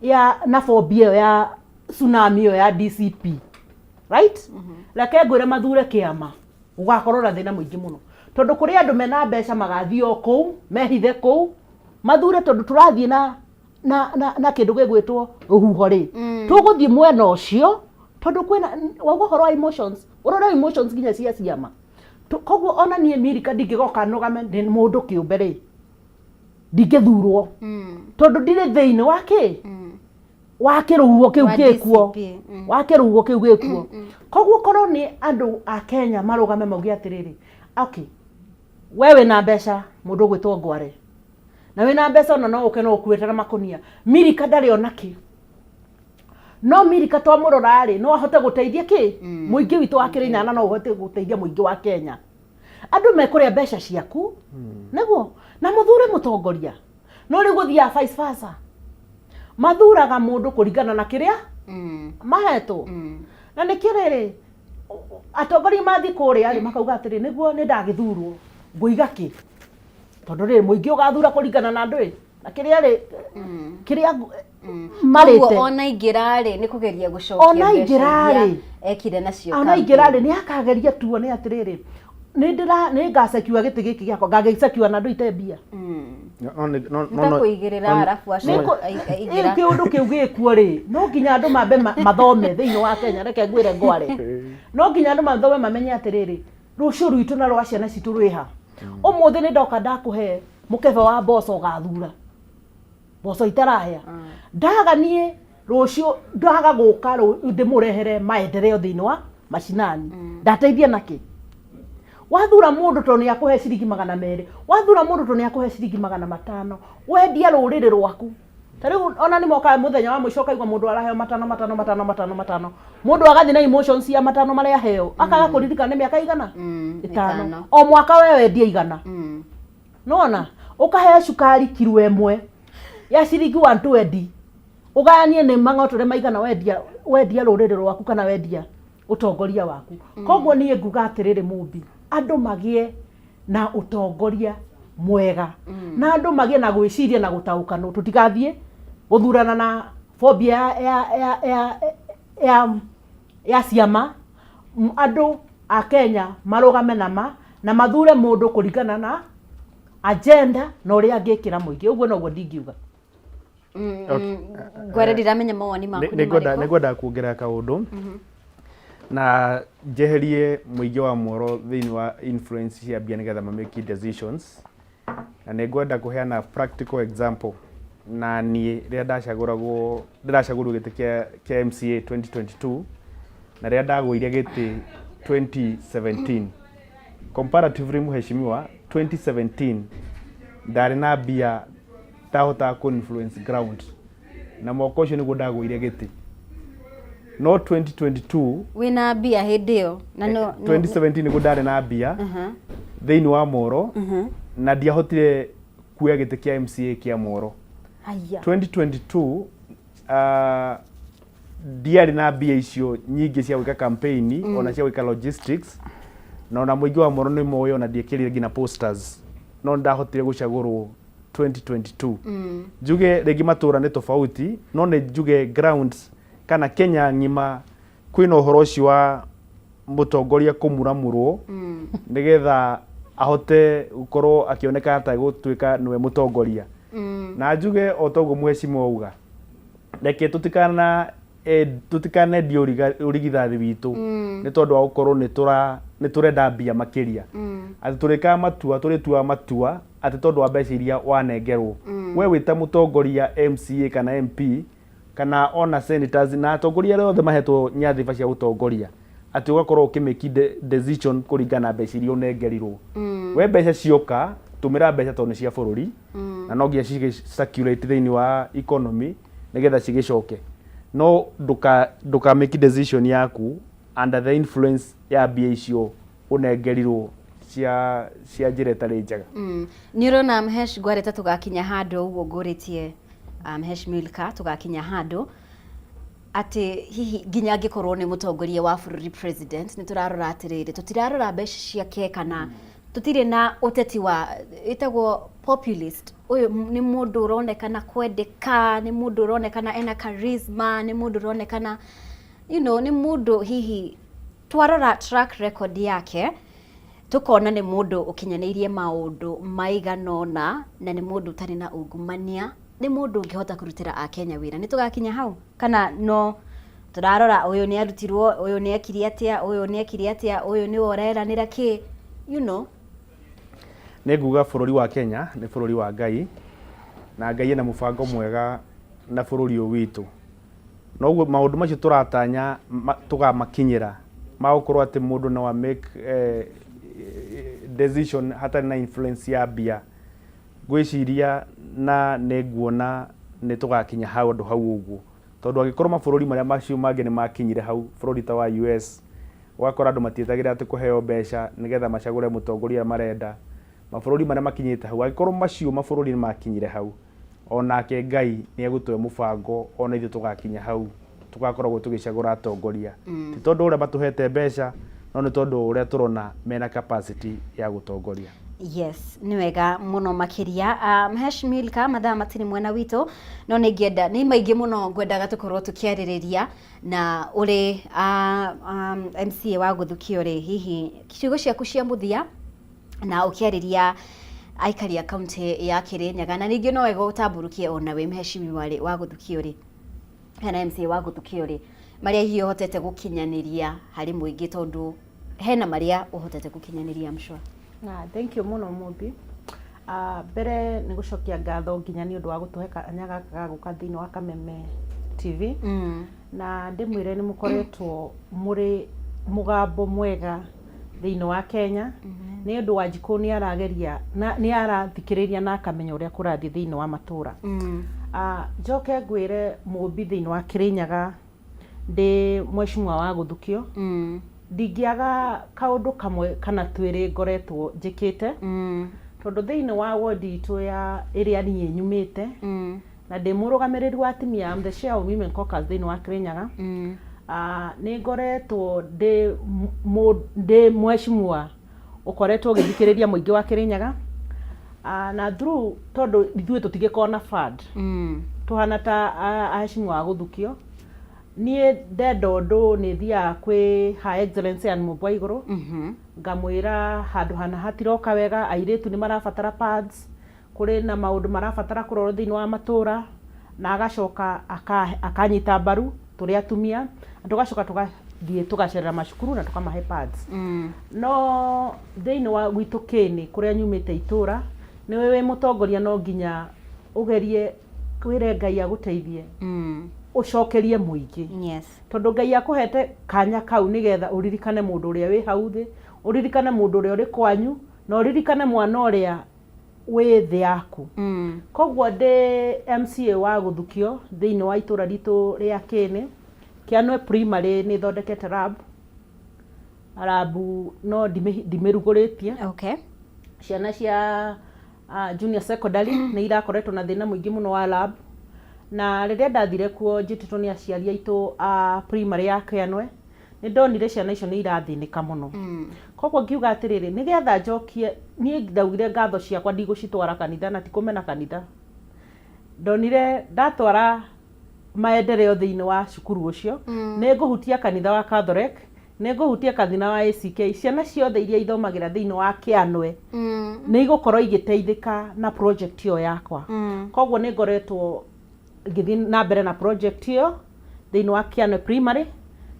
ya na phobia ĩyo ya tsunami ĩyo ya DCP, right? Reke ngwĩre, mathure kĩama gũgakorwo na thĩna mũingĩ mũno, tondũ kũrĩ andũ mena mbeca magathiĩ o kũu mehithe kũu mathure, tondũ tũrathiĩ na kĩndũ gĩgwĩtwo rũhuho rĩ, tũgũthiĩ mwena ũcio, tondũ kwĩna wauga ũhoro wa emotions, ũrore emotions nginya cia ciama. Koguo ona niĩ Milika ndingĩgoka nũgame ndĩ mũndũ kĩũmbe rĩ, ndingĩthurwo, tondũ ndirĩ thĩinĩ wa kĩ wa kĩrũhuho kĩu Wa gĩkuo. DCP. Wa kĩrũhuho kĩu gĩkuo. Koguo korwo nĩ andũ a Kenya marũgame mauge atĩrĩrĩ, okay, we wĩna mbeca, mũndũ ũgwĩtwo Ngware, na wĩna mbeca ona no ũke no ũkuĩte na makũnia, Milika ndarĩ ona kĩ. No Milika twamũrora rĩ, no ahote gũteithia kĩ mũingĩ witũ wa Kĩrĩnyaga, na no ũhote gũteithia mũingĩ wa Kenya. Andũ mekũrĩa mbeca ciaku nĩguo na mũthure mũtongoria, no rĩu gũthiaga vice versa, mathuraga mũndũ kũringana na kĩrĩa mahetwo. Na nĩkĩo rĩrĩ atongoria mathiĩ kũrĩa rĩ, makauga atĩrĩ, nĩguo nĩ ndagĩthurwo ngũiga kĩ, tondũ rĩrĩ mũingĩ ũgathura kũringana na andũ ĩ na kĩrĩa rĩ kĩrĩa marĩte. Koguo ona ingĩra rĩ, nĩ kũgeria gũcokia Ona mbeca ingĩra iria rĩ, ekire nacio ona ingĩra rĩ, campaign. Nĩ akageria tuone atĩrĩrĩ, nĩ ndĩra nĩ ngacekua gĩtĩ gĩkĩ gĩakwa, ngagĩcekua na andũ ite mbia. No, no, no, Nĩ ta no, kũigĩrĩra no, arabu Nĩ aco aingĩra. Rĩu kĩũndũ kĩu gĩkuo rĩ, no nginya andũ mambe mathome thĩinĩ wa Kenya. Reke ngwĩre ngware, no nginya andũ mathome mamenye atĩrĩrĩ, rũciũ rwitũ na rwa ciana citũ rwĩha. Ũmũthĩ nĩ ndoka ndakũhe mũkebe wa mboco, ũgathura mboco itarahĩa. Ndaga niĩ rũciũ ndaga gũka ndĩmũrehere maendeleo thĩinĩ wa macinani, ndateithia nakĩ? Wathura mũndũ tondũ nĩ akũhe ciringi 200, wathura mũndũ tondũ nĩ akũhe ciringi 500, wendia rũrĩrĩ rwaku. Ta rĩu ona nĩ mokaga mũthenya wa mũico, ũkaigua mũndũ araheo matano matano matano matano matano, mũndũ agathiĩ na emotions cia matano marĩa aheo, akaga kũririkana nĩ mĩaka igana 5. 5. O mwaka we wendie 100. Nona ũkaheo cukari kiro 1 ya ciringi 120, ũgayanie nĩ mang'otore maigana wendia, wendia rũrĩrĩ rwaku kana wendia ũtongoria waku. Koguo niĩ nguga atĩrĩrĩ, mũmbi andũ magĩe na ũtongoria mwega, na andũ magĩe na gwĩciria na gũtaũkanwo, tũtigathiĩ gũthurana na phobia ya ciama. Andũ a Kenya marũgame na ma na mathure mũndũ kũringana na agenda na ũrĩa angĩkĩra mũingĩ. Ũguo noguo ndingiuga. Ngwere, ndiramenya mawoni maku nĩ Nĩngwenda marĩkũ. Nĩngwenda kuongerera kaũndũ na njeherie mũingĩ wa Moro thĩinĩ wa influence cia mbia nĩgetha ma make decisions, na nĩngwenda kũheana practical example. Na niĩ rĩrĩa ndacagũragwo, ndĩracagũrirwo gĩtĩ kĩa MCA 2022, na rĩrĩa ndagũire gĩtĩ 2017, comparatively, mheshimiwa, 2017 ndarĩ na mbia ndahotaga kũ influence ground, na mwaka ũcio nĩguo ndagũire gĩtĩ, no 2022 Wĩna mbia hĩndĩ ĩyo na no 2017 nĩguo ndarĩ na mbia thĩinĩ wa Moro na ndiahotire kuoya gĩtĩ kĩa MCA kĩa Moro. Haya. 2022 ndiarĩ na mbia icio nyingĩ cia gwĩka campaign, ona cia gwĩka logistics, na ona mũingĩ wa Moro nĩ moĩ ona ndiekĩrire nginya posters, no ndahotire gũcagũrwo 2022. Njuge rĩngĩ matũra nĩ tofauti, no nĩ njuge grounds kana Kenya ng'ima kwĩna ũhoro ũcio wa mũtongoria kũmuramurwo nĩgetha ahote gũkorwo akĩoneka ta gũtuĩka nĩwe mũtongoria. Na njuge o toguo mheshimiwa auga, reke tũtikana tũtikanendie ũrigithathi witũ nĩ tondũ wa gũkorwo nĩ tũrenda mbia makĩria, atĩ tũrĩkaga matua, tũrĩtuaga matua atĩ tondũ wa mbeca iria wanengerwo we wĩ ta mũtongoria MCA kana MP kana ona senators na atongoria arĩa othe mahetwo nyadhiba cia ũtongoria, atĩ ũgakorwo ũkĩmake decision kũringana na mbeca iria ũnengerirwo. We mbeca cioka, tũmĩra mbeca tondũ nĩ cia bũrũri na no nginya cigĩ circulate thĩinĩ wa economy nĩgetha cigĩcoke, no ndũka make decision yaku under the influence ya mbia icio ũnengerirwo cia njĩra ĩtarĩ njega. Nĩ ũrona, Mhesh Ngware, ta tũgakinya handũ ũguo ngũrĩtie Mhesh Milka, tũgakinya handũ atĩ hihi nginya angĩkorwo nĩ mũtongoria wa bũrũri, president, nĩ tũrarora atĩrĩrĩ, tũtirarora mbeca ciake kana tũtirĩ na ũteti wa ĩtagwo populist. Ũyũ nĩ mũndũ ũronekana kwendeka, nĩ mũndũ ũronekana ena charisma, nĩ mũndũ ũronekana nĩ mũndũ hihi twarora track record yake tukona nĩ mũndũ ũkinyanĩirie maũndũ maigana ũna, na nĩ mũndũ ũtarĩ na ungumania, nĩ mũndũ ũngĩhota kũrutĩra akenya wĩra. Nĩ tũgakinya hau kana no tũrarora ũyũ nĩ arutirwo, ũyũ nĩ ekire atĩa, ũyũ nĩ ekire atĩa, ũyũ nĩwe ũreranĩra kĩ? Nĩ nguga bũrũri wa Kenya nĩ bũrũri wa Ngai, na Ngai ena mũbango mwega na bũrũri ũyũ witũ. Noguo maũndũ macio tũratanya tũgamakinyĩra ma gũkorwo atĩ mũndũ no a make decision hatarĩ na influence ya mbia, ngwĩciria na nĩ nguona nĩ tũgakinya handũ hau ũguo. Tondũ angĩkorwo mabũrũri marĩa macio mangĩ nĩ makinyire hau, bũrũri ta wa US, ũgakora andũ matietagĩrĩra atĩ kũheo mbeca nĩgetha macagũre mũtongoria ũrĩa marenda. Mabũrũri marĩa makinyĩte hau, angĩkorwo macio mabũrũri nĩ makinyire hau, onake Ngai nĩ egũtũhe mũbango ona ithuĩ tũgakinya hau, tũgakoragwo tũgĩcagũra atongoria. Ti tondũ ũrĩa matũhete mbeca, no nĩ tondũ ũrĩa tũrona mena capacity ya gũtongoria. Yes, nĩ wega mũno makĩria. Mhesh Milka, mathaa matirĩ mwena witũ, no nĩ ingĩenda, nĩ maingĩ mũno ngwendaga tũkorwo tũkĩarĩrĩria na ũrĩ MCA wa Gũthukio rĩ, hihi ciugo ciaku cia mũthia na ũkĩarĩria aikari a kaunti ya Kĩrĩnyaga, na ningĩ no wega ũtambũrũkie ona wĩ mheshimiwa rĩ wa Gũthukio rĩ, kana MCA wa Gũthukio rĩ, marĩa hihi ũhotete gũkinyanĩria harĩ mũingĩ tondũ hena marĩa ũhotete gũkinyanĩria I'm sure. Ah, thank you mũno Mũmbi. Ah, mbere nĩ gũcokia ngatho nginya nĩ ũndũ wa gũtũhe kanya gaka ga gũka thĩinĩ wa Kameme TV. Na ndĩmwĩre nĩ mũkoretwo mũrĩ mũgambo mwega thĩinĩ wa Kenya. Nĩ ũndũ Wanjikũ nĩ arageria na nĩ arathikĩrĩria na akamenya ũrĩa kũrathiĩ thĩinĩ wa matũra. Ah, njoke ngwĩre Mũmbi thĩinĩ wa Kĩrĩnyaga ndĩ mheshimiwa wa Gũthukio, ndingĩaga kaũndũ kamwe kana twĩrĩ ngoretwo njĩkĩte, tondũ thĩinĩ wa ward itũ ya ĩrĩa niĩ nyumĩte, na ndĩ mũrũgamĩrĩri wa atumia, I'm the chair of women caucus thĩinĩ wa Kĩrĩnyaga, nĩ ngoretwo ndĩ ndĩ mheshimiwa ũkoretwo ũgĩthikĩrĩria mũingĩ wa Kĩrĩnyaga, na through tondũ ithuĩ tũtigĩkoragwo na fund, tũhana ta aheshimiwa a Gũthukio, niĩ ndenda ũndũ nĩ thiaga kwĩ Her Excellency Anne Mũmbua Igũrũ, ngamwĩra handũ hana hatiroka wega, airĩtu nĩ marabatara pads, kũrĩ na maũndũ marabatara kũrorwo thĩinĩ wa matũra, na agacoka akanyita mbaru tũrĩ atumia, na tũgacoka tũgathiĩ tũgacerera macukuru na tũkamahe pads. No thĩinĩ wa gwitũ Kĩĩnĩ kũrĩa nyumĩte itũra, nĩũĩ wĩ mũtongoria no nginya ũgerie wĩre Ngai agũteithie ũcokerie mũingĩ. Tondũ Ngai akũhete kanya kau nĩgetha ũririkane mũndũ ũrĩa wĩ hau thĩ, ũririkane mũndũ ũrĩa ũrĩ kwanyu, na ũririkane mwana ũrĩa wĩ thĩ yaku. Koguo ndĩ MCA wa Gũthukio thĩinĩ wa itũra ritũ rĩa Kĩĩnĩ, Kĩanwe Primary nĩ thondekete lab, lab no ndimĩrugũrĩtie. Ciana cia junior secondary nĩ irakoretwo na thĩna mũingĩ mũno wa lab, na rĩrĩa ndathire kuo njĩtĩtwo nĩ aciari aitũ a primary ya Kĩanwe, nĩ ndonire ciana icio nĩ irathĩnĩka mũno. Koguo ngiuga atĩrĩrĩ, nĩgetha njokie, niĩ ndaugire ngatho ciakwa ndigũcitwara kanitha na ti kũmena kanitha. Ndonire ndatwara maendeleo thĩinĩ wa cukuru ũcio, nĩ ngũhutia kanitha wa Catholic, nĩ ngũhutia kanitha wa ACK, ciana ciothe iria ithomagĩra thĩinĩ wa Kĩanwe, nĩ igũkorwo igĩteithĩka na project ĩyo yakwa. Koguo nĩ ngoretwo ngĩthiĩ na mbere na project ĩyo thĩinĩ wa Kĩanwe Primary,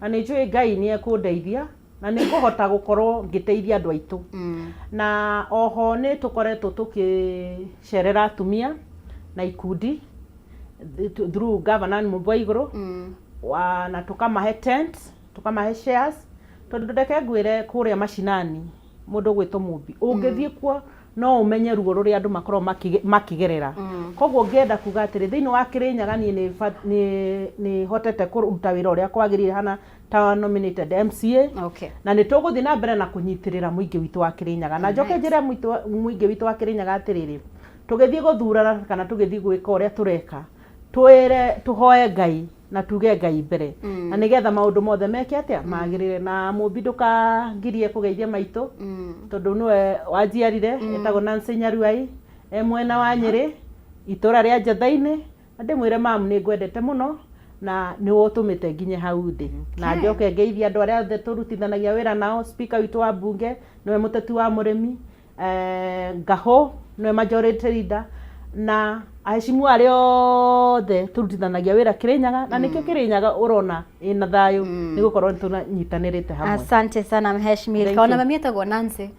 na nĩ njũĩ Ngai nĩ ekũndeithia na nĩ ngũhota gũkorwo ngĩteithia andũ aitũ. Na oho nĩ tũkoretwo tũkĩcerera atumia na ikundi through Governor Mũmbua Igũrũ, na tũkamahe tent, tũkamahe shares, tondũ reke ngwĩre kũrĩa macinani mũndũ ũgwĩtwo Mũmbi, ũngĩthiĩ kuo no ũmenye ruo rũrĩa andũ makoragwo makĩgerera. Koguo ngĩenda kuga atĩrĩ, thĩinĩ wa Kĩrĩnyaga niĩ nĩ hotete kũruta wĩra ũrĩa kwagĩrĩire hana ta nominated MCA. Na nĩ tũgũthiĩ na mbere na kũnyitĩrĩra mũingĩ witũ wa Kĩrĩnyaga. Na njoke njĩre mũingĩ witũ wa Kĩrĩnyaga atĩrĩrĩ, tũgĩthiĩ gũthurana kana tũgĩthiĩ gwĩka ũrĩa tũreka, twĩre tũhoe Ngai na tuge Ngai mbere, na nĩgetha maũndũ mothe meke atĩa, magĩrĩre. Na Mũmbi ndũkangirie kũgeithia maitũ, tondũ nĩwe wanjiarire, etagwo Nancy Nyaruai, e mwena wa Nyĩrĩ, itũra rĩa Njatha-inĩ, na ndĩmwĩre mamu nĩ ngwendete mũno, na nĩwe ũtũmĩte nginye hau ndĩ. Na njoke ngeithie andũ arĩa othe tũrutithanagia wĩra nao, speaker witũ wa mbunge, nĩwe mũteti wa mũrĩmi, Ngahũ nĩwe majority leader, na aheshimiwa arĩa othe tũrutithanagia wĩra Kĩrĩnyaga, na nĩkĩo Kĩrĩnyaga ũrona ĩna thayũ, nĩ gũkorwo nĩ tũnyitanĩrĩte hamwe. Asante sana mheshimiwa. Thank Ona you. mami etagwo Nancy.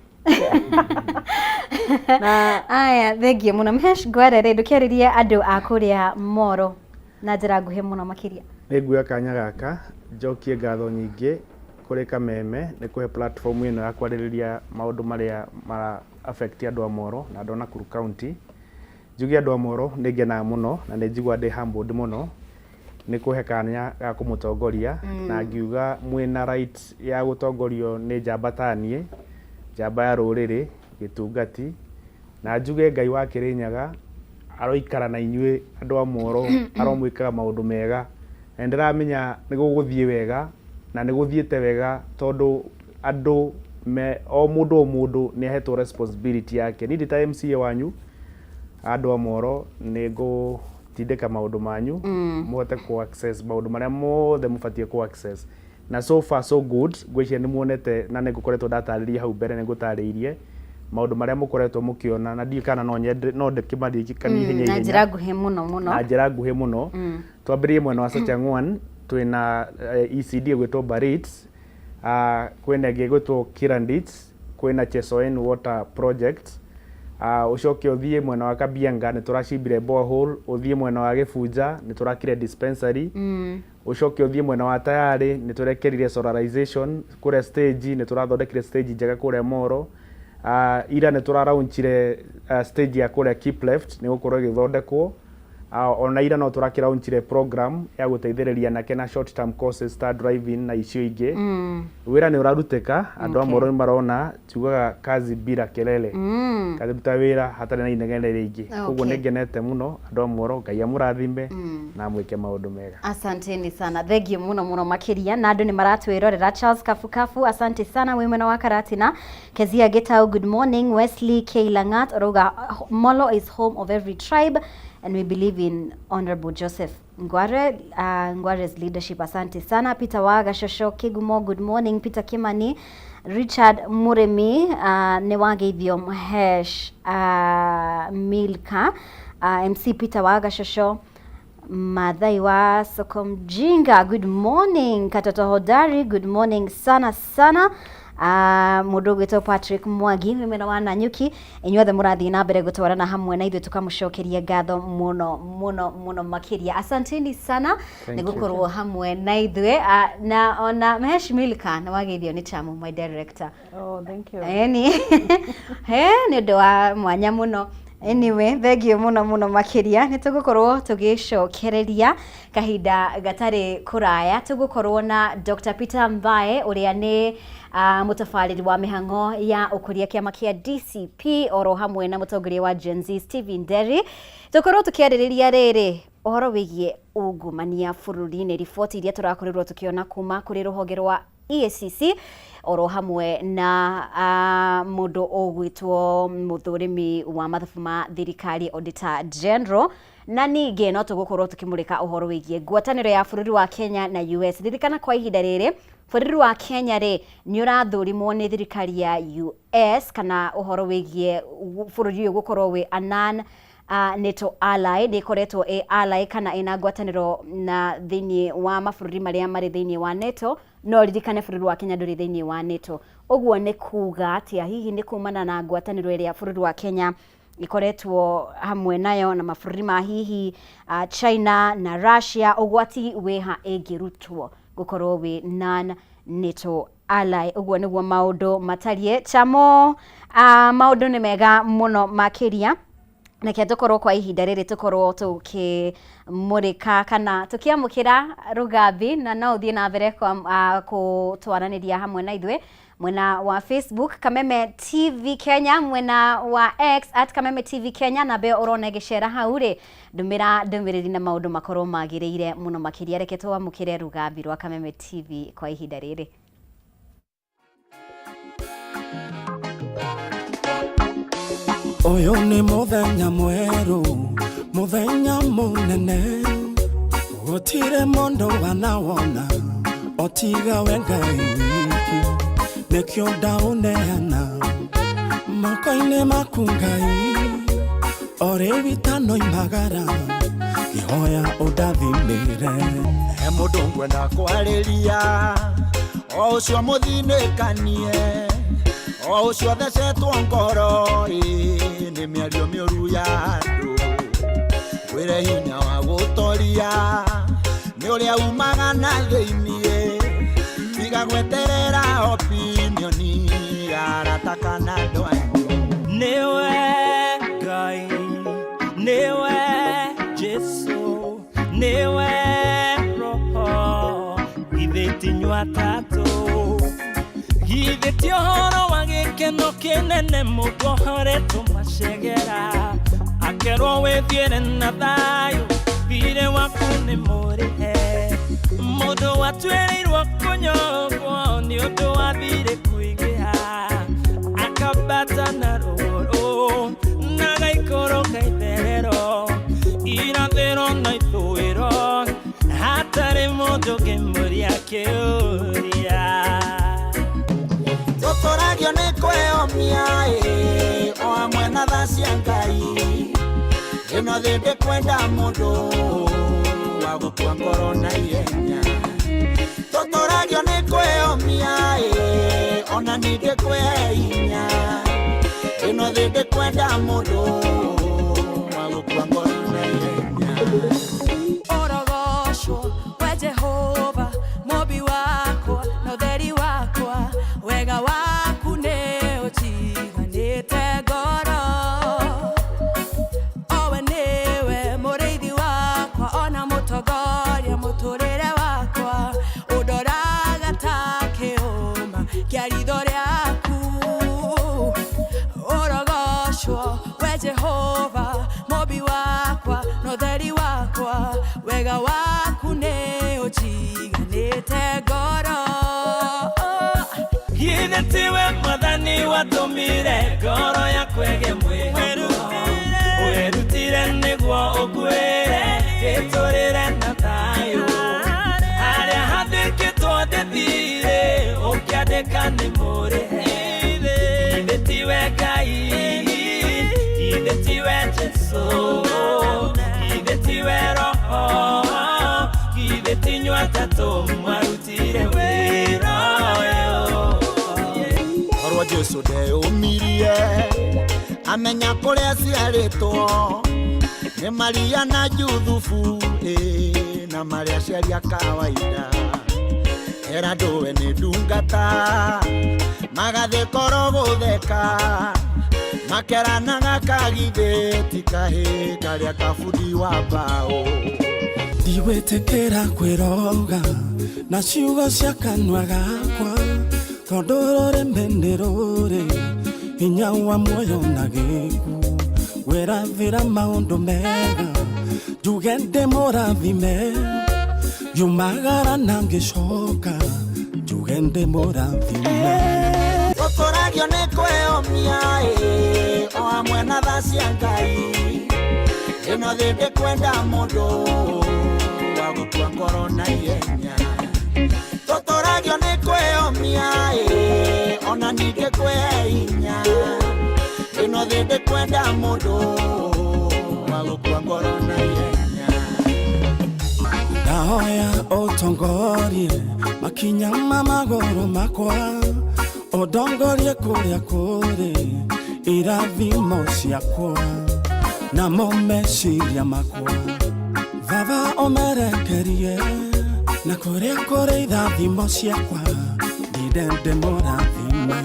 Aya, thengiũ mũno. Mhesh Ngware rĩ, ndũkĩarĩrie andũ a kũrĩa Moro na njĩra nguhĩ mũno makĩria. Nĩ nguoya kanya gaka njokie ngatho nyingĩ kũrĩ Kameme nĩ kũhe platform ĩno ya kwarĩrĩria maũndũ marĩa mara affect andũ a Moro na andũ a Nakuru County. Njuge andũ a Moro nĩ ngenaga mũno na nĩ njiguaga ndĩ humbled mũno. Nĩ kũhe kanya ga kũmũtongoria na ngiuga mwĩna right ya gũtongorio nĩ njamba ta niĩ, njamba ya rũrĩrĩ, gĩtungati, na njuge Ngai wa Kĩrĩnyaga aroikara na inyuĩ andũ a Moro, aromwĩkaga maũndũ mega, na nĩ ndĩramenya nĩ gũgũthiĩ wega na nĩ gũthiĩte wega tondũ andũ me o mũndũ o mũndũ nĩ ahetwo responsibility yake. Niĩ ndĩ ta MCA wanyu andũ a Moro nĩ ngũtindĩka maũndũ manyu mũhote kũ access maũndũ marĩa mothe mũbatiĩ kũ access, na so far so good. Ngwĩciria nĩ muonete na nĩ ngũkoretwo ndatarĩria hau mbere, nĩ ngũtarĩirie maũndũ marĩa mũkoretwo mũkĩona, na ndiũĩ kana no nyende no ndĩkĩmaririkanie ihenya na ihenya. Njĩra nguhĩ mũno mũno. Na njĩra nguhĩ mũno, twambĩrĩrie mwena wa Sachangwan. Twĩna ECD ĩgwĩtwo Barit, kwĩna ĩngĩ ĩgwĩtwo Kirandich, kwĩna Chesoen Water Project. Ũcoke ũthiĩ mwena wa Kabianga, nĩ tũracimbire borehole. Ũthiĩ mwena wa Gĩbunja, nĩ tũrakire dispensary. Ũcoke ũthiĩ mwena wa Tayarĩ, nĩ tũrekerire solarization kũrĩa stage, nĩ tũrathondekire stage njega kũrĩa Moro. Ira nĩ tũraraunchire stage ya kũrĩa Keep Left, nĩ gũkorwo ĩgĩthondekwo. Ona ira no tũrakĩraunchire program ya gũteithĩrĩria anake na short term courses ta driving na icio ingĩ. Wĩra nĩ ũrarutĩka, andũ a Moro nĩ marona. Tugaga kazi bila kelele, karuta wĩra hatarĩ na inegene rĩingĩ. Koguo nĩ ngenete mũno. Andũ a Moro, Ngai amũrathime na amwĩke maũndũ mega. Asanteni sana, thengiũ mũno mũno makĩria. Na andũ nĩ maratwĩrorera. Charles Kafukafu, asante sana, wĩ mwena wa Karatina. Kezia Gitau, good morning. Wesley K Langat orauga Molo is home of every tribe and we believe in Honorable Joseph Ngware, Ngware's leadership. Asante sana. Peter Waga Shosho Kigumo, good morning. Peter Kimani, Richard Murimi, nĩ wageithio. Mhesh Milka, MC Peter Waga Shosho, Mathai wa Sokomjinga, good morning. Katoto Hodari, good morning sana sana. Mũndũ ũgwĩtwo Patrick Mwangi wĩ mwena wa Nanyuki, inyuothe mũrathiĩ na mbere gũtwarana hamwe na ithuĩ, tũkamũcokeria ngatho mũno mũno mũno makĩria. Asanteni sana nĩ you. Gũkorwo hamwe na ithuĩ. Na ona Mhesh Milka nĩ wageithio nĩ Chamu, my director. Oh, thank you. Eni he nĩ ũndũ wa mwanya mũno. Anyway, thengiũ mũno mũno makĩria. Nĩ tũgũkorwo tũgĩcokereria kahinda gatarĩ kũraya. Tũgũkorwo na Dr. Peter Mbae, ũrĩa nĩ mũtabarĩri wa mĩhang'o ya ũkũria kĩama kĩa DCP, oro hamwe na mũtongoria wa Gen Z Stephen Nderi. Tũkorwo tũkĩarĩrĩria rĩrĩ ũhoro wĩgiĩ ungumania bũrũri-inĩ, riboti iria tũrakorirwo tũkĩona kuma kũrĩ rũhonge rwa EACC, oro hamwe na mũndũ ũgwĩtwo mũthũrimi wa mathabu ma thirikari, Auditor General. Na ningĩ no tũgũkorwo tũkĩmũrĩka ũhoro wĩgiĩ ngwatanĩro ya bũrũri wa Kenya na US. Ririkana kwa ihinda rĩrĩ bũrũri wa Kenya rĩ nĩ ũrathũrimwo nĩ thirikari ya US, kana ũhoro wĩgiĩ bũrũri ũyũ gũkorwo wĩ a non NATO ally. Nĩ ĩkoretwo ĩ ally kana ĩna ngwatanĩro na thĩinĩ wa mabũrũri marĩa marĩ thĩinĩ wa NATO, no ririkane bũrũri wa Kenya ndũrĩ thĩinĩ wa NATO. Ũguo nĩ kuga atĩa? Hihi nĩ kumana na ngwatanĩro ĩrĩa bũrũri wa Kenya ikoretwo hamwe nayo na mabũrũri ma hihi China na Russia, ũgwati wĩha ĩngĩrutwo gũkorwo wĩ non NATO ally? Ũguo nĩguo maũndũ matariĩ. Chamo, maũndũ nĩ mega mũno makĩria. Reke tũkorwo kwa ihinda rĩrĩ tũkorwo tũkĩmũrĩka kana tũkĩamũkĩra rũgambi, na no ũthiĩ na mbere kũtwaranĩria hamwe na ithuĩ mwena wa Facebook Kameme TV Kenya, mwena wa X @KamemeTVKenya. Namba ĩyo ũrona ĩgĩcera hau rĩ, ndũmĩra ndũmĩrĩri na maũndũ makorwo magĩrĩire mũno makĩria. Reke twamũkĩre rũgambi rwa Kameme TV kwa ihinda rĩrĩ. Ũyũ nĩ mũthenya mwerũ, mũthenya mũnene, gũtirĩ mũndũ wanawona otiga we Ngai wiki. Nĩkĩo ndaũneana moko-inĩ maku Ngai, o rĩu itanoimagara ngĩhoya ũndathimĩre. He mũndũ ngwenda kwarĩria, o ũcio mũthinĩkanie, o ũcio thecetwo ngoro ĩ nĩ mĩario mĩũru ya andũ. Wĩre hinya wa gũtoria nĩ ũrĩa umaga na thĩiniĩ, tiga gweterera opinioni ya arata kana andũ anyu. Niwe Ngai, niwe Jesu, niwe. Jumatatũ. Githĩ ti ũhoro wa gĩkeno kĩnene mũndũ ohoretwo macegera, akerwo wĩthiĩre na thayũ, thirĩ waku nĩ mũrĩhe. Mũndũ watuĩrĩirwo kũnyongwo nĩ ũndũ wa thirĩ kũingĩha, akambata na rũgũrũ na gaikũrũka itherero, irathĩro na ithũĩro, hatarĩ mũndũ ũngĩmũria kĩũria. Tũtũragio nĩ kwĩyomia ĩ, o hamwe na tha cia Ngai. Ĩno thĩ ndĩkwenda mũndũ wa gũkua ngoro na ihenya. Tũtũragio nĩ kwĩyomia ĩ, ona ningĩ kwĩhe hinya. Ĩno thĩ ndĩkwenda mũndũ wa gũkua ngoro na ihenya. Ũrogocwo we Jehova, mũmbi wakwa na ũtheri wakwa, wega waku nĩ ũnjiganĩte ngoro. Owe nĩwe mũrĩithi wakwa ona mũtongoria mũtũrĩre wakwa, ũndoraga ta kĩũma kĩa ritho rĩaku. Ũrogocwo we Jehova, mũmbi wakwa na ũtheri wakwa, wega waku nĩ ũnjiganĩte ngoro. Githĩ tiwe Mwathani watũmire ngoro yaku ĩgĩe mwĩhoko, wĩrutire nĩguo ũkuĩre ĩtũrĩre na thayũ, harĩa handĩkĩtwo ndĩthire ũkĩandĩka nĩ mũrĩhe. Githĩ tiwe Ngai, githĩ tiwe Jesũ, githĩ tiwe Roho, githĩ ti inyuĩ atatũ mwarutire wĩra ũyũ? Korwo Jesũ ndeyũmirie amenya kũrĩa aciarĩtwo nĩ Maria na Juthubu ĩ, na marĩ aciari a kawaida, era ndũwe nĩ ndungata, magathiĩ korwo gũtheka, makeranaga kagithĩ ti kahĩ karĩa kabundi wa mbaũ. Ndigwĩtĩkĩra kwĩroga na ciugo cia kanua gakwa, tondũ rũrĩmĩ nĩ rũrĩ hinya wa muoyo na gĩkuũ. Wĩrathĩra maũndũ mega, njuge ndĩ mũrathime, ngiumagara na ngĩcoka, njuge ndĩ mũrathime. Tũtũragio nĩ kwĩyomia ĩ, o hamwe na tha cia Ngai. Ĩno thĩ ndĩkwenda mũndũ wa gũkua ngoro na ihenya. Tũtũragio nĩ kwĩyomia ĩ, ona ningĩ kwĩhe hinya. Ĩno thĩ ndĩkwenda mũndũ wa gũkua ngoro na ihenya. Ndahoya ũtongorie makinya ma magũrũ makwa, ũndongorie kũrĩa kũrĩ irathimo ciakwa, namo meciria makwa Baba ũmerekerie na kũrĩa kũrĩ irathimo ciakwa, ndinde ndĩmũrathime.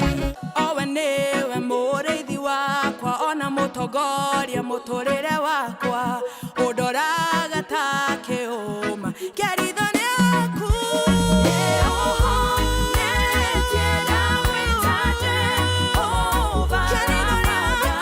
Owe nĩwe mũrĩithi wakwa ona mũtongoria mũtũrĩre wakwa, ũndoraga ta kĩũma kĩa ritho rĩaku. Kĩa ritho rĩaku.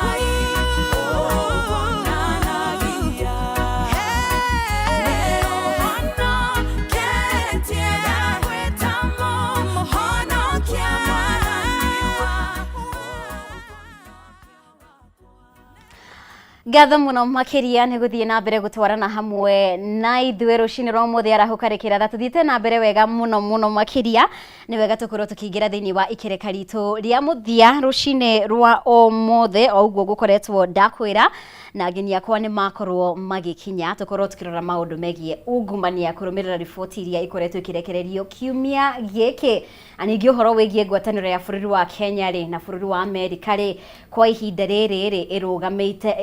Ngatho muno makiria nĩ gũthiĩ na mbere gũtwarana hamwe na ithuĩ rũcinĩ rwa ũmũthĩ arahũka rĩkĩratha. Tũthiĩte na mbere wega mũno mũno makĩria, nĩ wega tũkorwo tũkĩingĩra thĩinĩ wa ikereka ritũ rĩa mũthia rũcinĩ rwa ũmũthĩ. O ũguo gũkoretwo ndakwĩra na ageni akwa nĩ makorwo magĩkinya, tũkorwo tũkĩrora maũndũ megiĩ ungumania kũrũmĩrĩra riboti iria ikoretwo ikĩrekererio kiumia gĩkĩ, na ningĩ ũhoro wĩgiĩ ngwatanĩro ya bũrũri wa Kenya rĩ na bũrũri wa Amerika rĩ, kwa ihinda rĩrĩ rĩ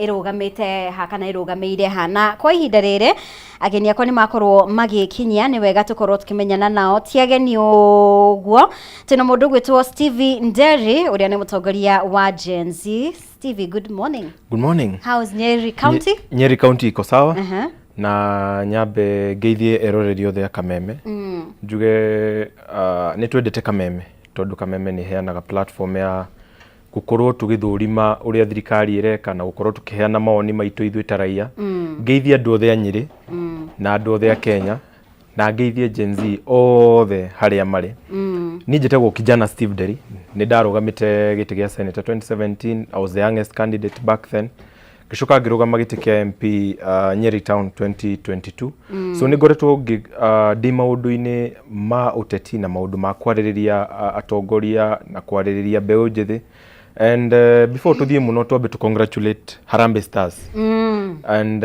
ĩrũgamĩte ha kana ĩrũgamĩire ha. Na kwa ihinda rĩrĩ ageni akwa nĩ makorwo magĩkinyia, nĩ wega tũkorwo tũkĩmenyana nao, ti ageni ũguo. Twĩna mũndũ ũgwĩtwo Stevie Nderi ũrĩa nĩ mũtongoria wa Gen Z. Stevie, good morning. Good morning. How's Nyeri County? Nyeri County iko sawa. Na nyambe ngeithie eroreri othe a Kameme. Njuge nĩ twendete Kameme tondũ Kameme nĩ ĩheanaga platform ya gũkorwo tũgĩthũrima ũrĩa thirikari ĩreka na gũkorwo tũkĩheana mawoni maitũ ithuĩ ta raia. Ngeithie andũ othe a Nyĩrĩ na andũ othe a Kenya na ngeithie Gen Z othe harĩa marĩ. Niĩ njĩtagwo Kijana Steve Nderi, nĩ ndarũgamĩte gĩtĩ gĩa Senator 2017, I was the youngest candidate back then. Ngĩcoka ngĩrũgama gĩtĩ kĩa MP Nyeri Town 2022. So nĩ ngoretwo ndĩ maũndũ-inĩ ma ũteti na maũndũ ma kwarĩrĩria atongoria na kwarĩrĩria mbeũ njĩthĩ. And before tũthiĩ mũno, twambe to congratulate Harambee Stars. And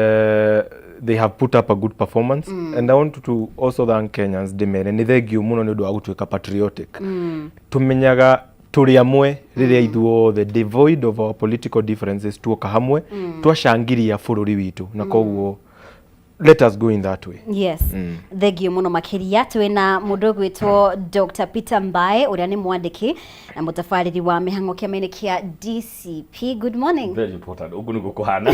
they have put up a good performance. And I want to also thank Kenyans, ndĩmere nĩ thengiũ mũno nĩ ũndũ wa gũtuĩka patriotic. Tũmenyaga tũrĩ amwe rĩrĩa ithuothe, devoid of our political differences, tuoka hamwe twacangiria bũrũri witũ, na koguo let us go in that way. Yes, thengio mũno makĩria. Twĩna mũndũ ũgwĩtwo Dr. Peter Mbae, ũrĩa nĩ mwandĩki na mũtabarĩri wa mĩhang'o kĩama-inĩ kĩa DCP. Good morning. Very important. Ũguo nĩguo kũhana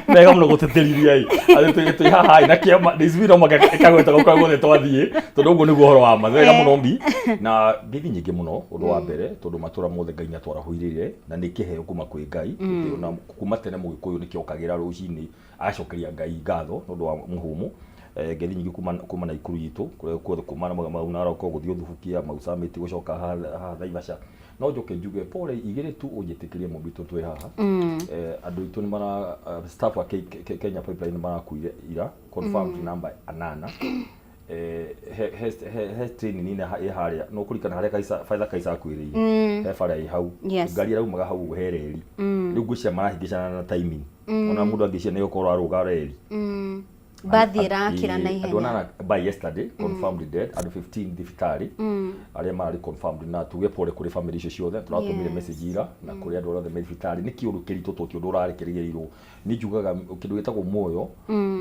wega mũno gũtĩtĩrithia ĩ atĩ twĩ haha ĩ na kĩama DCP no mũhaka ĩkagweta gũkũ guothe twathiĩ, tondũ ũguo nĩguo ũhoro wa ma. Wega mũno mbi na ngeithi nyingĩ mũno. Ũndũ wa mbere, tondũ matũra mothe Ngai nĩ atwarahũirĩire na nĩ kĩheo kuma kwĩ Ngai. Na kuma tene Mũgĩkũyũ nĩkĩokagĩra rũcinĩ agacokeria Ngai ngatho nĩ ũndũ wa mũhũmũ. Ngeithi nyingĩ kuma Naikuru itũ kũrĩa kuothe, kuma Mau Naroko gũthiĩ Uthubukia, Mau Summit, gũcoka haha Naivasha. No njoke njuge pole igĩrĩ tu, ũnjĩtĩkĩrie mũmbitũ twĩ haha. Andũ aitũ nĩ mara staff a Kenya Pipeline nĩ marakuire ira, confirmed number anana. He train nini ĩ harĩa no kũrikana harĩa Kaisa, Father Kaisa akuĩrĩire, he bara ĩ hau. Ngari ĩraumaga hau he reri. Rĩu ngwĩciria marahĩngĩcana na timing, ona mũndũ angĩciria nĩ gũkorwo arũga reri. Mbathi ĩrakĩra na Andũ ihenya. Anana by yesterday confirmed dead, andũ 15 thibitarĩ arĩa mararĩ confirmed, na tuge pole kũrĩ family icio ciothe. Tũratũmire message ira na kũrĩ andũ arĩa othe me thibitarĩ. Nĩ kĩũndũ kĩritũ to ti ũndũ ũrarekereirwo. Nĩ njugaga kĩndũ gĩtagwo muoyo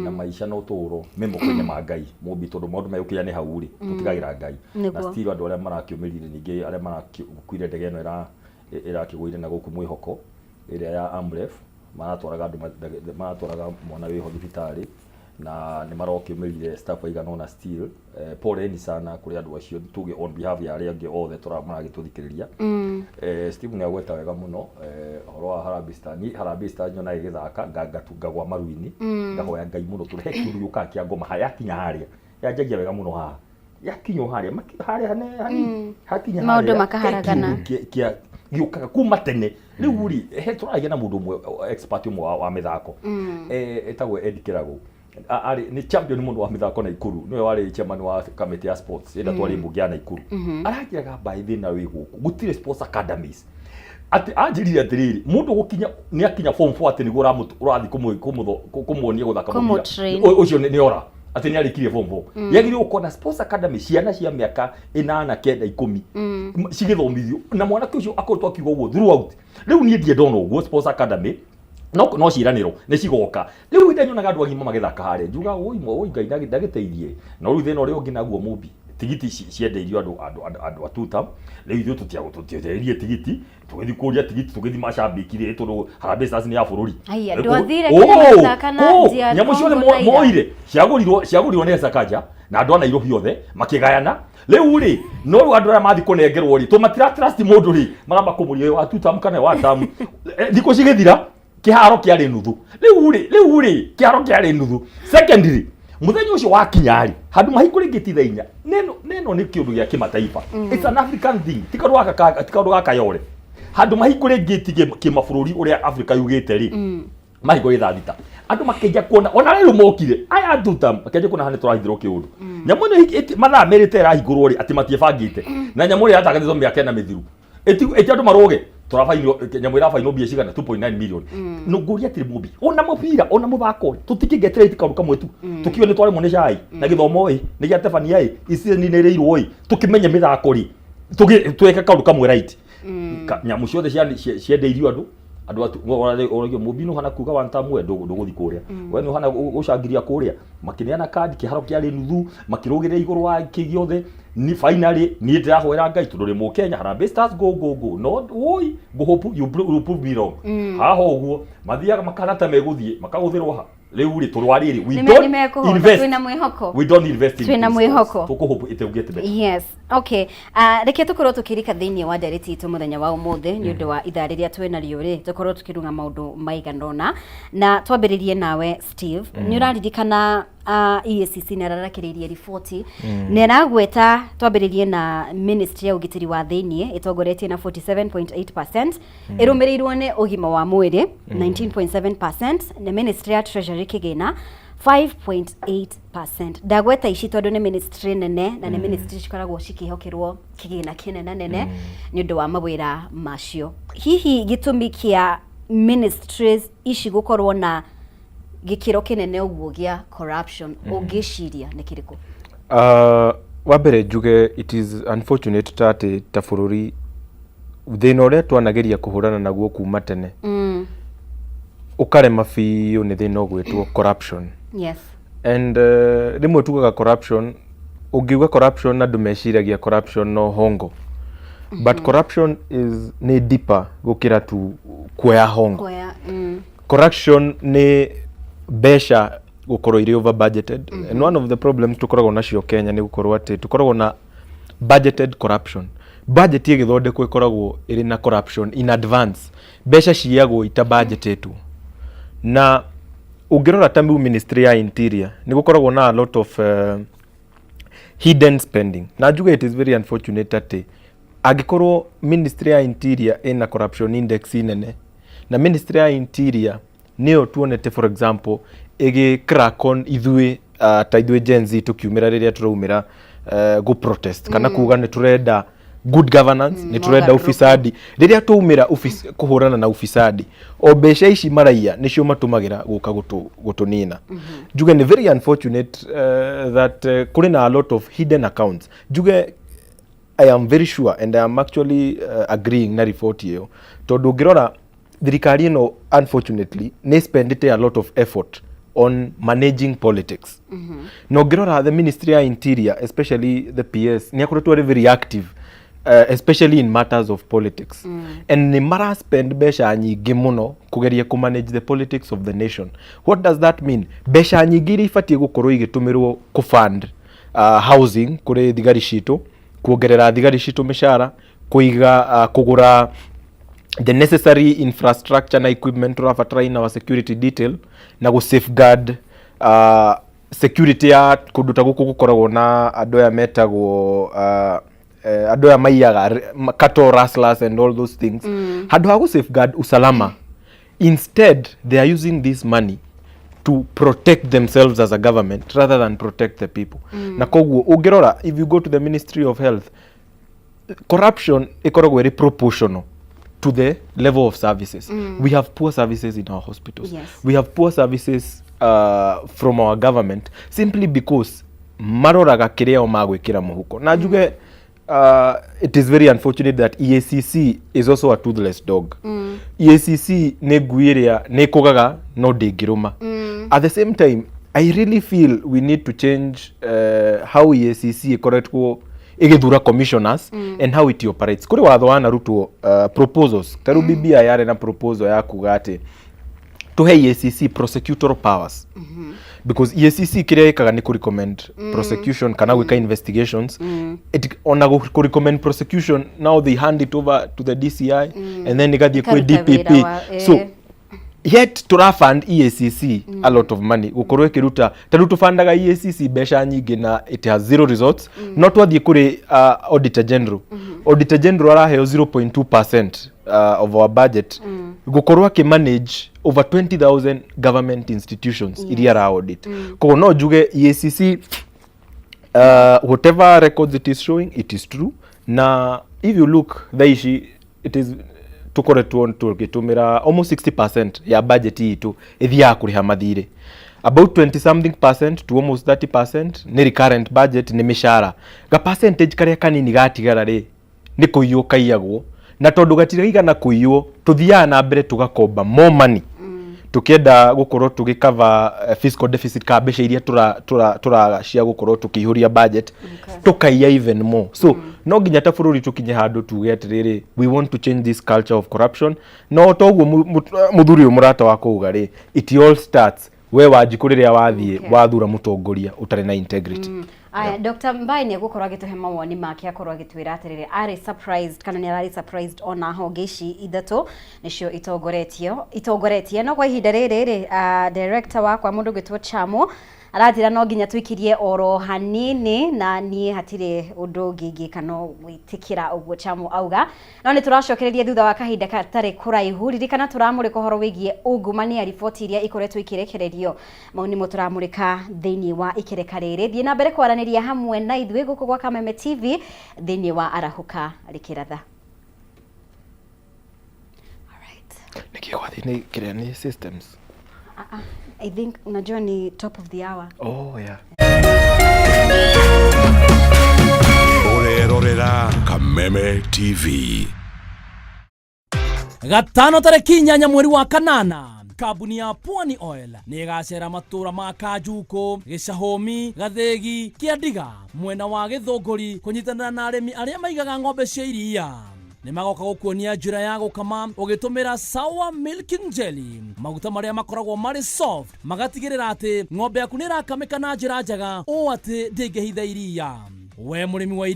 na maica na ũtũũro me moko-inĩ ma Ngai mũmbi, tondũ maũndũ megũkinya nĩ hau rĩ, tũtigagĩra Ngai na still andũ arĩa marakĩũmĩrire, ningĩ arĩa marakuire ndege ĩno ĩrakĩgũire na gũkũ mwĩhoko ĩrĩa ya Amref, maratwaraga andũ maratwaraga mwana wĩho thibitarĩ na nĩ marokĩũmĩrire staff aigana ũna still. Poleni sana kũrĩ andũ acio, tuge on behalf ya arĩa angĩ othe maragĩtũthikĩrĩria. Steve nĩ agweta wega mũno ũhoro wa Harambee Star. Niĩ Harambee Star nyonaga ĩgĩthaka ngagwa maru-inĩ, ngahoya Ngai mũno tondũ he kĩndũ gĩũkaga kĩa ngoma yakinya harĩa yanjagia wega mũno haha, yakinya o harĩa harĩa hanini hakinya Maũndũ harĩa, makaharagana. he kĩndũ kĩa gĩũkaga kuma tene. Rĩu rĩ, he tũragia na mũndũ ũmwe expert ũmwe wa mĩthako, etagwo Ed Kĩrago. Arĩ nĩ champion mũno wa mĩthako Naikuru, nĩwe warĩ chairman wa kamĩtĩ ya sports ĩrĩa twarĩ mbunge ya Naikuru. Aranjĩraga mbaĩ thĩna wĩ gũkũ, gũtirĩ sports academies, atĩ anjĩrire atĩrĩrĩ, mũndũ gũkinya nĩ akinya form 4 atĩ nĩguo ũrathiĩ kũmuonia gũthaka mũbira. Kũmũtrain. Ũcio nĩ ora atĩ nĩ arĩkirie form 4. Yagĩrĩirwo gũkorwo na sports academy, ciana cia mĩaka 8, 9, 10 cigĩthomithio, na mwanake ũcio akoretwo akiuga ũguo throughout. Rĩu niĩ ndiĩ ndona ũguo sports academy no ciĩranĩro nĩ cigoka. Rĩu hĩndĩ nyonaga andũ agima magĩthaka harĩa, njuga oi oi Ngai ndagĩteithie. No rĩu thĩna ũrĩa ũngĩ naguo mũmbi, tigiti ciendeirio andũ a tuta. Rĩu ithuĩ tũtiagũtũtienderie tigiti, tũgĩthiĩ kũria tigiti, tũgĩthiĩ macambĩki rĩ, tondũ Harambee Stars nĩ ya bũrũri. Ai, andũ athire nginya magĩthaka na DR Nyamũ ciothe Congo na ira. moire ciagũrirwo nĩ Sakaja na andũ a Nairobi othe makĩgayana. Rĩu rĩ, no rĩu andũ arĩa mathiĩ kũnengerwo rĩ, to matira trust mũndũ rĩ, maramba kũmũria wa tutam kana wa tamu. Thikũ cigĩthira kĩharo kĩarĩ nuthu. Rĩu rĩ kĩharo kĩarĩ nuthu. Secondly, mũthenya ũcio wakinya rĩ, handũ mahingũre ngĩti thaa 4, neno nĩ kĩũndũ gĩa kĩmataifa. It's an African thing, ti kaũndũ gaka yore. Handũ mahingũre ngĩti kĩmabũrũri ũrĩa Africa yugĩte rĩ, mahingũre thaa 6, andũ makĩnja kuona ona rĩu mokire aya tuta makĩnja kuona hana tũrahithĩrwo kĩũndũ. Nyamũ ĩno mathaa 2 ta ĩrahingũrwo rĩ, atĩ matiĩbangĩte na nyamũ ĩrĩa yatangathĩtwo mĩaka 4 mĩthiru, ĩti andũ marũge tũrabainwo, nyamũ ĩrabainwo mbia cigana, 2.9 million. No ngũria atĩrĩ mũmbi, ona mũbira ona mũthako rĩ, tũtikĩngeterete kaũndũ kamwe tu tũkiuga nĩ twaremwo nĩ cai na gĩthomo ĩ nĩ gĩa tebania ĩ ici nĩ ĩrĩirwo ĩ tũkĩmenye mĩthako rĩ, tweke kaũndũ kamwe right. Nyamũ ciothe ciendeirio andũ ũragio mũmbi nĩ ũhana kuga one time we ndũgũthiĩ kũrĩa, we nĩ ũhana gũcangiria kũrĩa, makĩneana kandi, kĩharo kĩarĩ nuthu, makĩrũgĩrĩra igũrũ wa kĩ gĩothe. Ni finally niĩ ndĩrahoera Ngai tondũ rĩ Mũkenya, Harambee Stars, go go go, no woi ngũhope you prove me wrong. Haha ũguo mathiaga makana ta megũthiĩ makagũthĩrwo ha. Rĩu rĩ tũrwa rĩrĩ, we Nĩme- don't nĩmekũhota, invest. twĩna mwĩhoko. We don't invest in Twĩna in mwĩhoko. sports. Tũkũhope it will get better. Yes, okay. Reke tũkorwo tũkĩrika thĩinĩ wa ndereti itũ mũthenya wa ũmũthĩ nĩ ũndũ wa ithaa rĩrĩa twĩ narĩo rĩ, tũkorwo tũkĩruga maũndũ maigana ũna, na twambĩrĩrie nawe Steve. Nĩ ũraririkana EACC nĩ ararekereirie riboti na ĩragweta, twambĩrĩrie na ministry ya ũgitĩri wa thĩinĩ ĩtongoretie na 47.8%, ĩrũmĩrĩirwo nĩ ũgima wa mwĩrĩ 19.7%, na ministry ya treasury kĩgĩna 5.8%. Ndagweta ici tondũ nĩ ministry nene na nĩ ministry cikoragwo cikĩhokerwo kĩgĩna kĩnene nene nĩ ũndũ wa mawĩra macio. Hihi gĩtũmi kĩa ministries ici gũkorwo na gĩkĩro kĩnene ũguo gĩa corruption ũngĩciria nĩ kĩrĩkũ? Wa mbere njuge it is unfortunate ta atĩ ta bũrũri thĩna ũrĩa twanageria kũhũrana naguo kuma tene ũkarema biũ nĩ thĩna ũgwĩtwo corruption. And rĩmwe tugaga corruption, ũngiuga corruption andũ meciragia corruption no hongo, but corruption is nĩ deeper gũkĩra tu kuoya hongo. Kuoya. Corruption nĩ mbeca gũkorwo irĩ over budgeted, and one of the problems tũkoragwo nacio Kenya nĩ gũkorwo atĩ tũkoragwo na budgeted corruption. Budget ĩgĩthondekwo ĩkoragwo ĩrĩ na corruption in advance, mbeca ciyagwo itabudgetetwo. Na ũngĩrora ta rĩu ministry ya interior, nĩ gũkoragwo na a lot of hidden spending, na njuge it is very unfortunate atĩ angĩkorwo ministry ya interior ĩna corruption index nene, na ministry ya interior nĩyo tuonete, for example, ĩgĩ crack on ithuĩ ta ithuĩ Gen Z tũkiumĩra rĩrĩa tũraumĩra gũ protest kana kuga nĩ tũrenda good governance, nĩ tũrenda mogarũrũku. Ufisadi, rĩrĩa twaumĩra kũhũrana na ufisadi, o mbeca ici maraiya nĩcio matũmagĩra gũka gũtũnina. Njuge nĩ very unfortunate that kũrĩ na a lot of hidden accounts. Njuge I am very sure and I am actually agreeing na report ĩyo, tondũ ũngĩrora thirikari ĩno unfortunately nĩ spendete a lot of effort on managing politics. Na ũngĩrora the ministry ya interior, especially the PS, nĩ akoretwo arĩ very active especially in matters of politics, and nĩ mara spend mbeca nyingĩ mũno kũgeria kũ manage the politics of the nation. What does that mean? Mbeca nyingĩ iria ibatiĩ gũkorwo igĩtũmĩrwo kũ fund housing kũrĩ thigari citũ, kuongerera thigari citũ mĩcara, kũiga kũgũra the necessary infrastructure na equipment tũrabatara in our security detail, na gũ safeguard security ya kũndũ ta gũkũ gũkoragwo na andũ aya metagwo andũ aya maiyaga cattle rustlers and all those things. Handũ ha gũ safeguard usalama, instead they are using this money to protect themselves as a government rather than protect the people. Na koguo ũngĩrora, if you go to the Ministry of Health, corruption ĩkoragwo ĩrĩ proportional to the level of services. We have poor services in our hospitals. We have poor services from our government simply because maroraga kĩrĩa o magwĩkĩra mũhuko. Na njuge it is very unfortunate that EACC is also a toothless dog. EACC nĩ ngui ĩrĩa nĩ ĩkũgaga no ndĩngĩrũma. At the same time, I really feel we need to change how EACC ĩkoretwo ĩgĩthura commissioners and how it operates. Kũrĩ watho wanarutwo, proposals ta rĩu BBI yarĩ na proposal ya kuga atĩ tũhe EACC prosecutorial powers, because EACC kĩrĩa ĩkaga nĩ kũ-recommend prosecution kana gwĩka investigations. Ona kũ-recommend prosecution, now they hand it over to the DCI and then ĩgathiĩ kwĩ Ĩkaruta DPP. wĩra wa- So yet tũrafund EACC a lot of money gũkorwo ĩkĩruta, ta rĩu tũbandaga EACC mbeca nyingĩ na it has zero results. No twathiĩ kũrĩ auditor general, auditor general araheo 0.2% of our budget gũkorwo akĩmanage over 20,000 government institutions iria ara audit. Koguo no njuge EACC, whatever records it is showing, it is true. Na if you look thaa ici, it is tukoretwo tũgĩtũmĩra almost 60% ya budget itũ ĩthiaga kũrĩha mathirĩ, about 20 something percent to almost 30% nĩ recurrent budget, nĩ mĩcara. Ga percentage karĩa kanini gatigara rĩ, nĩ kũiywo kaiyagwo, na tondũ gatiraigana kũiywo, tũthiaga na mbere tũgakomba more money tukienda gukorwo tũgĩcover fiscal deficit ka mbeca iria tũraga cia gũkorwo tũkĩihũria budget, tukaiya even more. So no nginya ta bũrũri tũkinye handũ tuge atĩrĩrĩ, we want to change this culture of corruption. No toguo mũthuri ũyũ mũrata wa kuuga rĩ, it all starts with We Wanjikũ, rĩrĩa wathiĩ wathura mũtongoria ũtarĩ na integrity. Aya, Dr. Mbai nĩ egũkorwo agĩtũhe mawoni make, akorwo agĩtwĩra atĩrĩrĩ, arĩ surprised kana nĩ ararĩ surprised ona honge ici ithatũ nĩcio itongoretio itongoretie. No kwa ihinda rĩrĩ rĩ, director wakwa, mũndũ ũgwĩtwo Chamo, aranjĩra no nginya tũikirie oro hanini, na niĩ hatirĩ ũndũ ũngĩ ingĩka no gwĩtĩkĩra ũguo Chamo auga. No nĩ tũracokereria thutha wa kahinda gatarĩ kũraihu. Ririkana tũramũrĩka ũhoro wĩgiĩ ungumania, riboti iria ikoretwo ikĩrekererio, mau nĩmo tũramũrĩka thĩinĩ wa ikereka rĩrĩ. Thiĩ na mbere kwaranĩria hamwe na ithuĩ gũkũ gwa Kameme TV thĩinĩ wa Arahũka Rĩkĩratha. Nĩkĩ gwathiĩ nĩ kĩrĩa nĩ systems? Ah, ah, I think unajua ni top of the hour. Oh yeah. Ũrerorera Kameme TV. Gatano tarĩki 8 mweri wa kanana, kambuni ya Pwani Oil nĩ ĩgacera matũra ma Kanjukũ, Gĩcahũmi, Gathĩgi, Kĩandiga, mwena wa Gĩthũngũri, kũnyitanĩra na arĩmi arĩa maigaga ng'ombe cia iria. Nĩ magoka gũkuonia njĩra ya gũkama ũgĩtũmĩra Sour Milking Jelly, maguta marĩa makoragwo marĩ soft, magatigĩrĩra atĩ ng'ombe yaku nĩ ĩrakamĩka na njĩra njega ũũ atĩ ndĩngĩhitha iria. We mũrĩmi wa iria